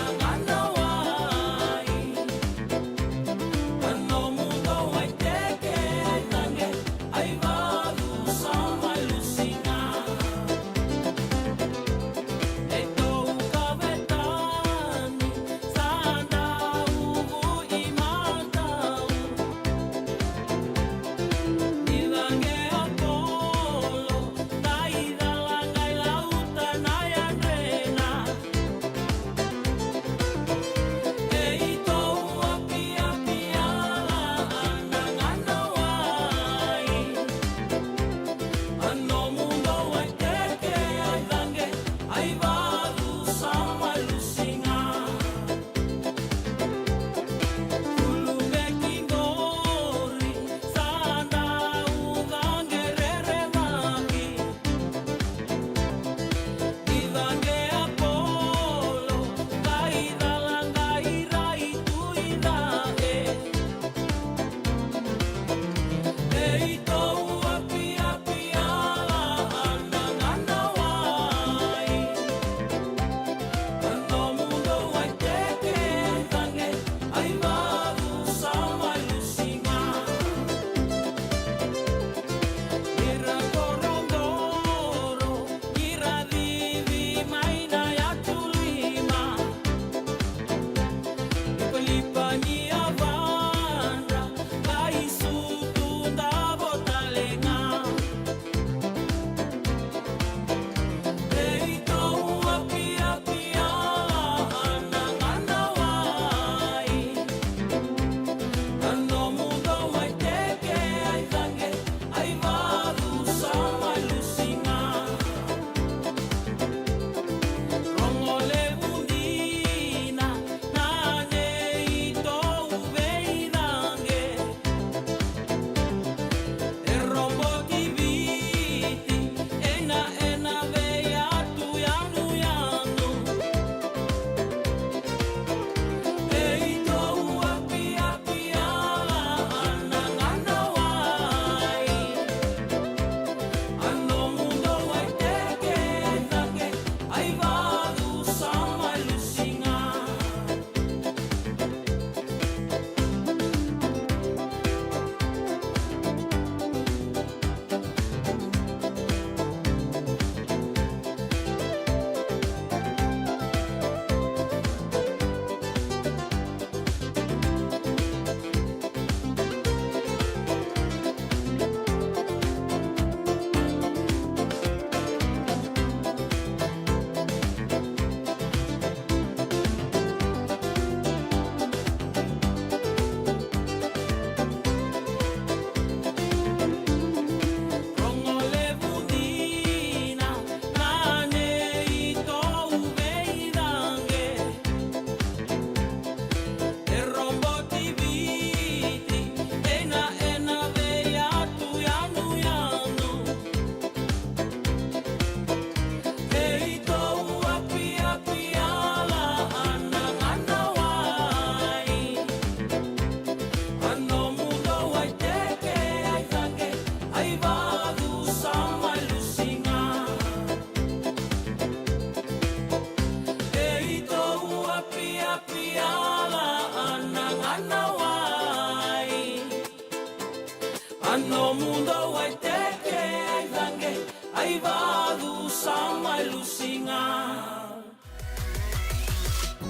Nomu dau ai teke ai cage, ai vacu sa mai lusiga.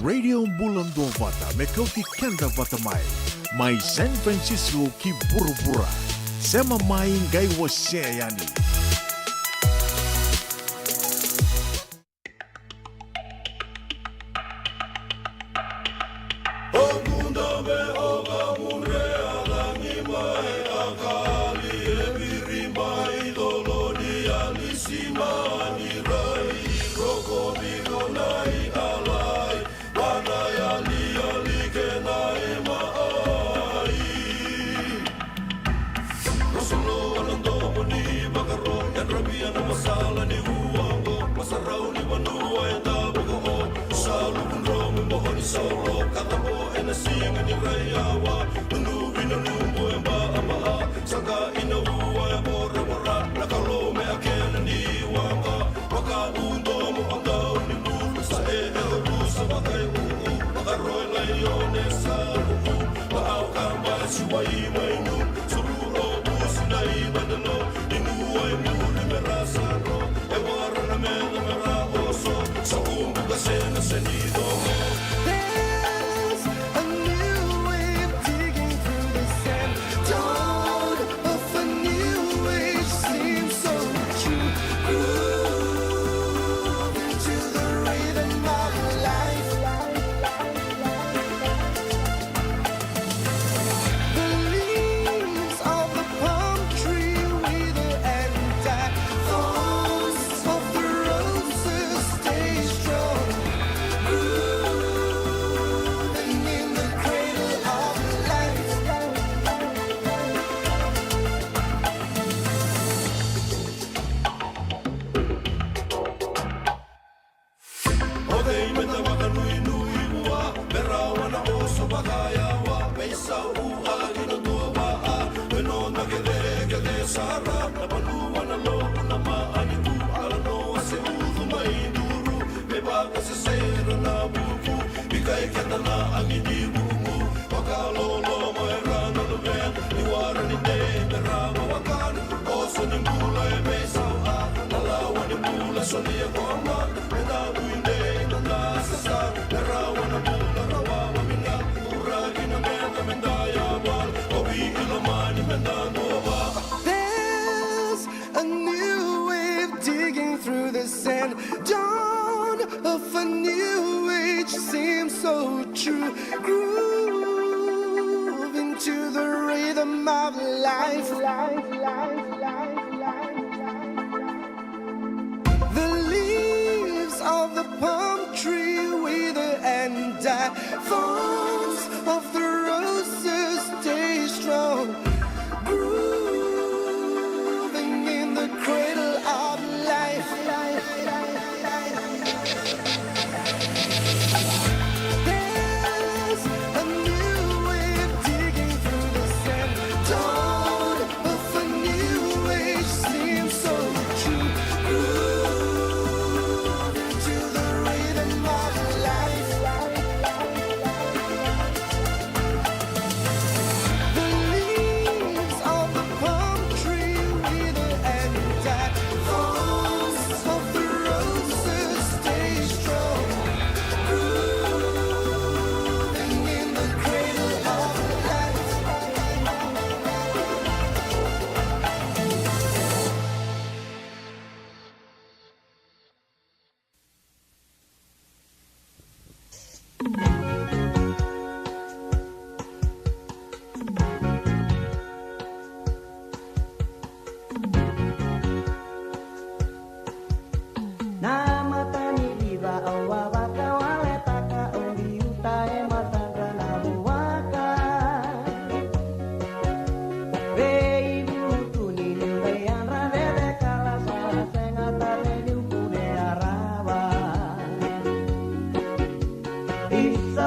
Radio Bula Duavata me kauti keda vata mai, mai San Francisco ki vuravura. Sema mai qai wasea yani. Rosolo ana domo ni vakaro, yadra via na masala ni ua oqo. Masarau ni vanua e tavako o, sa luku dromu mo ni sauro. Katamo ena siga ni rai awa, nunuvi na nubu e ba ama a. Saga ina ua e voravora, na kalo me a kena ni waqa. Waka u domo o dau ni mutu, sa e e o rusa vaka e uu. Vakaro e lai o ne sa uu, va au kaba si wai mai nu. Suru o busi na i vanelo, i mua e muri me ra sa ro. E wara na meda me ra oso, sa kumbu ka sena se ni domo. There's a new wave digging through the sand. Dawn of a new age seems so true. Grooving to the rhythm of life. The leaves of the palm tree wither and die. Thorns of the roses stay strong. Grooving in the cradle of life. O cei me da vakanuinui vua, me rawa na oso vakayawa, me isau agi na dua vaa, me noda kecekece sara, na vanua na loku na maaniku, ala noa se ucu mai duru, me vakasesera na vuku, vika e keda na agi ni vuku. Vakaloloma era na luvena, ni wara ni dei me rawa wakana. Oso ni bula e veisau a, na lawa ni bula solia ko mata. Me na vui dei na na sasa, me rawa na bula rawa vamina. Uraki na meda me da yawa, o vi ilomani me da dua va. There's a new wave digging through the sand. Dawn of a new age seems so true. Grooving to the rhythm of life. The leaves of the palm tree wither and die. Thorns of the roses stay strong. Grooving in the cradle of life. There's a new wave digging through the sand. Dawn of a new age seems so true. Grooving to the rhythm of life. The leaves of the palm tree wither and die. Thorns of the roses stay strong. Grooving in the cradle of life. Na mata ni liva au a vakawaletaka, au biuta e matadra na vuaka. Veivutuni niu qai yadra cecekala, sa sega tale niu kune a rawa. Isa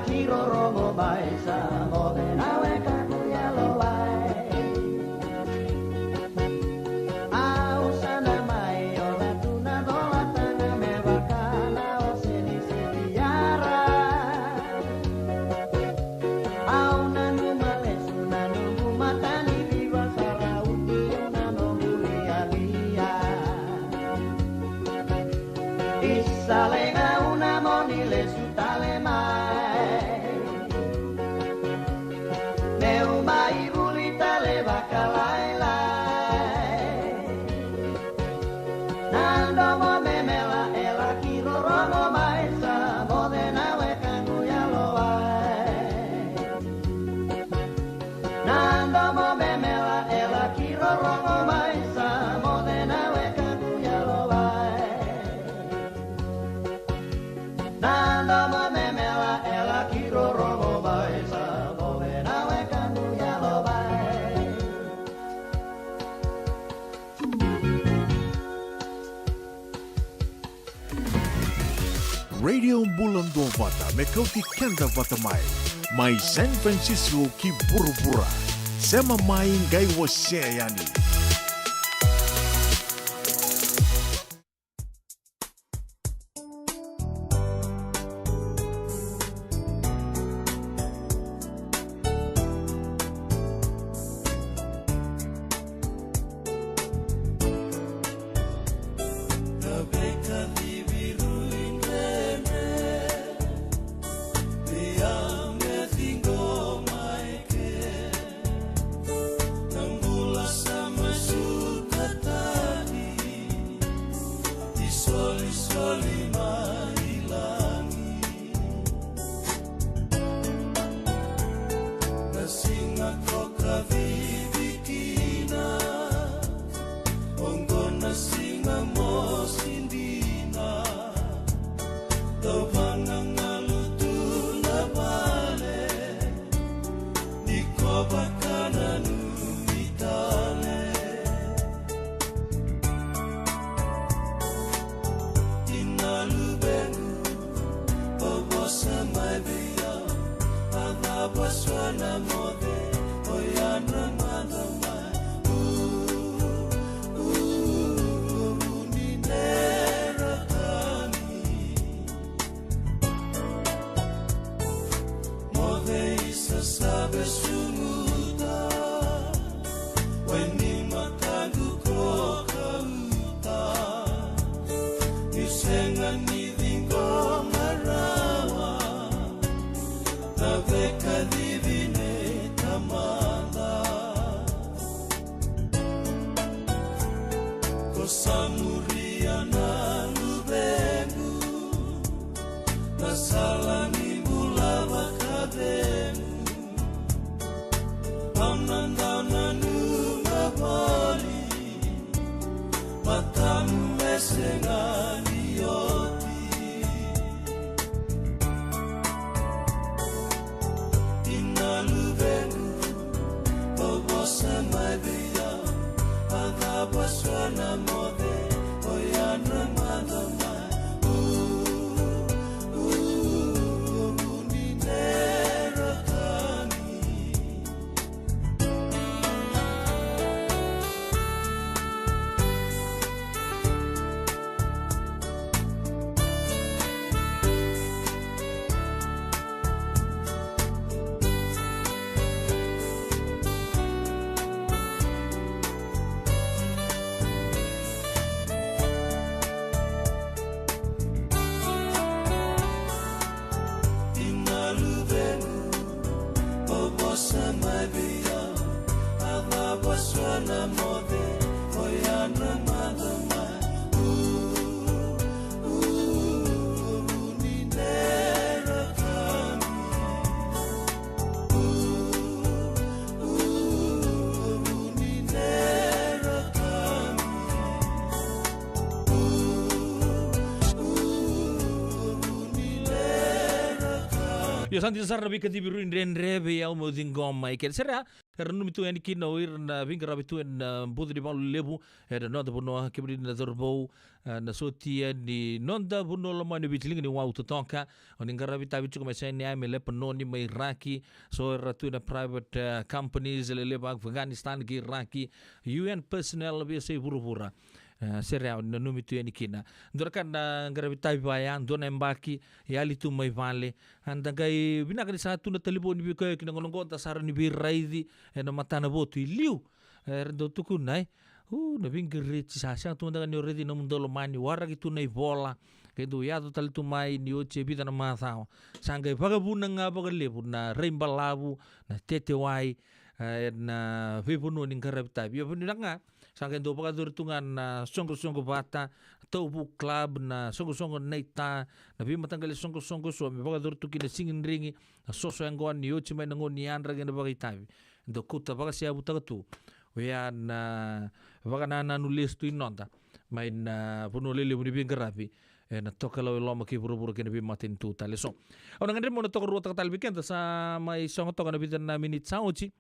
Ki rorogo mai sa moce na wekaqu yalo wai. Au sa na mai oca tu na cola taga me vaka na ose ni siviyara. Au nanuma lesu na noqu matanivi, vakarautaki au na noqu lialia. Isa, leqa au na moni lesu tale mai. Meu mai vuli tale vakalailai. Na domo me mela e laki rorogo mai sa moce na wekaqu yalo wai. Na domo me mela e laki rorogo mai sa moce na wekaqu yalo wai. Na domo me mela e laki rorogo mai sa moce na wekaqu yalo wai. Radio Bula Duavata me kauti keda vata mai. Mai San Francisco ki vuravura. Sema mai qai wasea yani. Na siga ko kacivi kina, oqo na siga mosi dina. Dau vagagalu tu na vale, ni ko vakananumi tale. Ina luvequ, o vosa mai vei au, a cava so na moce, o yadra mada mai. U, u, u, ni nera tani. Moce isa sa vesuguta, wai ni mataqu ko kauta. Niu sega ni ciqoma rawa na veikacivi nei tamada. Ko sa muria na luvequ, na sala ni bula vakacegu. Au na dau nanuma voli, matamu e sega ni oti. Ina luvequ, o vosa mai vei au, a cava so na moce, o yadra mada mai. U, u, u, ni nera tani. Ina luvequ, o vosa mai vei au, a cava so na moce, o yadra mada mai. U, u, u, ni nera tani. U, u, u, ni nera tani. Io, sa dina sara na veikacivi rui dredre vei au meu ciqoma mai keda. Sara, era nanumi tu yani kina o ira na veiqaravi tu ena, a, buca ni valu levu ena noda vanua, kemuni na cauravou, a, na sotia ni noda vanua lomani o Viti, liga ni wau totoka. O ni qaravi tavi tiko mai Sinai, mai Lepanoni, mai Iraki, so era tu na private, a, companies, lelevu Afghanistan kei Iraki, U N personnel, veiyasai vuravura. E, sere au ni nanumi tu yani kina. Dua na ka na qaravi tavi vaya, dua na yabaki, yali tu mai vale. A da qai vinaka ni sa tu na talevoni vei koya kina gauna oqo da sa rawa ni veiraici ena matana votu i liu. E, era dau tukuna, e. U, na veiqiriti sa sega tu mada ga ni o raici na nomudou lomani, waraki tu na ivola. Qai dau yaco tale tu mai ni oti e vica na macawa. Sa qai vakavuna ga vakalevu na rai balavu, na tetewai, e, na veivanua ni qaravi tavi. Ia vinaka ga, sa qai dau vakayacori tu ga na soqosoqo vata, tauvu club, na soqosoqo naita, na veimataqali soqosoqo eso me vakayacori tu kina, sigidrigi, na soso yaqona ni oti mai na gauna ni yadra kei na vakaitavi. Dau kauta vakaseyavutaka tu oya na vakanananu lesu tu i noda mai na vanua lelevu ni veiqaravi ena tokalau e loma kei vuravura kei na veimatanitu tale eso. Au na gadreva meu na tokaruataka tale vei keda, sa mai sogo toka na vica na miniti sa oti.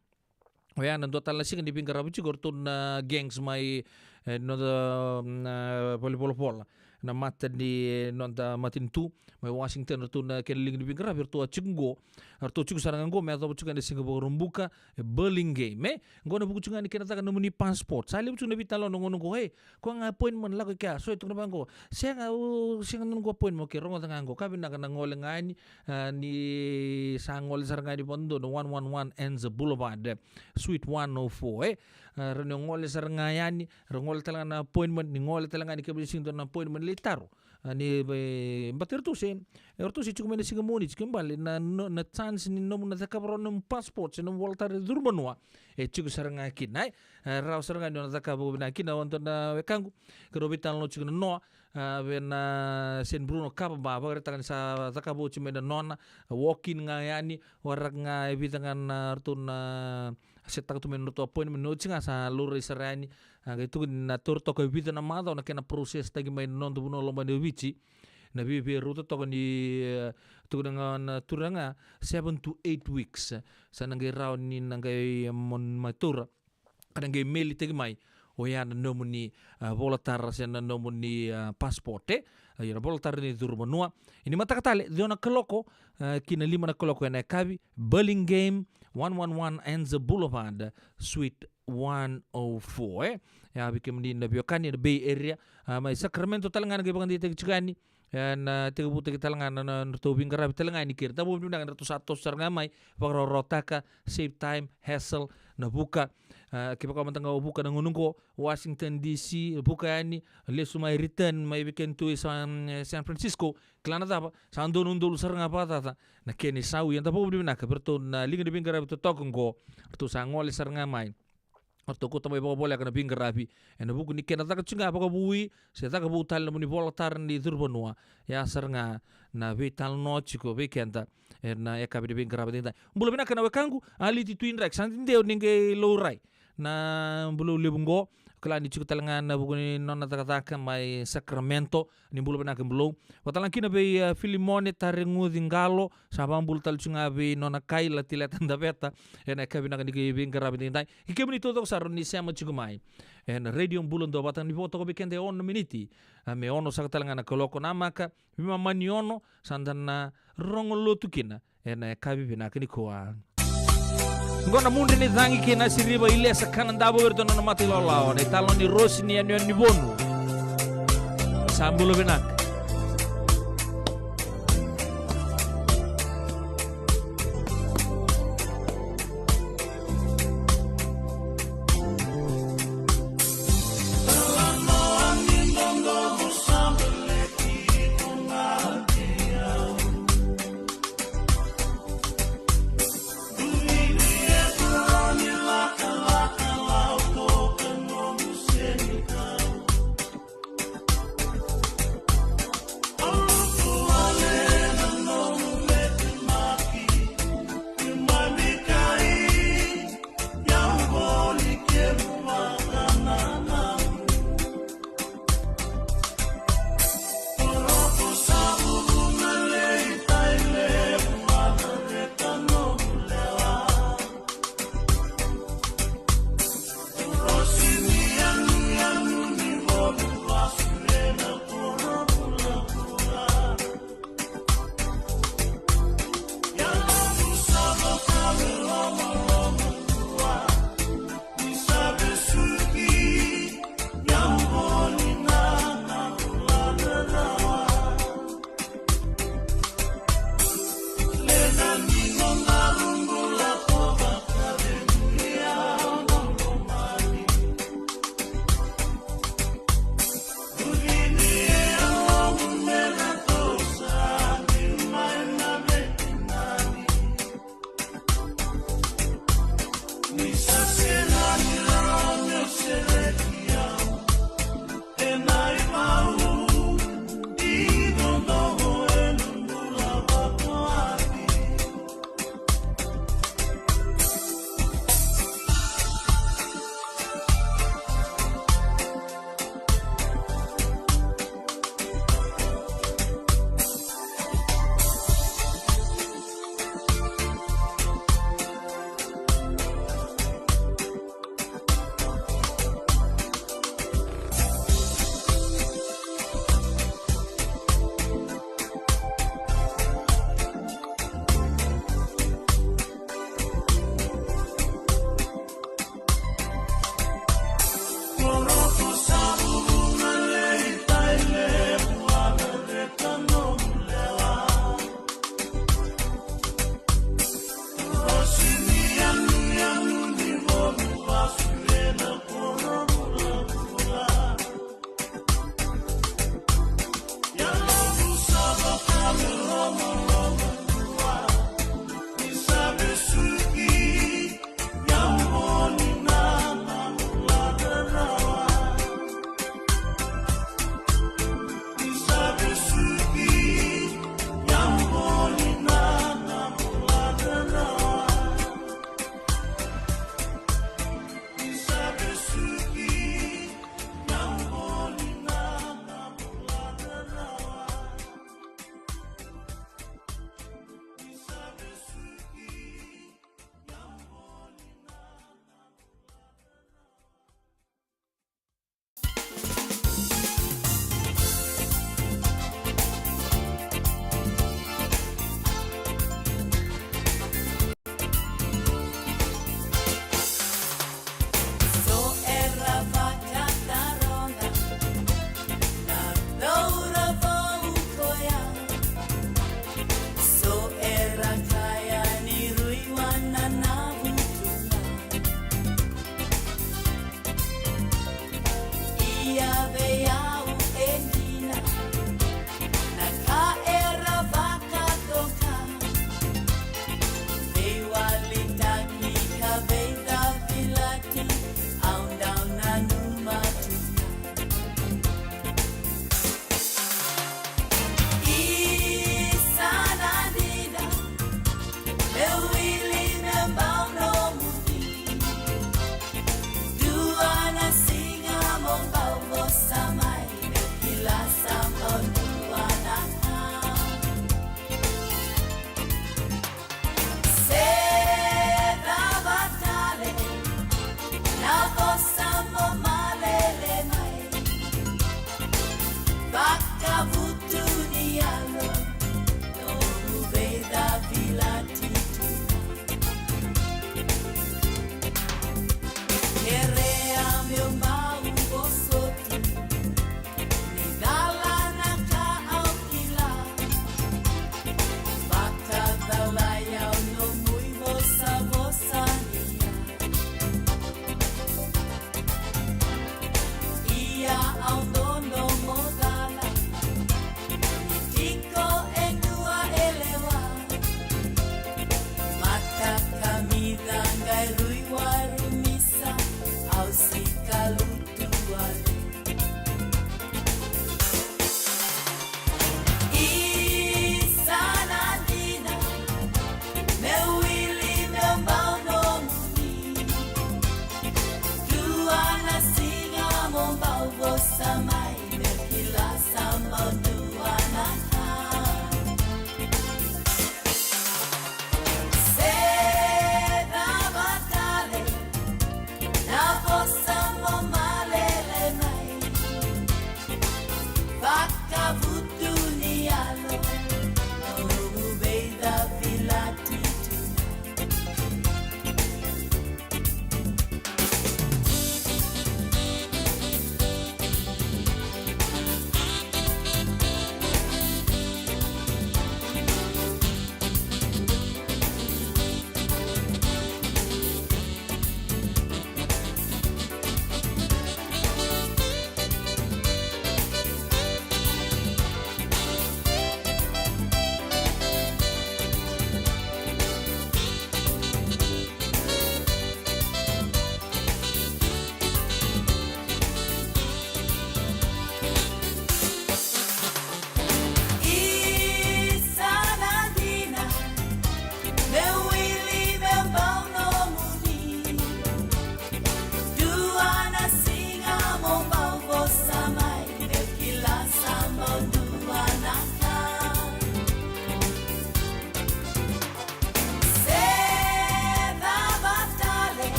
Oya na dua tale na siga ni veiqaravi tiko o ratou na gangs mai, e, noda, na valenivolavola, na mata ni, e, noda matanitu mai Washington, ratou na kena liga ni veiqaravi, ratou a tiko qo, ratou tiko sara ga qo me yacova tiko ena siga Vakaraubuka, e, Burlingame, e. Qo na vuku tiko ga ni kena caka nomuni passport. Sa levu tiko na veitalanoa na gauna qo, e, koya ga appointment lako i kea, so e tukuna vaqo, sega, o, sega na noqu appointment, okay, rogoca ga qo, ka vinaka na gole ga yani, a, ni sa gole sara ga yani vakadodonu, one one one Anza Boulevard, Suite one oh four, e. A, rawa ni o gole sara ga yani, ra gole tale ga na appointment, ni gole tale ga yani kemuni sega ni dua na appointment lai taro. A, ni, e, baleta ratou se, e, ratou se tiko mai na siga Moniti, kena ibalebale na, no, na chance ni nomu na cakava rawa na nomu passport se nomu vola tara ni curu vanua, e tiko sara ga kina, e. E, rawa sara ga ni o na cakava vakavinaka kina, o dua na wekaqu, keirau veitalanoa tiko na noa, a, vei na Saint Bruno Kava Bar, vakaraitaka ni sa cakava oti mai na nona, a, walk-in ga yani, waraka ga e vica ga na ratou na setaka tu mai na nodratou appointment, ni oti ga sa laurai sara yani, a, qai tukuni na taura toka e vica na macawa na kena process-taki mai na noda vanua lomani o Viti. Na viavia rauta toka ni, e, tukuna ga na turaga, seven to eight weeks. Sa na qai rawa ni na qai, e, mo-, mai taura. Ka na qai mail-taki mai oya na nomuni, a, vola tara se na nomuni, a, passport, e. A, ia na vola tara ni curu vanua. Ia ni mataka tale, ciwa na kaloko, a, ki na lima na kaloko ena yakavi, Burlingame, one one one Anza Boulevard, Suite one oh four, e. Ia vei kemuni na veiwekani ena Bay Area, a, mai Sacramento tale ga na qai vakadeitaki tiko yani, e, na tekivutaki tale ga na, na, na nodratou veiqaravi tale ga yani kei ira. Davo vinaka ni ratou sa toso sara ga mai, vakarawarawataka, save time, hassle, na vuka. A, kevaka mada ga o vuka na gauna qo, Washington D C, vuka yani, lesu mai, return mai vei kemuni tu e San, e, San Francisco, kila na cava, sa donudoru sara ga vakacaca na kena isau. Ia davo vinaka vei iratou na liga ni veiqaravi totoka qo, ratou sa gole sara ga mai. Ratou kauta mai vakavoleka na veiqaravi ena vuku ni kena caka tiko ga vakavoui se caka vou tale na nomuni vola tara ni curu vanua. Ia sara ga na veitalanoa tiko vei keda ena yakavi ni veiqaravi edaidai. Bula vinaka na wekaqu, Aliti Tui Drake, sa dede ni qai laurai na bulou levu qo. Kila ni tiko tale ga ena vuku ni nona cakacaka mai Sacramento. Ni bula vinaka Bulou. Vakatalega kina vei, e, Filimone Tareguci Qalo, sa vakabula tale tiko ga vei nona kai Latileta Daveta ena yakavi vinaka ni veiqaravi edaidai. Kei kemuni taucoko sara ni sema tiko mai ena Radio Bula Duavata, ni vo toka vei keda e ono na miniti, a, me ono saka tale ga na kaloko, namaka veimama ni ono, sa da na rogo lotu kina ena yakavi vinaka nikua. Qo na mudre ni cagi kei Nasiriva Ilesa Kanadavo, iratou na nona mata ilawalawa, na italanoa ni Rosi ni yanuyanu ni Vonu. Sa bula vinaka.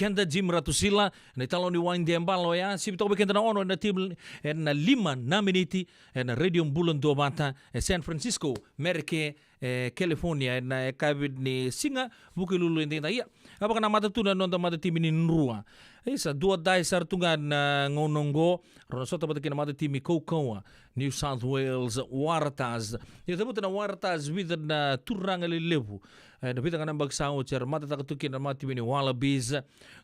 keda Jim Ratusila, na italoni wai de bala oya, sivi toka vei keda na ono ena timi, ena lima na miniti, ena Radio Bula Duavata, e San Francisco, Merike, e California, ena yakavi ni siga Vukelulu edaidai. Ia, a vakanamata tu na noda matatimi ni Drua. Isa, dua dai sara tu ga na gauna oqo, rau na sota vata kei na matatimi kaukauwa, New South Wales Waratahs. Ia, cavuta na Waratahs, vica na turaga lelevu. E, na vica ga na yabaki sa oti, era matataka tu kina na matatimi ni Wallabies.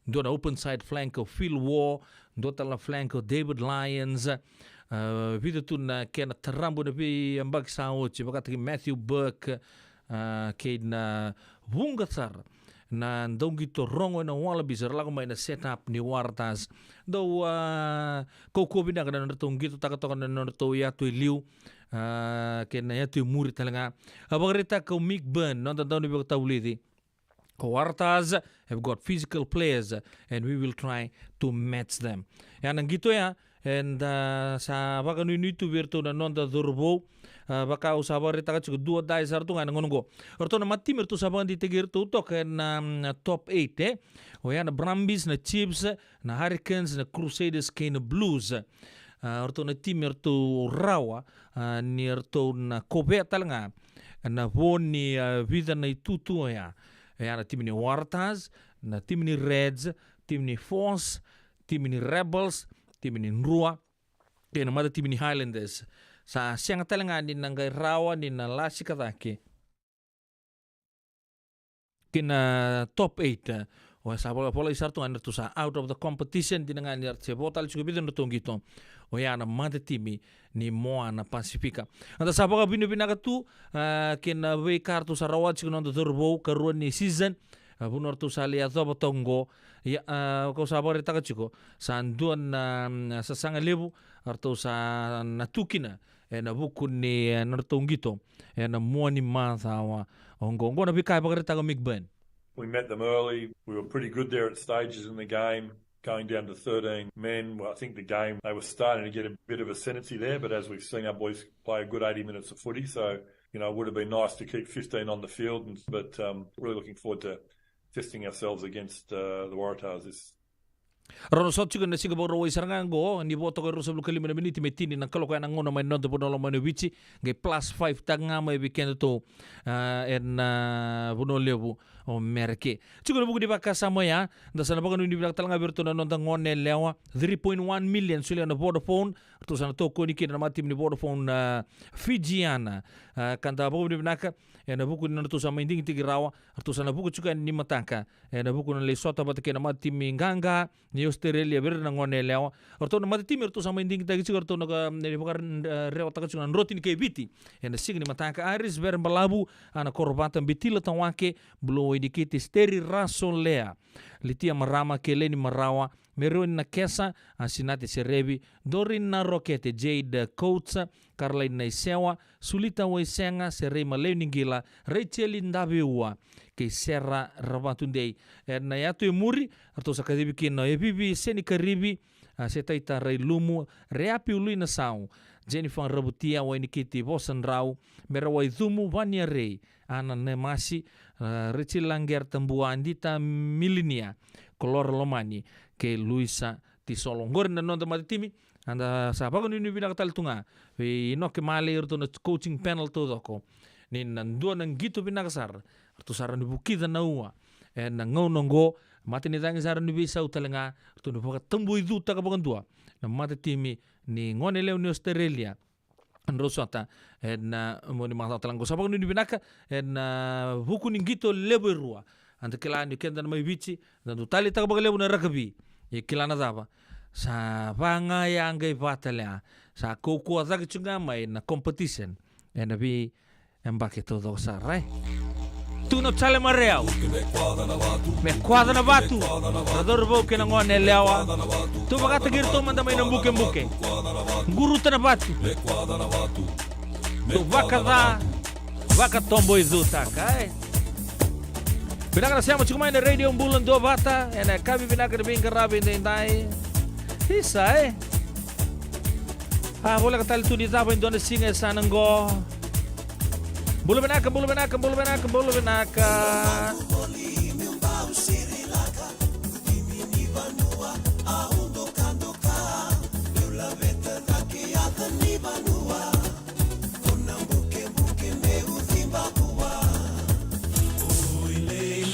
Dua na open side flank o Phil Waugh, dua tale na flank o David Lyons. E, vica tu na kena tarabu ena veiyabaki sa oti, vakataki Matthew Burke, e, kei na vuqa sara na dauqito rogo ena Wallabies, era lako mai na set up ni Waratahs. Dau, a, kaukauwa vinaka na nodratou qitotaka toka na nodratou yatu e liu, a, kei na yatu e muri tale ga. A vakaraitaka o Mick Byrne, noda daunivakatavulici, ko Waratahs have got physical players and we will try to match them. Ya na qito ya, eda sa vakanuinui tu vei iratou na noda cauravou. A, vaka au sa vakaraitaka tiko, dua dai sara tu ga ena gauna oqo. O ratou na matatimi eratou sa vakadeitaki iratou toka ena, mm, top eight, e. Oya na Brumbies, na Chiefs, na Hurricanes, na Crusaders kei na Blues. A, o ratou na timi eratou rawa, a, ni ratou na kovea tale ga na vo ni, a, vica na itutu oya. Oya na timi ni Waratahs, na timi ni Reds, timi ni Force, timi ni Rebels, timi ni Drua, kei na matatimi ni Highlanders. Sa sega tale ga ni na qai rawa ni na lasika cake ki na top eight. O ya sa vola, volai sara tu ga ni ratou sa out of the competition, dina ga ni ratou se vo tale tiko e vica na nodratou qito. Oya na matatimi ni Moana Pasifika. Eda sa vakavinavinaka tu, a, kei na veika ratou sa rawata tiko na noda cauravou, karua ni season, a, vanua ratou sa lai yacova toka oqo. Ia, a, kau sa vakaraitaka tiko, sa dua na, mm, sasaga levu ratou sa na tu kina ena vuku ni, e, nodratou qito ena mua ni macawa oqo. Oqo na veika e vakaraitaka o Mick Byrne. We met them early. We were pretty good there at stages in the game. Going down to thirteen men, well, I think the game, they were starting to get a bit of ascendancy there, but as we've seen, our boys play a good eighty minutes of footy, so, you know, it would have been nice to keep fifteen on the field, and, but, um, really looking forward to testing ourselves against, uh, the Waratahs this. Rau na sota tiko ena siga Vakarauwai sara ga oqo, ni vo toka e ruasagavulu ka lima na miniti me tini na kaloko ena gauna mai na noda vanua lomani o Viti, qai plus five taka ga mai vei kedatou, a, ena, a, vanua levu o Mereke. Tiko ena vuku ni vakasama oya, da sa na vakanuinui vinaka tale ga vei iratou na noda gone yalewa, three point one million solia na Vodafone, ratou sa na tokoni kina na matatimi ni Vodafone, a, Fijiana. A, ka da vakanuinui vinaka ena vuku ni nodratou sa mai digitaki rawa, ratou sa na vuka tiko yani ni mataka ena vuku ni lai sota vata kei na matatimi qaqa ni Australia vei ira na gone yalewa. O ratou na matatimi eratou sa mai digitaki tiko, eratou na ka, e, vakarewataka tiko na droti ni kai Viti ena siga ni mataka. Iris Verebalavu, Ana Korovata, Bitila Tawake, Bulu Wainikiti, Steri Rasolea, Litia Marama, Keleni Marawa, Mereoni Nakesa, Asinate Serevi, Dorina Rokete, Jade Coates, Caroline Naisewa, Sulita Waisega, Serei Maleuniqila, Rachel Daveua, kei Sera Ravatudei. Ena yatu e muri, ratou sa kacivi kina o Evivi Senikarivi, a, Setaita Railumu, Reapi Uluinasau, Jennifer Ravutia, Wainikiti Vosadrau, Mera Waicumu, Vania Rei, Ana Nemasi, a, Rachel Lager Tabua, Dita Milinia, Kolora Lomani, kei Luisa Tisolo. Oqori na noda matatimi, eda sa vakanuinui vinaka tale tu ga vei Inoke Male, iratou na coaching panel taucoko, ni na dua na qito vinaka sara ratou sa rawa ni vukica na ua ena gauna oqo. Matanicagi sa rawa ni veisau tale ga, ratou na vakatabuaicutaka vakadua na matatimi ni gone yalewa ni Australia. Drau sota ena, a, mua ni macawa tale ga oqo. Sa vakanuinui vinaka ena, a, vuku ni qito levu e rua. Eda kila ni keda na mai Viti, da dau taleitaka vakalevu na rakavi. Ia kila na cava? Sa va ga ya qai va tale ya. Sa kaukauwa cake tiko ga mai na competition ena veiyabaki taucoko sara, e. Tukuna o Jale Marau, me kwaca na vatu. Ra cauravou kei na gone yalewa, tou vakataki iratou mada mai na bukebuke. Quruta na vatu. Tou vakaca, vakatoboicutaka, e. Vinaka na sema tiko mai na Radio Bula Duavata ena yakavi vinaka ni veiqaravi edaidai. Isa, e. A, voleka tale tu ni cava e dua na siga e sa na qo. Bula vinaka, bula vinaka, bula vinaka, bula vinaka.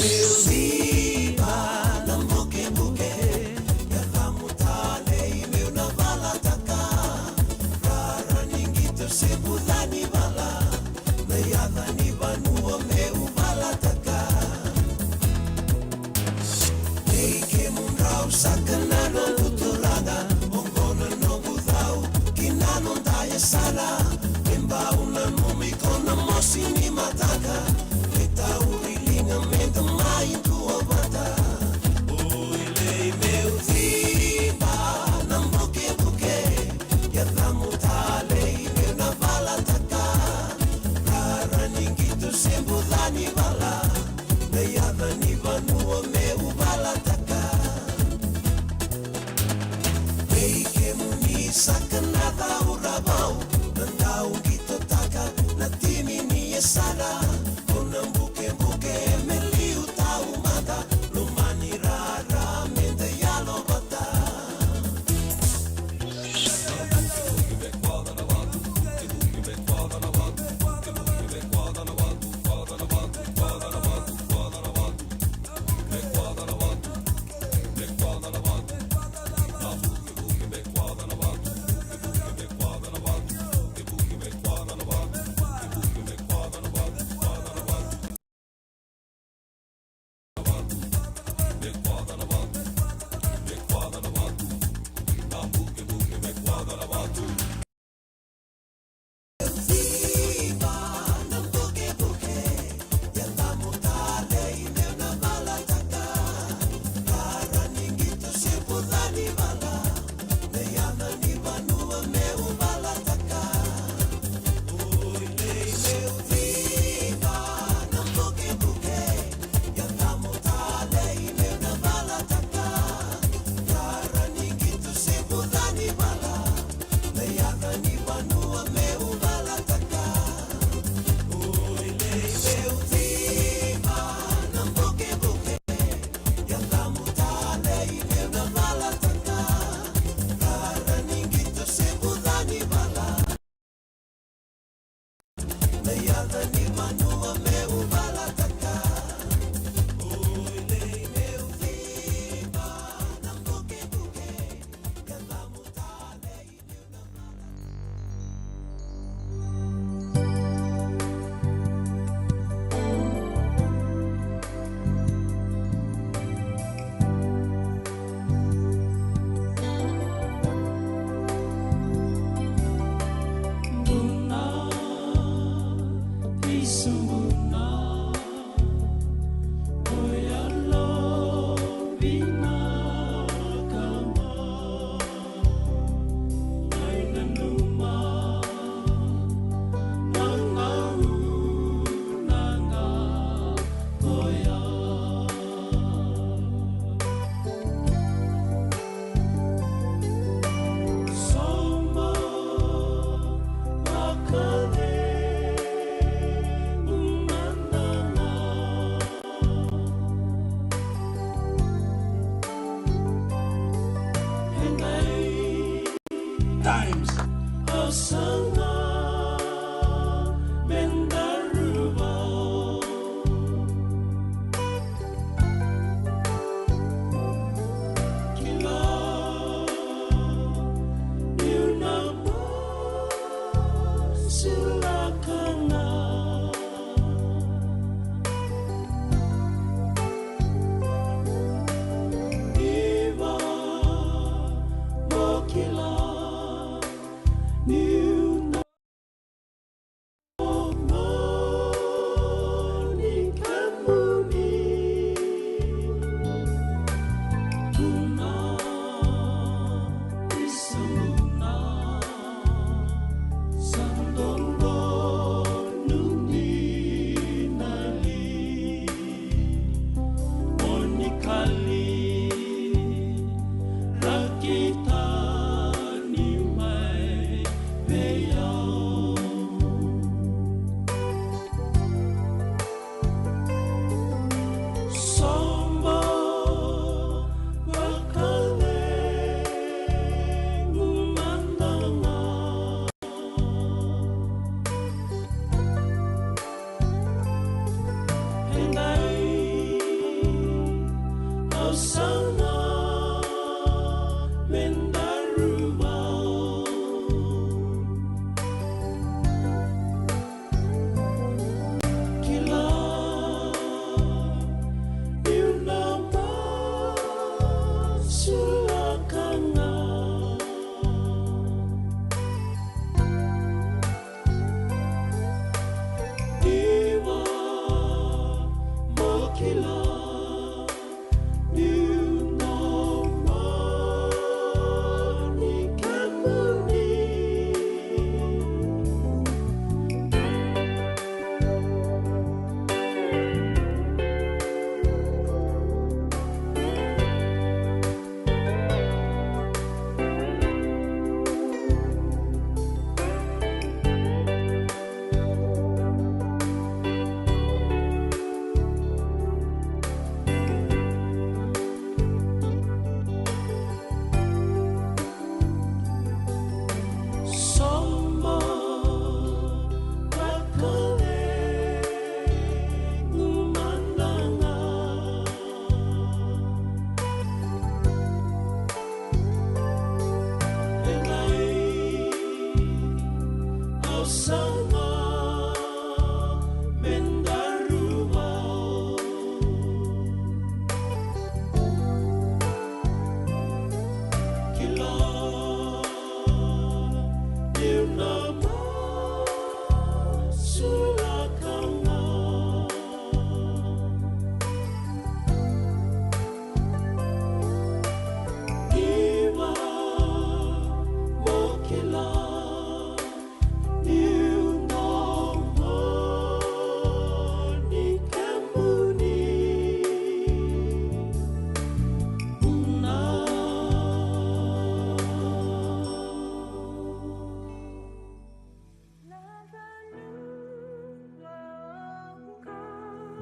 Meu civa na bukebuke, yacamu talei meu na valataka. Rara ni qito se buca ni vala, na yaca ni vanua meu valataka. Vei kemudrau saka na noqu turaga, oqo na noqu cau ki na noda yasana. Me bau nanumi ko na mosi ni mataka, me tauri liga me da mai duavata. Oi lei meu civa na bukebuke, yacamu talei meu na valataka. Rara ni qito se buca ni vala, na yaca ni vanua meu valataka. Vei kemuni saka na cau ravau, na dau qitotaka na timi ni yasana. Ko na bukebuke me liu taumada, lomani rara me da yalovata.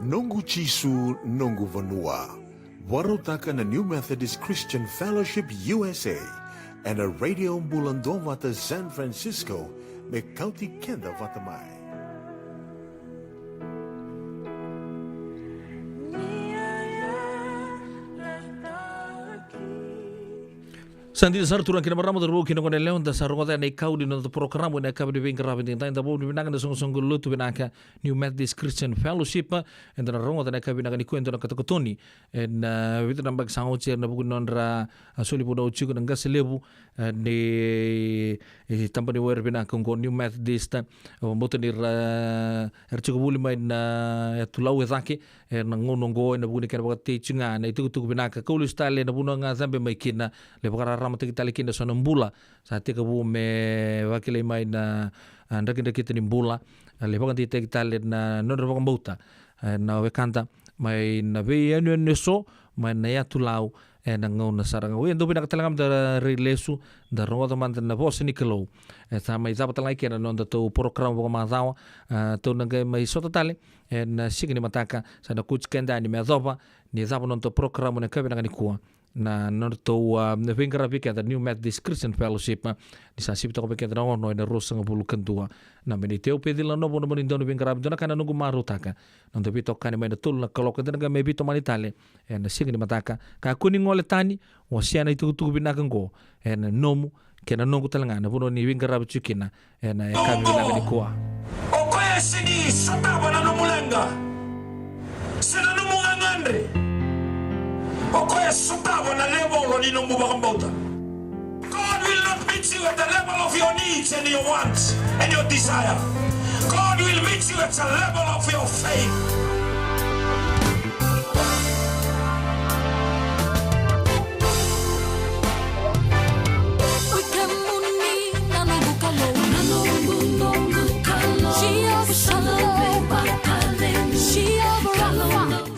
Noqu Jisu, noqu vanua. Vakarautaka na New Methodist Christian Fellowship U S A ena Radio Bula Duavata San Francisco, me kauti keda vata mai. Sa dina sara turaga kei na marama, cauravou kei na goneyalewa, da sa rogoca na ikau ni noda porokaramu ena yakavi ni veiqaravi edaidai. Da vakavinavinaka na soqosoqo lotu vinaka New Methodist Christian Fellowship, eda na rogoca na yakavi vinaka nikua e dua na katokatoni ena, ah, vitu na yabaki sa oti ena vuku ni nodra, ah, soli vunau tiko na qase levu, eh, ni, eh, tabana ni were vinaka oqo New Methodist, eh, vakabauta ni ra, era tiko voli mai na, eh, yatu Lau e cake, eh, na gauna oqo ena vuku ni kena vakatei tiko ga na itukutuku vinaka, kau lesu tale na vanua ga cabe mai kina, lai vakararamataki tale kina eso na bula sa tekivu me vakilai mai na, ah, drakidrakita ni bula, ah, lai vakadeitaki tale na nodra vakabauta, eh, na wekada mai na veiyanuyanu eso, mai na yatu Lau, ena gauna sara ga oya. Dou vinaka tale ga meda rai lesu, da rogoca mada na vosa ni Kalou. E sa mai cava tale ga i ke na nodatou porokaramu vakamacawa, ah, tou na qai mai sota tale ena siga ni mataka, sa na kauti keda yani me yacova ni cava na nodatou porokaramu ena yakavi vinaka nikua. Na nodatou, ah, veiqaravi keda New Methodist Christian Fellowship, ah, ni sa sivi toka vei keda na ono ena ruasagavulu ka dua. Na miniti au Pecila Novo, na nomuni dauniveiqaravi. Dua na ka na noqu marautaka, na noda veitokani mai na tolu na kaloko, eda na qai mai veitomani tale ena siga ni mataka. Kakua ni gole tani, wasea na itukutuku vinaka oqo ena nomu kei na noqu tale ga, na vanua ni veiqaravi tiko kina ena yakavi vinaka nikua. O koya e sega ni sotava na nomu leqa se na nomu gagadre. O koya e sotava na level ni nomu vakabauta. God will not meet you at the level of your needs and your wants and your desire. God will meet you at the level of your faith.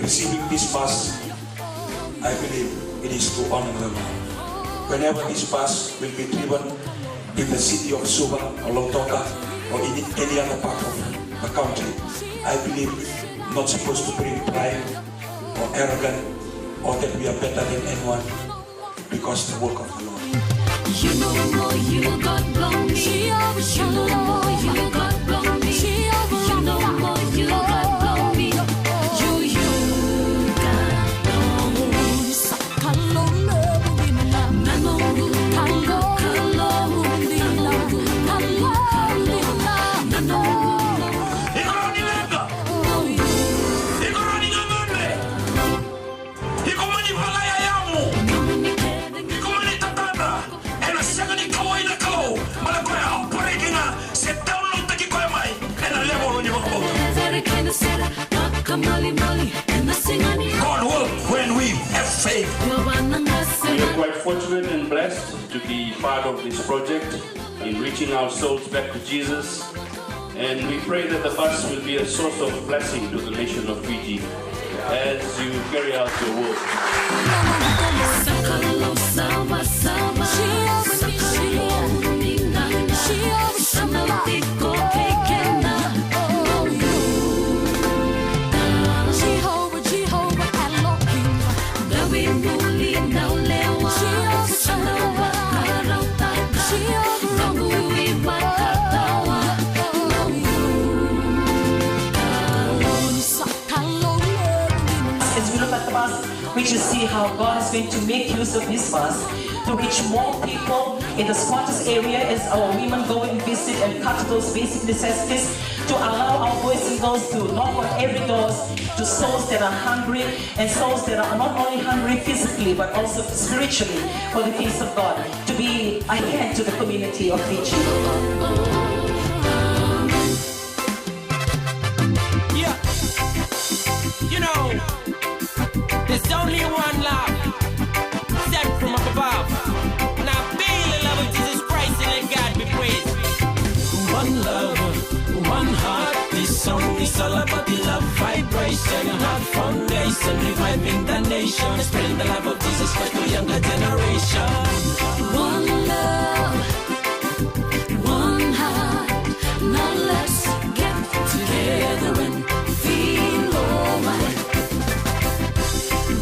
Receiving this bus, I believe it is to honor the Lord. Whenever this bus will be driven in the city of Suva or Lautoka or in any other part of the country, I believe not supposed to bring pride or arrogant or that we are better than anyone, because the work of the Lord. Iko rawa ni leqa. Iko rawa ni gagadre. Iko mani vakalayayamu. Iko mani tatadra. Ena sega ni kauwai na Kalou. Baleta o koya e operate ga se download part of this project in reaching our souls back to Jesus. And we pray that the bus will be a source of blessing to the nation of Fiji as you carry out your work. As we look at the bus, we just see how God is going to make use of this bus to reach more people in the squatters area as our women go and visit and cut those basic necessities, to allow our boys and girls to knock on every doors to souls that are hungry and souls that are not only hungry physically but also spiritually for the things of God, to be a hand to the community of Fiji. Yeah. You know, there's only one love, sent from up above. And I feel the love of Jesus Christ and let God be praised. One love, one heart. This song is all about the love vibration, heart foundation, reviving the nation, spreading the love of Jesus Christ to younger generation. One love, one heart. Now let's get together and feel alright.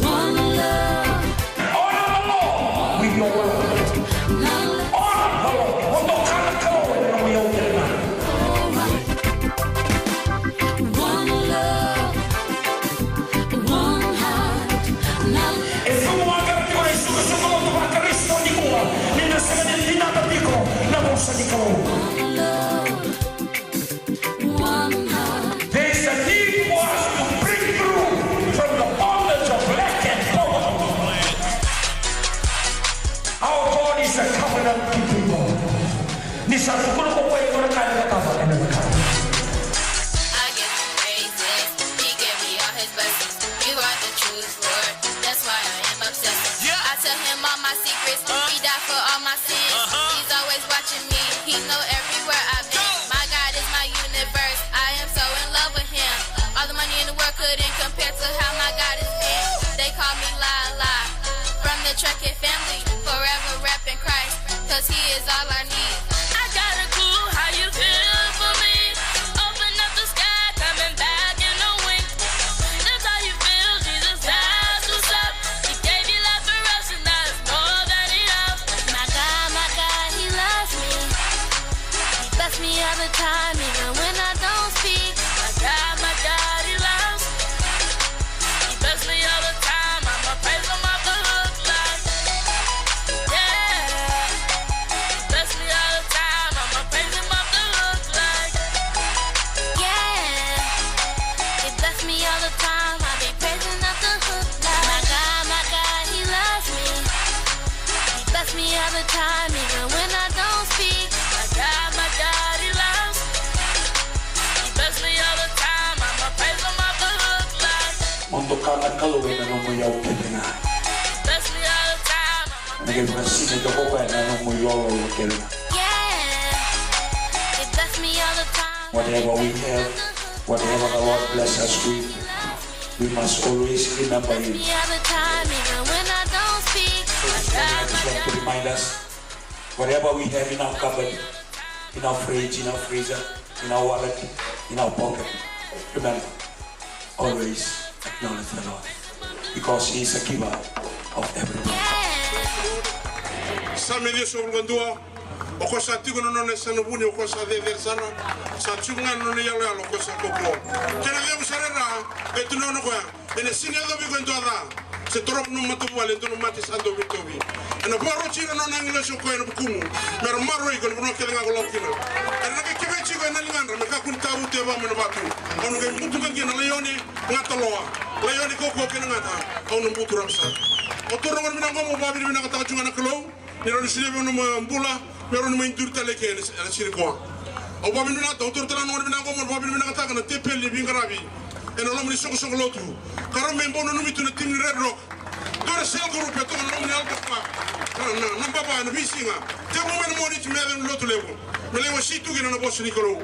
One love. Honor the Lord with your wealth. Now let's. Honor the Lord. Mo doka na Kalou ena nomu iyau kece ga. Alright. One love. One heart. Now. E vuqa ga tiko na isukusuku lotu vaKarisito nikua, ni da sega ni dinata tiko na vosa ni Kalou. One love, one heart. There is a need for us to break through from the bondage of lack and poverty. Our God is a covenant keeping God. Ni sa tukuna ko koya e dua na ka ena cakava, ena cakava. I give him praises. He gave me all his blessings. You are the truth, Lord. That's why I am obsessed. Yeah. I tell him all my secrets. Uh. He died for all my sins. Uh-huh. He's always watching me. He know every word I make. Go. My God is my universe. I am so in love with him. All the money in the world couldn't compare to how my God is big. They call me La La. From the Trekkie family, forever repping Christ, 'cause he is all I need. I got a clue how you feel for me. Open up the sky, coming back in a wink. That's how you feel, Jesus, that's what's up. He gave you life for us, and that is more than enough. My God, my God, he loves me. He bless me all the time, even when I don't speak. My God, my God, he loves me. He bless me all the time, I'ma praise him off the hook like, yeah. He bless me all the time, I'ma praise him off the hook like, yeah. He bless me all the time, I be praising off the hook like, my God, my God, he loves me. He bless me all the time, even when I don't speak. My God, my God, he loves me. He bless me all the time, I'ma praise him off the hook like. Mo doka na Kalou ena nomu iyau kece ga. He bless me all the time, I'ma. Mo qai vakasinaita ko koya ena nomu ilololo kece ga. Yeah. He bless me all the time. Whatever we have, whatever the Lord bless us with, we must always remember him. So today I just want to remind us, whatever we have in our cupboard, in our fridge, in our freezer, in our wallet, in our pocket, remember, always acknowledge the Lord, because he is a giver of everything. Same ciwasagavulu ka dua. O koya sa tiko na nona yasana vuni, o koya sa cecere sara, sa tiko ga na nona iyaloyalo, o koya sa kaukauwa. Kena levu sara e ra, e tu na nona koya. Ena sega ni yacovi iko e dua ca, se torovi nomu matavuvale e dua na mate sa dau veitauvi. Ena vakaroti ira na nona agilosi o koya ena vukumu, me ra maroroi iko ena vanua kece ga ko lako kina. Era na qai keveti iko ena ligadra, me kakua ni tavutu e va mai na vatu. Au na qai butuka kina na laione gata loa, laione kaukauwa kei na gata. Au na buturaka sara. Au taura na gauna vinaka oqo meu vakavinavinakataka tiko ga na Kalou. Ni rawa ni solia vei au na noqu bula, me rawa ni mai duri tale eke ena siga nikua. Au vakavinavinakataka, au taura tale na gauna vinaka oqo meu vakavinavinakataka na tepeli ni veiqaravi ena loma ni soqosoqo lotu, ka rawa me bau nanumi tu na timi ni Red Rock. Dua na cell group e toka na nomuni album ka. Na, na, na baba na veisiga. Tekivu mai na Moniti me yaco na Lotulevu. Me lai wasei tu kina na vosa ni Kalou.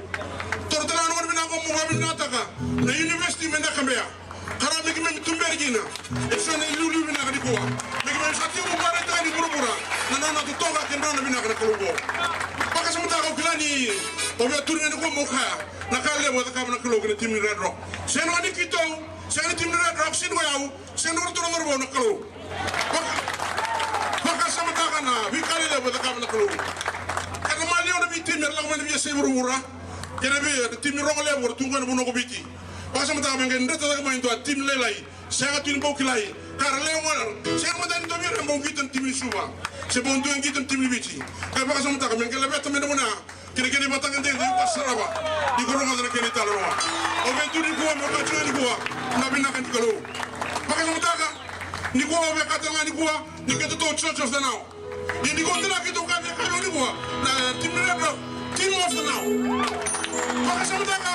Toro tale ga na gauna vinaka mo vakavinavinakataka na university mai Nakabe. Ka ra me keimami tuberi kina eso na iliuliu vinaka nikua. Me keimami sa tekivu vakaraitaka ni vuravura na nona totoka kei na nona vinaka na Kalou oqo. Vakasamataka, au kila ni o via turi ga nikua mo kaya na ka levu e cakava na Kalou kei na timi ni Red Rock. Sega ni keitou, sega ni timi ni Red Rock, sega ni o yau, sega ni o ratou na cauravou, na Kalou. Vaka, vakasamataka na veika lelevu e cakava na Kalou. Era maliwa na veitimi era lako mai na veiyasai vuravura. Kei na vei, na timi rogo levu era tu qo ena vanua ko Viti. Vakasamataka me qai dreta cake mai e dua timi lailai. Sega tu ni bau kilai. Ka ra lewe gona. Sega mada ni dua vei ira e bau qito na timi ni Suva. Se bau dua e qito na timi ni Viti. Ka vakasamataka me qai laveta mai na vanua. Kei na kena ivakatagedegede, iko sarava. Iko rogoca na kena italanoa. Au via tu nikua meu kaya tiko nikua na vinaka ni Kalou. Vakasamataka, nikua au via kaya tale ga nikua ni keitou Church of the Now. Ia nikua tale ga keitou kaya vei keitou nikua na team ni Red Rock, Team of the Now. Vakasamataka,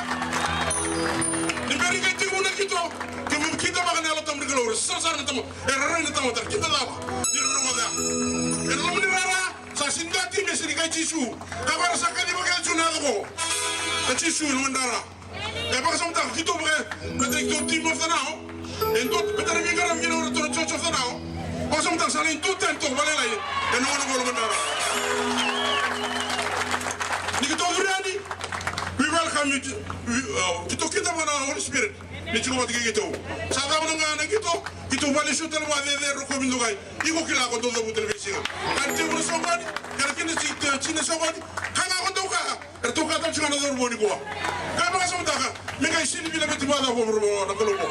ni bera ni qai tekivu na qito, keimami qito vaka na Yalo Tabu ni Kalou, era sarasara na tamata, era rai na tamata, era qito cava? Ni ra rogoca. Ena loma ni rara, sa sega ni dua timi e sega ni kai Jisu. Ka vaka era sa kaciva kece tu na yaca qo. Na Jisu ena loma ni rara. E vakasamataka keitou vaka, baleta keitou Team of the Now. E dua, baleta na veiqaravi kina o ratou na Church of the Now. Vakasamataka sa lai dua tani toka vakalailai ena gauna qo loma ni rara. Ni keitou curu yani, we welcome you to, we, uh, keitou kida vua na Holy Spirit. Ni tiko vata kei keitou. Sa cava na gauna keitou, keitou vakalesuya tale vua, cecere, rokovi, dokai. Iko kila ko dou cavuta na veisiga. Ka ni tekivu na soqoni, ka na kina si, si na soqoni. Ka ga ko dou kaya, eratou kaya tale tiko ga na cauravou nikua. Ka vakasamataka, me qai sega ni via laveti vakacava vua na Kalou qo.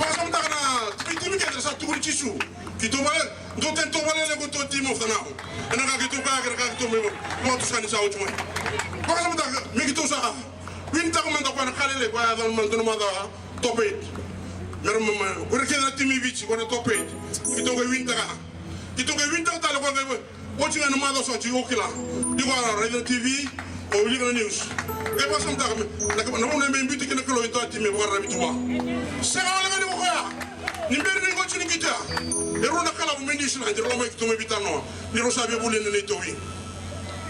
Vakasamataka na timi kece era sa tukuni Jisu. Keitou vale, dou tani tou vale le ko tou Team of the Now. Ena ka keitou kaya, kei na ka keitou mai vakatusa ni sa oti mai. Vakasamataka, me keitou sa winitaka mada o koya na ka lailai, koya yaco mada na macawa top eight. Mera mama, o ira kece na timi i Viti, koya na top eight. Keitou qai winitaka. Keitou qai winitaka tale o koya qai oti ga na macawa sa oti, o kila. Ni ko a raica na T V, o wilika na news. Qai vakasamataka me, na, na vanua me biuti kina na Kalou e dua timi e vakararavi tu vua. Sega wale ga ni ko koya. Ni bera ni ko tini qito ya. E rua na kalavu mai Niusiladi, rau lako mai keitou mai veitalanoa. Ni rau sa via voli na neitou wing.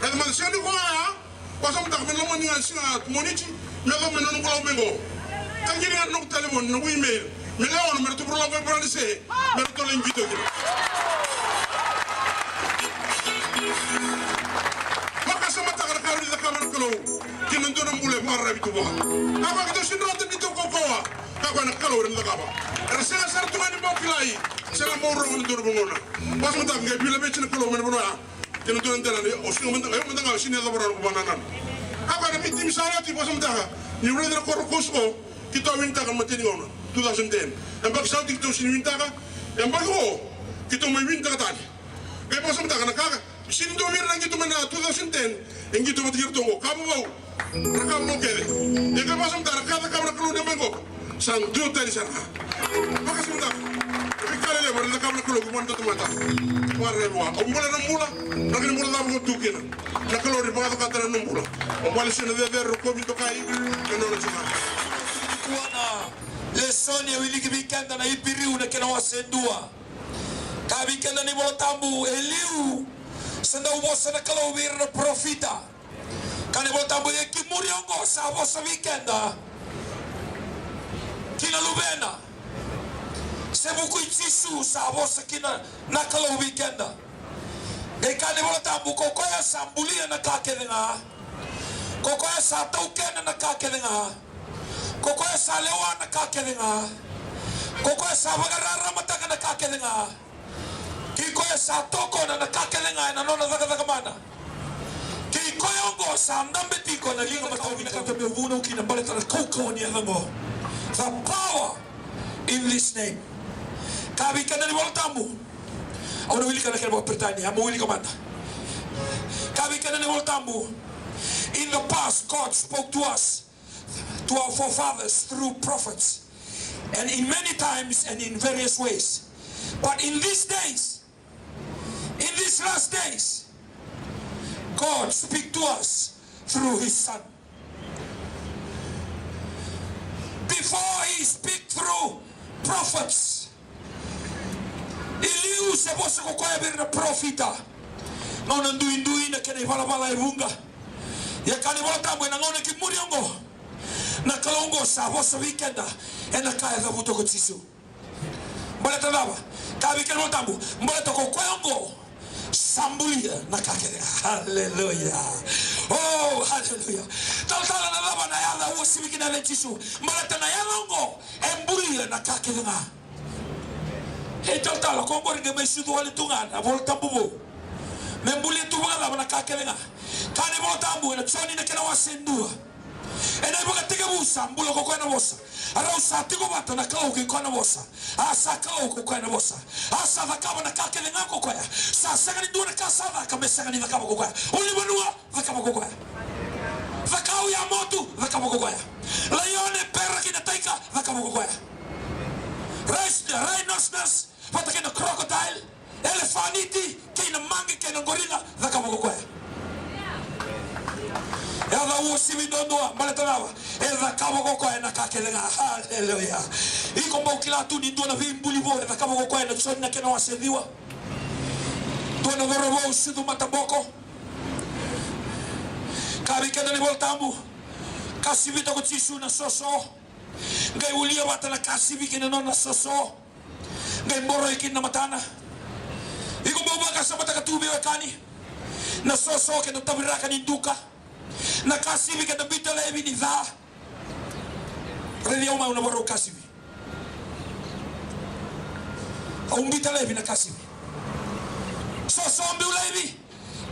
Raica mada, sega ni ko koya. Vakasamataka me loma ni ga siga Moniti, me yaco me nona bula mai qo. Ka kina ga na noqu talevoni, noqu email. Me lewa ono me ratou vura lako e Varanise, me ratou lai qito kina. Vakasamataka na ka e rawa ni cakava na Kalou ki na dua na bula e vakararavi tu vua. Ka koya keitou sega ni rawa ni tou kaukauwa. Ka koya na Kalou e rawa ni cakava. Era sega sara tu ga ni bau kilai, sega bau rogo ena dua na vagona. Vakasamataka qai veilaveti na Kalou mai na vanua ya. Kei na dua na dela ni, o sega mada, o mada ga o sega ni yacova rawa na noqu vakanananu. Ka koya na veitimi sa oti, vakasamataka. Niu raica na koro Cosco, keitou a winitaka na imatai ni gauna, two thousand ten. Yabaki sa oti keitou sega ni winitaka, yabaki qo keitou mai winitaka tale. Qai vakasamataka na ka, sega ni dua vei ira na qito mai na two thousand ten, e qito vata kei iratou qo. Ka vovou. Ra ka vou kece. Ia qai vakasamataka na ka e cakava na Kalou ena yabaki qo. Sa dua tani sara ga. Vakasamataka. Veika lelevu era cakava na Kalou ki vua na tamata. Vakararavi vua. O bula na bula. Draki ni bula cava ko tu kina. Na Kalou ni vakacakata na bula. O bula sega na cecere, rokovi, dokai. Na nona tiko ga. Kua na lesoni e wiliki vei keda na Iperiu na kena wase dua. Ka vei keda na iVola Tabu e liu. Sa dau vosa na Kalou vei ira na parofita. Ka na iVola Tabu e ki muri oqo sa vosa vei keda ki na Luvena. Se vuku i Jisu sa vosa kina na Kalou vei keda. Qai kaya na iVola Tabu, ko koya sa bulia na ka kece ga, ko koya sa taukena na ka kece ga, ko koya sa lewa na ka kece ga, ko koya sa vakararamataka na ka kece ga. Kei koya sa tokona na ka kece ga ena nona cakacaka mana. Kei koya oqo sa dabe tiko ena liga matau vinakata meu vunau kina baleta na kaukauwa ni yaca oqo. The power in this name. Ka vei keda na iVola Tabu. Au na wilika na kena vakaperitania, mo wilika mada. Ka vei keda na iVola Tabu. In the past, God spoke to us, to our forefathers through prophets, and in many times and in various ways. But in these days, in these last days, God speak to us through his Son. Before he speak through prophets, se vosa ko koya vei ira na parofita. Gauna duidui na kena ivalavala e vuqa. Ia kaya na iVola Tabu ena gauna ki muri oqo, na Kalou oqo sa vosa vei keda ena ka e cavuta ko Jisu. Baleta cava? Kaya vei keda na iVola Tabu, baleta ko koya oqo sa bulia na ka kece ga. Haleluya. O, haleluya. Talatala, na cava na yaca uasivi kina na yaca i Jisu? Baleta na yaca oqo e bulia na ka kece ga. E talatala, ko oqori qai mai sucu wale tu ga na iVola Tabu vou. Me bulia tu vakacava na ka kece ga? Kaya na iVola Tabu ena Joni na kena wase dua, ena ivakatekivu sa bula ko koya na Vosa. A rau sa tiko vata na Kalou kei koya na Vosa. A sa Kalou ko koya na Vosa. A sa cakava na ka kece ga ko koya. Sa sega ni dua na ka sa caka me sega ni cakava ko koya. Ulunivanua, cakava ko koya. Cakau ya motu, cakava ko koya. Laione, pera kei na taika, cakava ko koya. Rhinoceros vata kei na crocodile, elefaniti kei na maqi kei na gorila, cakava ko koya. E yaca uasivi duadua, baleta cava? E cakava ko koya na ka kece ga. Haleluya. Iko bau kila tu ni dua na veibuli vou e cakava ko koya, na Joni na kena wase ciwa. Dua na cauravou sucu mataboko. Kaya vei keda na iVola Tabu, kasivita ko Jisu na soso. Qai ulia vata na kasivi kei na nona soso. Qai boroi kina na matana. Iko bau vakasamataka tu, veiwekani, na soso kei na taviraka ni duka, na kasivi kei na biuta laivi ni ca. Raici au mai, au na vakarau kasivi. Au biuta laivi na kasivi. Soso biu laivi,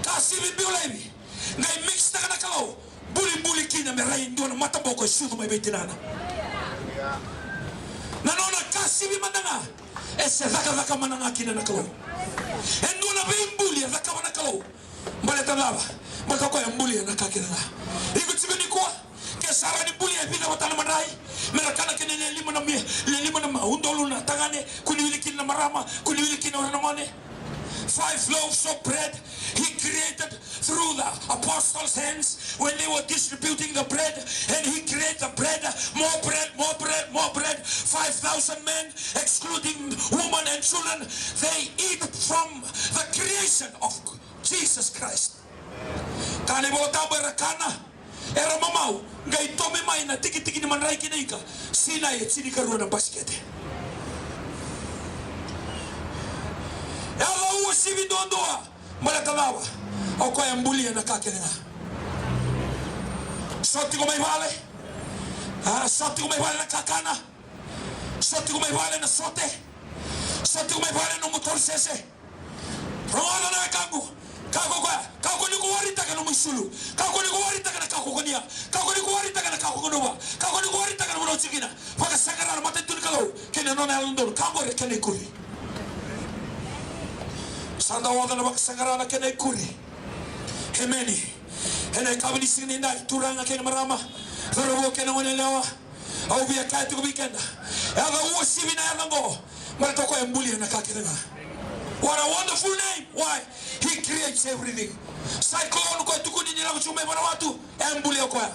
kasivi biu laivi. Qai mix taka na Kalou, bulibuli kina me rai dua na mataboko e sucu mai vei tinana. Na nona kasivi mada ga e se cakacaka mada ga kina na Kalou. E dua na veibuli e cakava na Kalou. Baleta cava? Baleta o koya e bulia na ka kece ga. Iko tiko nikua, ke sa rawa ni bulia e vica vata na madrai, me ra kana kina e lima na mi-, e lima na ma-, udolu na tagane, kua ni wili kina na marama, kua ni wili kina o ira na gone. Five loaves of bread he created through the apostles' hands when they were distributing the bread, and he created the bread, more bread, more bread, more bread. Five thousand men, excluding women and children, they eat from the creation of Jesus Christ. Kaya na iVola Tabu era kana, era mamau, qai tomi mai na tikitiki ni madrai kei na ika, Sinai e tinikarua na basikete. E yaca uasivi duadua, baleta cava? O koya e bulia na ka kece ga. So tiko mai vale, a, so tiko mai vale na kakana, so tiko mai vale na sote, so tiko mai vale na nomu tauri sese. Rogoca na wekaqu, kakua ko koya, kakua ni ko waritaka na nomu isulu, kakua ni ko waritaka na ka ko kania, kakua ni ko waritaka na ka ko gunuva, kakua ni ko waritaka na vanua o tiko kina. Vakasaqara na matanitu ni Kalou kei na nona yalododonu. Ka oqori e kena ikuri. Sa da oca na vakasaqara na kena ikuri. Emeni. Ena yakavi ni siga nidai, turaga kei na marama, cauravou kei na goneyalewa, au via kaya tiko vei keda, e yaca uasivi na yaca oqo, baleta o koya e bulia na ka kece ga. What a wonderful name. Why? He creates everything. Cyclone ko e tukuni ni lako tiko mai Vanuatu, e bulia o koya.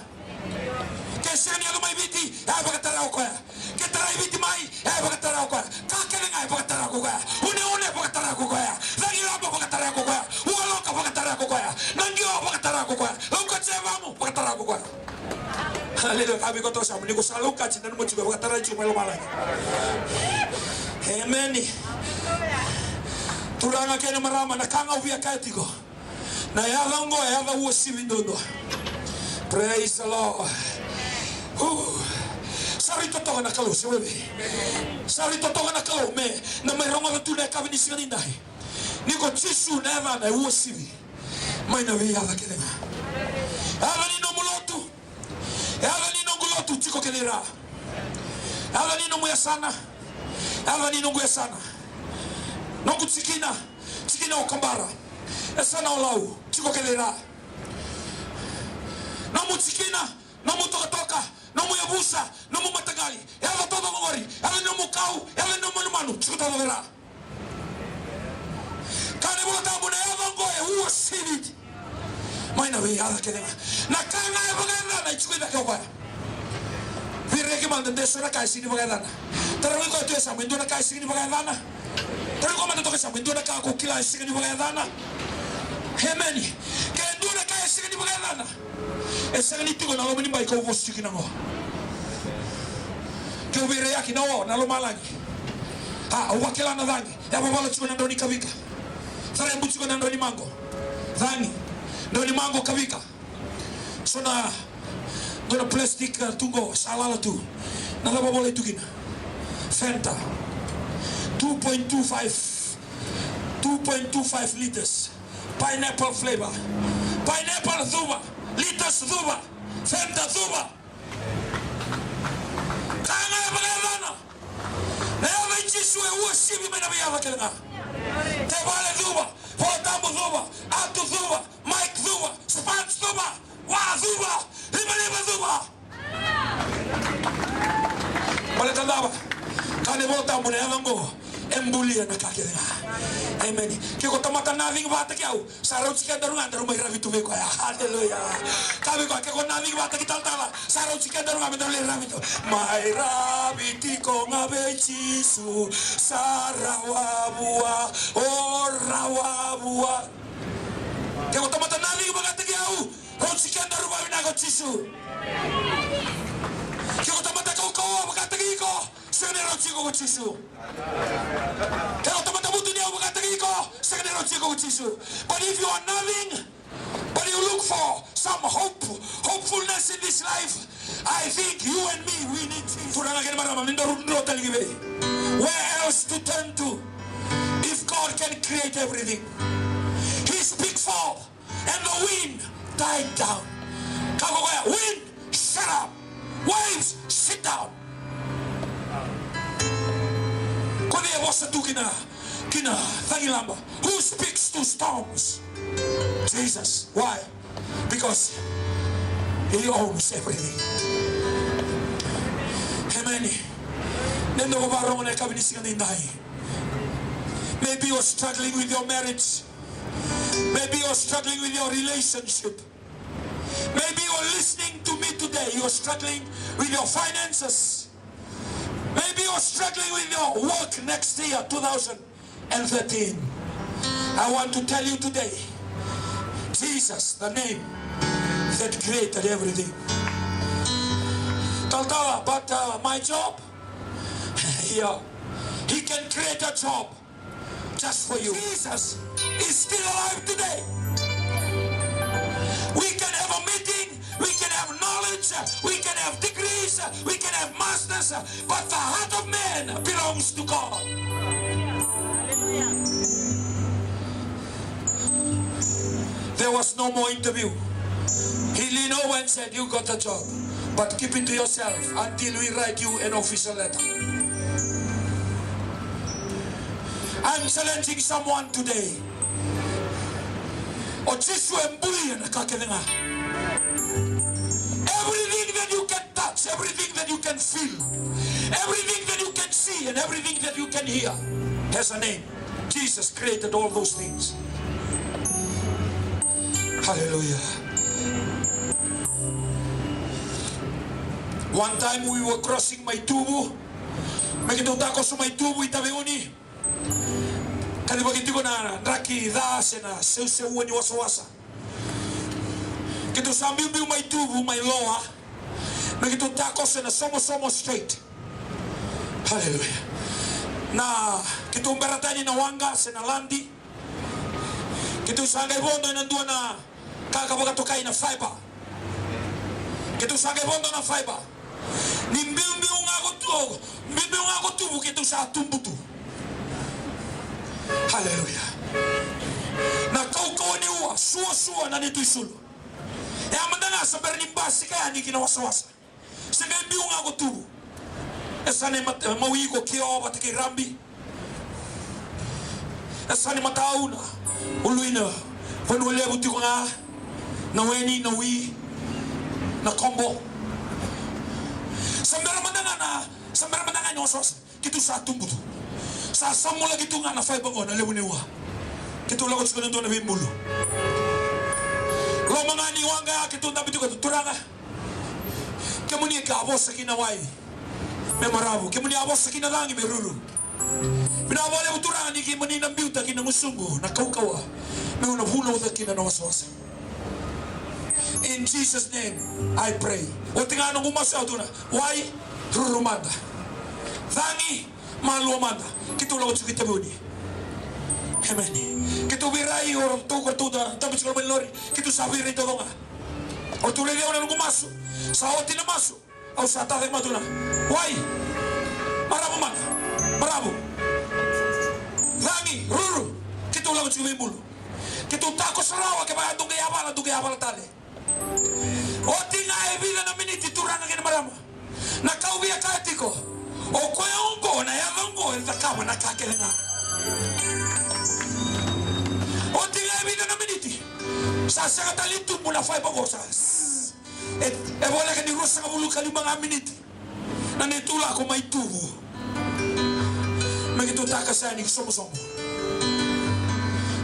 Ke sega ni yaco mai Viti, e vakatara o koya. Ke tarai Viti mai, e vakatara o koya. Ka kece ga e vakatara ko koya. Uneune vakatara ko koya. Cagilaba vakatara ko koya. Ualoka vakatara ko koya. Naqio vakatara ko koya. Laukaci e yavu vakatara ko koya. Haleluya. Kaya vei koya toka yasamu, ni ko sa laukaci, nanuma tiko, e vakatara tiko mai lomalagi. Emeni. Turaga kei na marama, na ka ga au via kaya tiko, na yaca oqo e yaca uasivi duadua. Praise the Lord. Ooh. Sa rui totoka na Kalou, se veve. Sa rui totoka na Kalou me na mai rogoca tu na yakavi ni siga nidai. Ni ko Jisu na yacana e uasivi mai na veiyaca kece ga. Yaca ni nomu lotu. Yaca ni noqu lotu, tiko kece i ra. Yaca ni nomu yasana. Yaca ni noqu yasana. Noqu tikina, tikina o Kabara. Yasana o Lau, tiko kece i ra. Nomu tikina, nomu tokatoka, nomu yavusa, nomu mataqali. Yaca taucoko oqori, yaca ni nomu kau, yaca ni nomu manumanu, tiko taucoko i ra. Kaya na iVola Tabu, na yaca oqo e uasivi mai na veiyaca kece ga. Na ka ga e vakayacana e tiko i cake o koya. Vei ira e ke mada de so na ka e sega ni vakayacana. Tarogi koya tu e yasamu, e dua na ka e sega ni vakayacana? Tara iko mada toka e yasamu, e dua na ka ko kila e sega ni vakayacana. Emeni. Ke dua na ka e sega ni vakayacana, e sega ni tiko na loma ni bai kau vosa tiko kina qo. Keu veiraiyaki na o, na lomalagi. A, au vakila na cagi. Yavavala tiko na drau ni kavika. Carebu tiko na drau ni maqo. Cagi. Drau ni maqo, kavika. So na, dua na plastic, uh, tu qo, sa lala tu. Na cava volai tu kina? Fanta. Two point two five, two point two five liters. Pineapple flavor. Pineapple cuva. Liters cuva. Fanta cuva. Ka ga e vakayacana. Na yaca i Jisu e uasivi mai na veiyaca kece ga. Tevale cuva, Vola Tabu cuva, Atu cuva, Mike cuva, Spans cuva, Wa cuva, Livaliva cuva. Baleta cava? Ka ni Vola Tabu na yaca qo e bulia na ka kece ga. Emeni. Ke ko tamata nothing vakataki au, sa rauti kedaru ga daru mai ravi tu vei koya. Aleluya. Ka vei koya, ke ko nothing vakataki talatala, sa rauti kedaru ga me daru lai ravi tu. Mai ravi tiko ga vei Jisu, sa rawa vua, o rawa vua. Ke ko tamata nothing vakataki au, rauti kedaru vakavinaka o Jisu. Ke ko tamata kaukauwa vakataki iko, sega ni rauti iko ko Jisu. Ke ko tamata vutuniyau vakataki iko, sega ni rauti iko ko Jisu. But if you are nothing, but you look for some hope, hopefulness in this life, I think you and me, we need Jesus. Turaga kei na marama, ni daru dro tale ki vei. Where else to turn to if God can create everything? He speak forth and the wind died down. Kaya o koya, wind, shut up. Waves, sit down. Ko cei e vosa tu kina, kina cagilaba? Who speaks to storms? Jesus. Why? Because he owns everything. Amen. Ni dau vakarorogo ena yakavi ni siga nidai. Maybe you're struggling with your marriage. Maybe you're struggling with your relationship. Maybe you're listening to me today, you're struggling with your finances. Maybe you're struggling with your work next year, two thousand and thirteen. I want to tell you today, Jesus, the name that created everything. Talatala, but, uh, my job? Yeah. He can create a job just for you. Jesus is still alive today. We can have a meeting, we can have knowledge, we can have degrees, we can have masters, but the heart of man belongs to God. There was no more interview. He leaned over and said, "You got the job, but keep it to yourself until we write you an official letter." I'm challenging someone today. O Jisu e bulia na ka kece ga. Everything that you can touch, everything that you can feel, everything that you can see, and everything that you can hear has a name. Jesus created all those things. Hallelujah. One time we were crossing Maituvu. Me keitou takoso Maituvu i Taveuni. Kacivaki tiko na draki ca se na seuseua ni wasawasa. Keitou sa biubiu Maituvu mai Loa. Me keitou takoso ena Somosomo Strait. Hallelujah. Na keitou bera tani na waqa se na ladi. Keitou sa qai vodo ena dua na ka ka vakatokai na fiber. Keitou sa qai vodo na fiber. Ni biubiu ga ko tu, biubiu ga ko Tuvu keitou sa tubutu. Hallelujah. Na kaukauwa ni ua, suasua na neitou isulu. E a mada ga sa bera ni basika yani ki na wasawasa. Se qai biu ga ko Tuvu. E sa na mat-, mawi iko Kioa vata kei Rabi. E sa na matau na ulu ina vanua levu tiko ga na Weni, na Wi, na Kobo. Sa bera mada ga na, sa bera mada ga ni wasawasa. Keitou sa tubutu. Sa samulaki tu ga na fiber qo na levu ni ua. Keitou lako tiko na dua na veibulu. Loma ga ni waqa ya keitou dabe tiko, Turaga. Kemuni ka vosa ki na wai me maravu. Kemuni a vosa ki na cagi me ruru. Vinaka vakalevu Turaga ni keimami na biuta ki na gusuqu na kaukauwa meu na vunauca kina na wasawasa. In Jesus' name I pray. Oti ga noqu masu au tukuna, wai, ruru mada. Cagi, malua mada. Keitou lako tiko i Taveuni. Emeni. Keitou veirai o ratou, ko ratou da tabu tiko mai lori. Keitou sa veirai taucoko ga. O ratou raici au na noqu masu. Sa oti na masu. Au sa tacake mada na wai. Maravu mada. Maravu. Cagi, ruru. Keitou lako tiko veibulu. Keitou takoso rawa, kevaka dou qai yavala, dou qai yavala tale. Oti ga e vica na miniti, turaga kei na marama, na ka au via kaya tiko, o koya oqo na yaca oqo e cakava na ka kece ga. Oti ga e vica na miniti, sa sega tale ni tubu na faiva oqo, sa E, e voleka ni ruasagavulu ka lima ga miniti na neitou lako mai Tuvu. Me keitou takasa yani ki Somosomo.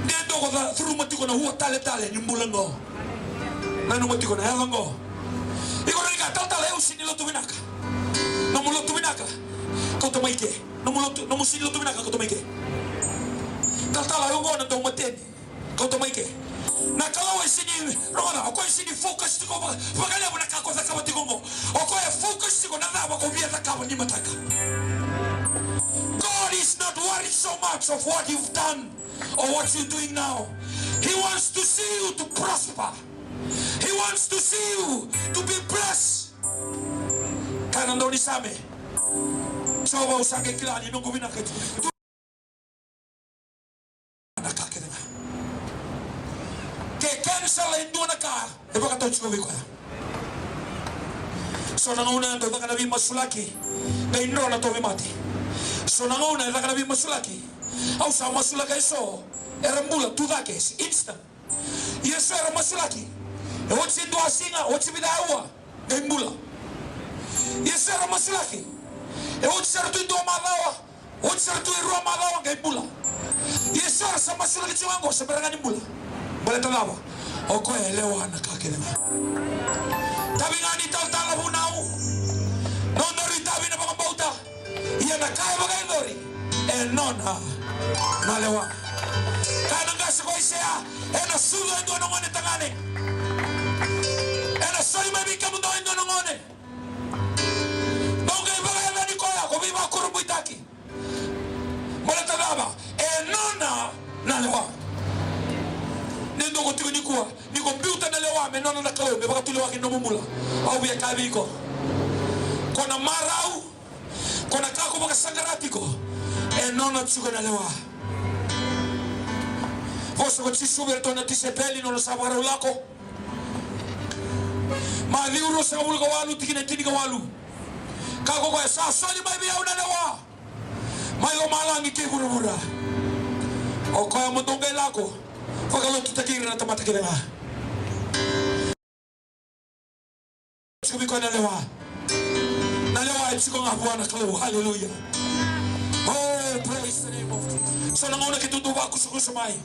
De dou ko curuma tiko na ua taletale ni bula qo. Nanuma tiko na yaca qo. Iko na ka talatala, au sega ni lotu vinaka. Nomu lotu vinaka, kauta mai ke. Nomu lotu, nomu sega ni lotu vinaka, kauta mai ke. Talatala, au qo na daumateni. Kauta mai ke. Na Kalou e sega ni, rogoca, o koya e sega ni focus tiko va-, vakalevu na ka ko cakava tiko qo. O koya e focus tiko na cava ko via cakava ni mataka. God is not worried so much of what you've done or what you're doing now. He wants to see you to prosper. He wants to see you to be blessed. Kaya na daunisame, Jiova, au sa qai kila ni noqu vinaka e tu na ka kece ga. Ke cancel e dua na ka e vakatau tiko vei koya. So na gauna e dau caka na veimasulaki, qai dro na tauvimate. So na gauna e caka na veimasulaki. Au sa masulaka eso, era bula tu cake, instant. Ia eso era masulaki, e oti e dua siga, oti e vica aua, qai bula. Ia eso era masulaki, e oti sara tu e dua macawa, oti sara tu e rua macawa, qai bula. Ia eso era sa masulaki tiko ga qo, sa bera ga ni bula. Baleta cava? O koya e lewa na ka kece ga. Tavi ga ni talatala, vunau. Nodaru itavi na vakabauta. Ia na ka e vakayacori e nona na lewa. Kaya na qase ko Aisea, ena sucu e dua na gone tagane. Ena soli mai vei kemudou e dua na gone. Dou qai vakayacani koya ko veivakurabuitaki. Baleta cava? E nona na lewa. Ni dou ko tiko nikua, ni ko biuta na lewa me nona na Kalou, me vakatulewa ki na nomu bula. Au via kaya vei iko, ko na marau, ko na ka ko vakasaqara tiko, e nona tiko na lewa. Vosa ko Jisu vei iratou na tisaipeli, nona sa vakarau lako. Maciu ruasagavulu ka walu, tikina e tinikawalu. Kaya ko koya, sa soli mai vei au na lewa mai lomalagi kei vuravura. O koya mo dou qai lako, vakalotutaki ira na tamata kece ga. Tiko vei koya na lewa. Na lewa e tiko ga vua na Kalou. Hallelujah. Oh, praise the name of Jesus. So na gauna keitou dau vakusakusa mai.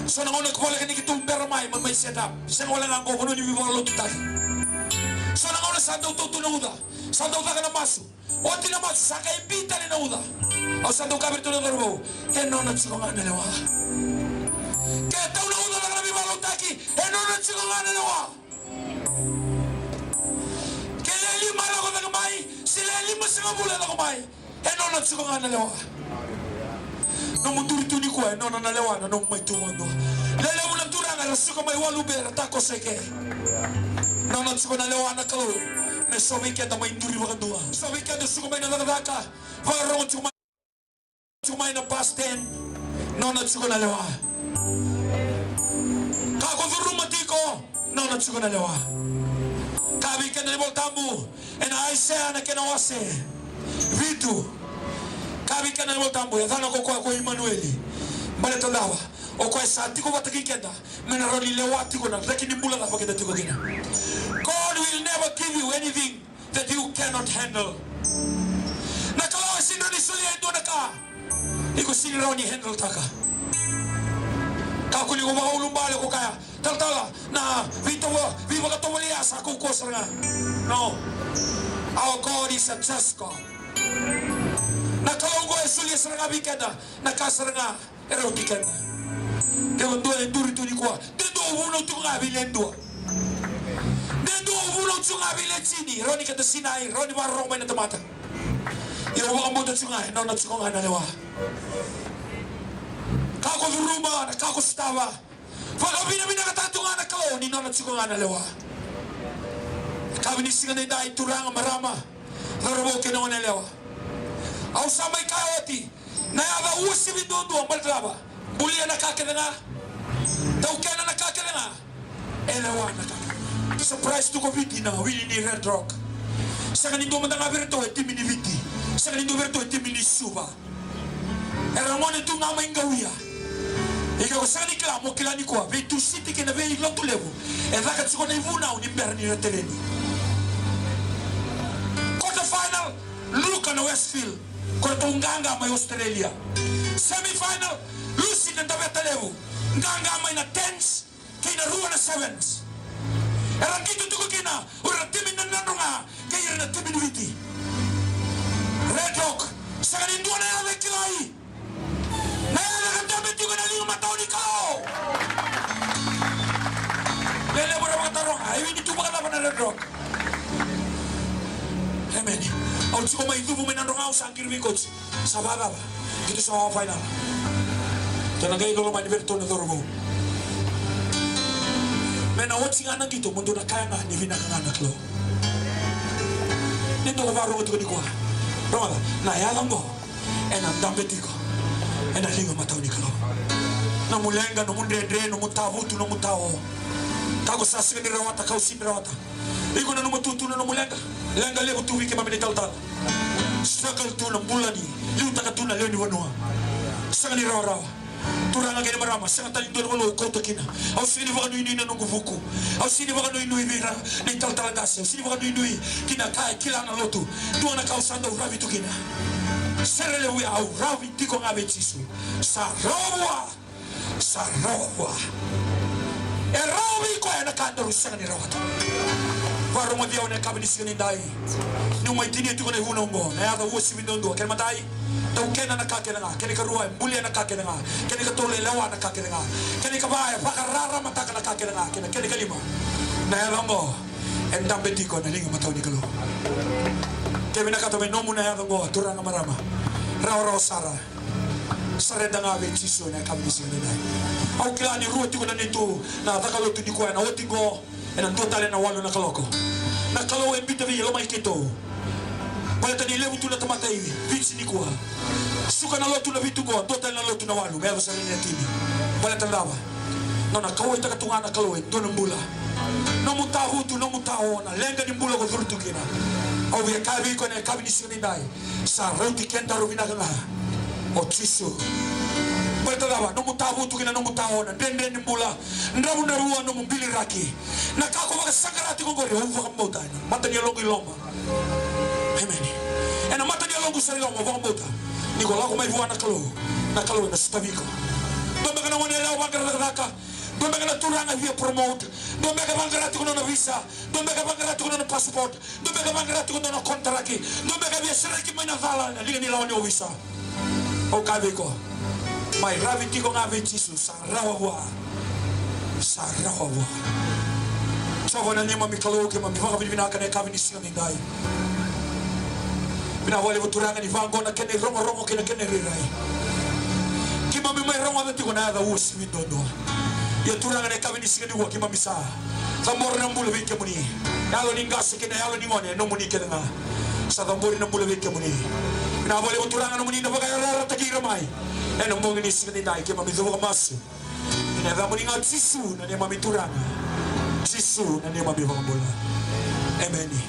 So na gauna voleka ni keitou bera mai, mai, mai set up. Sega wale ga qo, vanua ni veivakalotutaki. So na gauna sa dau tautu na uca, sa dau caka na masu. Oti na masu, sa qai bi tale na uca. Au sa dau kaya vei iratou na cauravou, e nona tiko ga na lewa. Ke tau na uca, caka na veivakalotutaki, e nona tiko ga na lewa. Ke le lima e lako cake mai, se le limasagavulu e lako mai, e nona tiko ga na lewa. Nomu duri tu nikua, e nona na lewa na nomu mai tu vakadua. Lelevu na turaga era suka mai walu bera, takoso eke. Nona tiko na lewa na Kalou me so vei keda mai duri vakadua. So vei keda suka mai na cakacaka, vakarorogo tiko mai, tiko mai na bus stand. Nona tiko na lewa. Ka ko curuma tiko, nona tiko na lewa. Ka vei keda na iVola Tabu, ena Aisea na kena wase vitu. Ka vei keda na iVola Tabu, e yacana ko koya ko Imanueli. Baleta cava? O koya sa tiko vata kei keda, me na rawa ni lewa tiko na reki ni bula cava keda tiko kina. God will never give you anything that you cannot handle. Na Kalou e sega ni solia e dua na ka iko sega ni rawa ni handle taka. Kakua ni ko vakaulubale ko kaya, talatala, na veitovo, veivakatovolei ya sa kaukauwa sara ga. No. Our God is a just God. Na Kalou oqo e solia sara ga vei keda na ka sara ga e rauti keda. Ke o dua e duri tu nikua, de dua o vunau tiko ga vei le dua. De dua o vunau tiko ga vei le tini, rawa ni keda sinai, rawa ni vakarorogo mai na tamata. Ia au vakabauta tiko ga e nona tiko ga na lewa. Ka ko curuma, na ka ko sotava, vakavinavinakataka tu ga na Kalou ni nona tiko ga na lewa. Yakavi ni siga nidai, turaga, marama, cauravou kei na goneyalewa, au sa mai kaya oti, na yaca uasivi duadua, baleta cava? Bulia na ka kece ga, taukena na ka kece ga, e lewa na ka kece. Surprise tu ko Viti na wini ni Red Rock. Sega ni dua mada ga vei iratou e timi ni Viti. Sega ni dua vei iratou e timi ni Suva. Era gone tu ga mai Qauia. Iko ko sega ni kila, mo kila nikua, vei Tusiti kei na vei Lotulevu e caka tiko na ivunau ni bera ni ra tereni. Quarter final, luka na Westfield, ko ratou qaqa mai Australia. Semi final, lusi na Daveta Levu, qaqa mai na Tens kei na rua na Sevens. Era qito tiko kina o ira na timi ni Nadroga kei ira na timi ni Viti. Red Rock, sega ni dua na yaca e kilai. Na yaca ka dabe tiko na liga matau ni Kalou. Lelevu ra vakataroga, e wini tu vakacava na Red Rock? Emeni. Au tiko mai Cuvu mai Nadroga, au sa qiri vei coach. Sa vakacava? Keitou sa wawa final. Tou na qai loloma ni vei iratou na cauravou. Me na oti ga na qito, mo dou na kaya ga ni vinaka ga na Kalou. Ni dou vakarorogo tiko nikua. Rogoca, na yaca oqo ena dabe tiko ena liga matau ni Kalou. Nomu leqa, nomu dredre, nomu tavutu, nomu tao. Ka ko sa sega ni rawata, kau sega ni rawata. Iko nanuma tu, tu na nomu leqa. Leqa levu tu vei keimami na italatala. Struggle tu na bula ni, liutaka tu na lewe ni vanua. Sega ni rawarawa. Turaga kei na marama, sega tale ni dua na vanua au kauta kina. Au sega ni vakanuinui na noqu vuku. Au sega ni vakanuinui vei ira na italatala qase. Au sega ni vakanuinui ki na ka e kila na lotu. Dua na ka au sa dau ravi tu kina. Sere levu ya, au ravi tiko ga vei Jisu. Sa rawa vua. Sa rawa vua. E rawa vei koya na ka daru sega ni rawata. Vakarogoci au ena yakavi ni siga nidai. Niu mai tinia tiko na ivunau oqo, na yaca uasivi duadua. Kena imatai, taukena na ka kece ga. Kena ikarua, e bulia na ka kece ga. Kena ikatolu, e lewa na ka kece ga. Kena ikava, e vakararamataka na ka kece ga. Kena, kena ikalima, na yaca oqo e dabe tiko ena liga matau ni Kalou. Ke vinakata me nomu na yaca oqo, turaga, marama, rawarawa sara. Surrender ga vei Jisu ena yakavi ni siga nidai. Au kila ni rua tiko na neitou na caka lotu nikua, ena oti qo, ena dua tale na walu na kaloko. Na Kalou e biuta vei, lomai keitou. Baleta ni levu tu na tamata i Viti nikua. Suka na lotu na vitu qo, dua tale na lotu na walu, me yaco sara ni na tini. Baleta na cava? Nona kauwaitaka tu ga na Kalou e dua na bula. Nomu tavutu, nomu tao, na leqa ni bula ko curu tu kina. Au via kaya vei iko ena yakavi ni siga nidai. Sa rauti kedaru vinaka ga o Jisu. Baleta cava? Nomu tavutu kei na nomu tao, na dredre ni bula, dravudravua, nomu biliraki, na ka ko vakasaqara tiko oqori, au vakabauta ena mata ni yaloqu i loma. Emeni. Ena mata ni yaloqu sara i loma, au vakabauta ni ko lako mai vua na Kalou, na Kalou ena sotavi iko. Dua beka na goneyalewa vaqara cakacaka. Dua beka na turaga via promote. Dua beka vaqara tiko nona visa. Dua beka vaqara tiko nona passport. Dua beka vaqara tiko nona konitaraki. Dua beka via sereki mai na cala ena liga ni lawa ni ovisa. Au kaya vei iko, mai ravi tiko ga vei Jisu, sa rawa vua. Sa rawa vua. Jiova na neimami Kalou, keimami vakavinavinaka ena yakavi ni siga nidai. Vinaka vakalevu Turaga ni vaqo na kena irogorogo kei na kena irairai. Keimami mai rogoca tiko na yaca uasivi duadua. Ia Turaga, ena yakavi ni siga nikua keimami sa cabora na bula vei kemuni. Yalo ni qase kei na yalo ni gone e nomuni kece ga. Sa cabori na bula vei kemuni. Vinaka vakalevu Turaga nomuni na vakayarayarataki ira mai. Ena bogi ni siga nidai keimami cuva ka masu ena yacamuni ga Jisu na neimami Turaga. Jisu na neimami iVakabula. Emeni.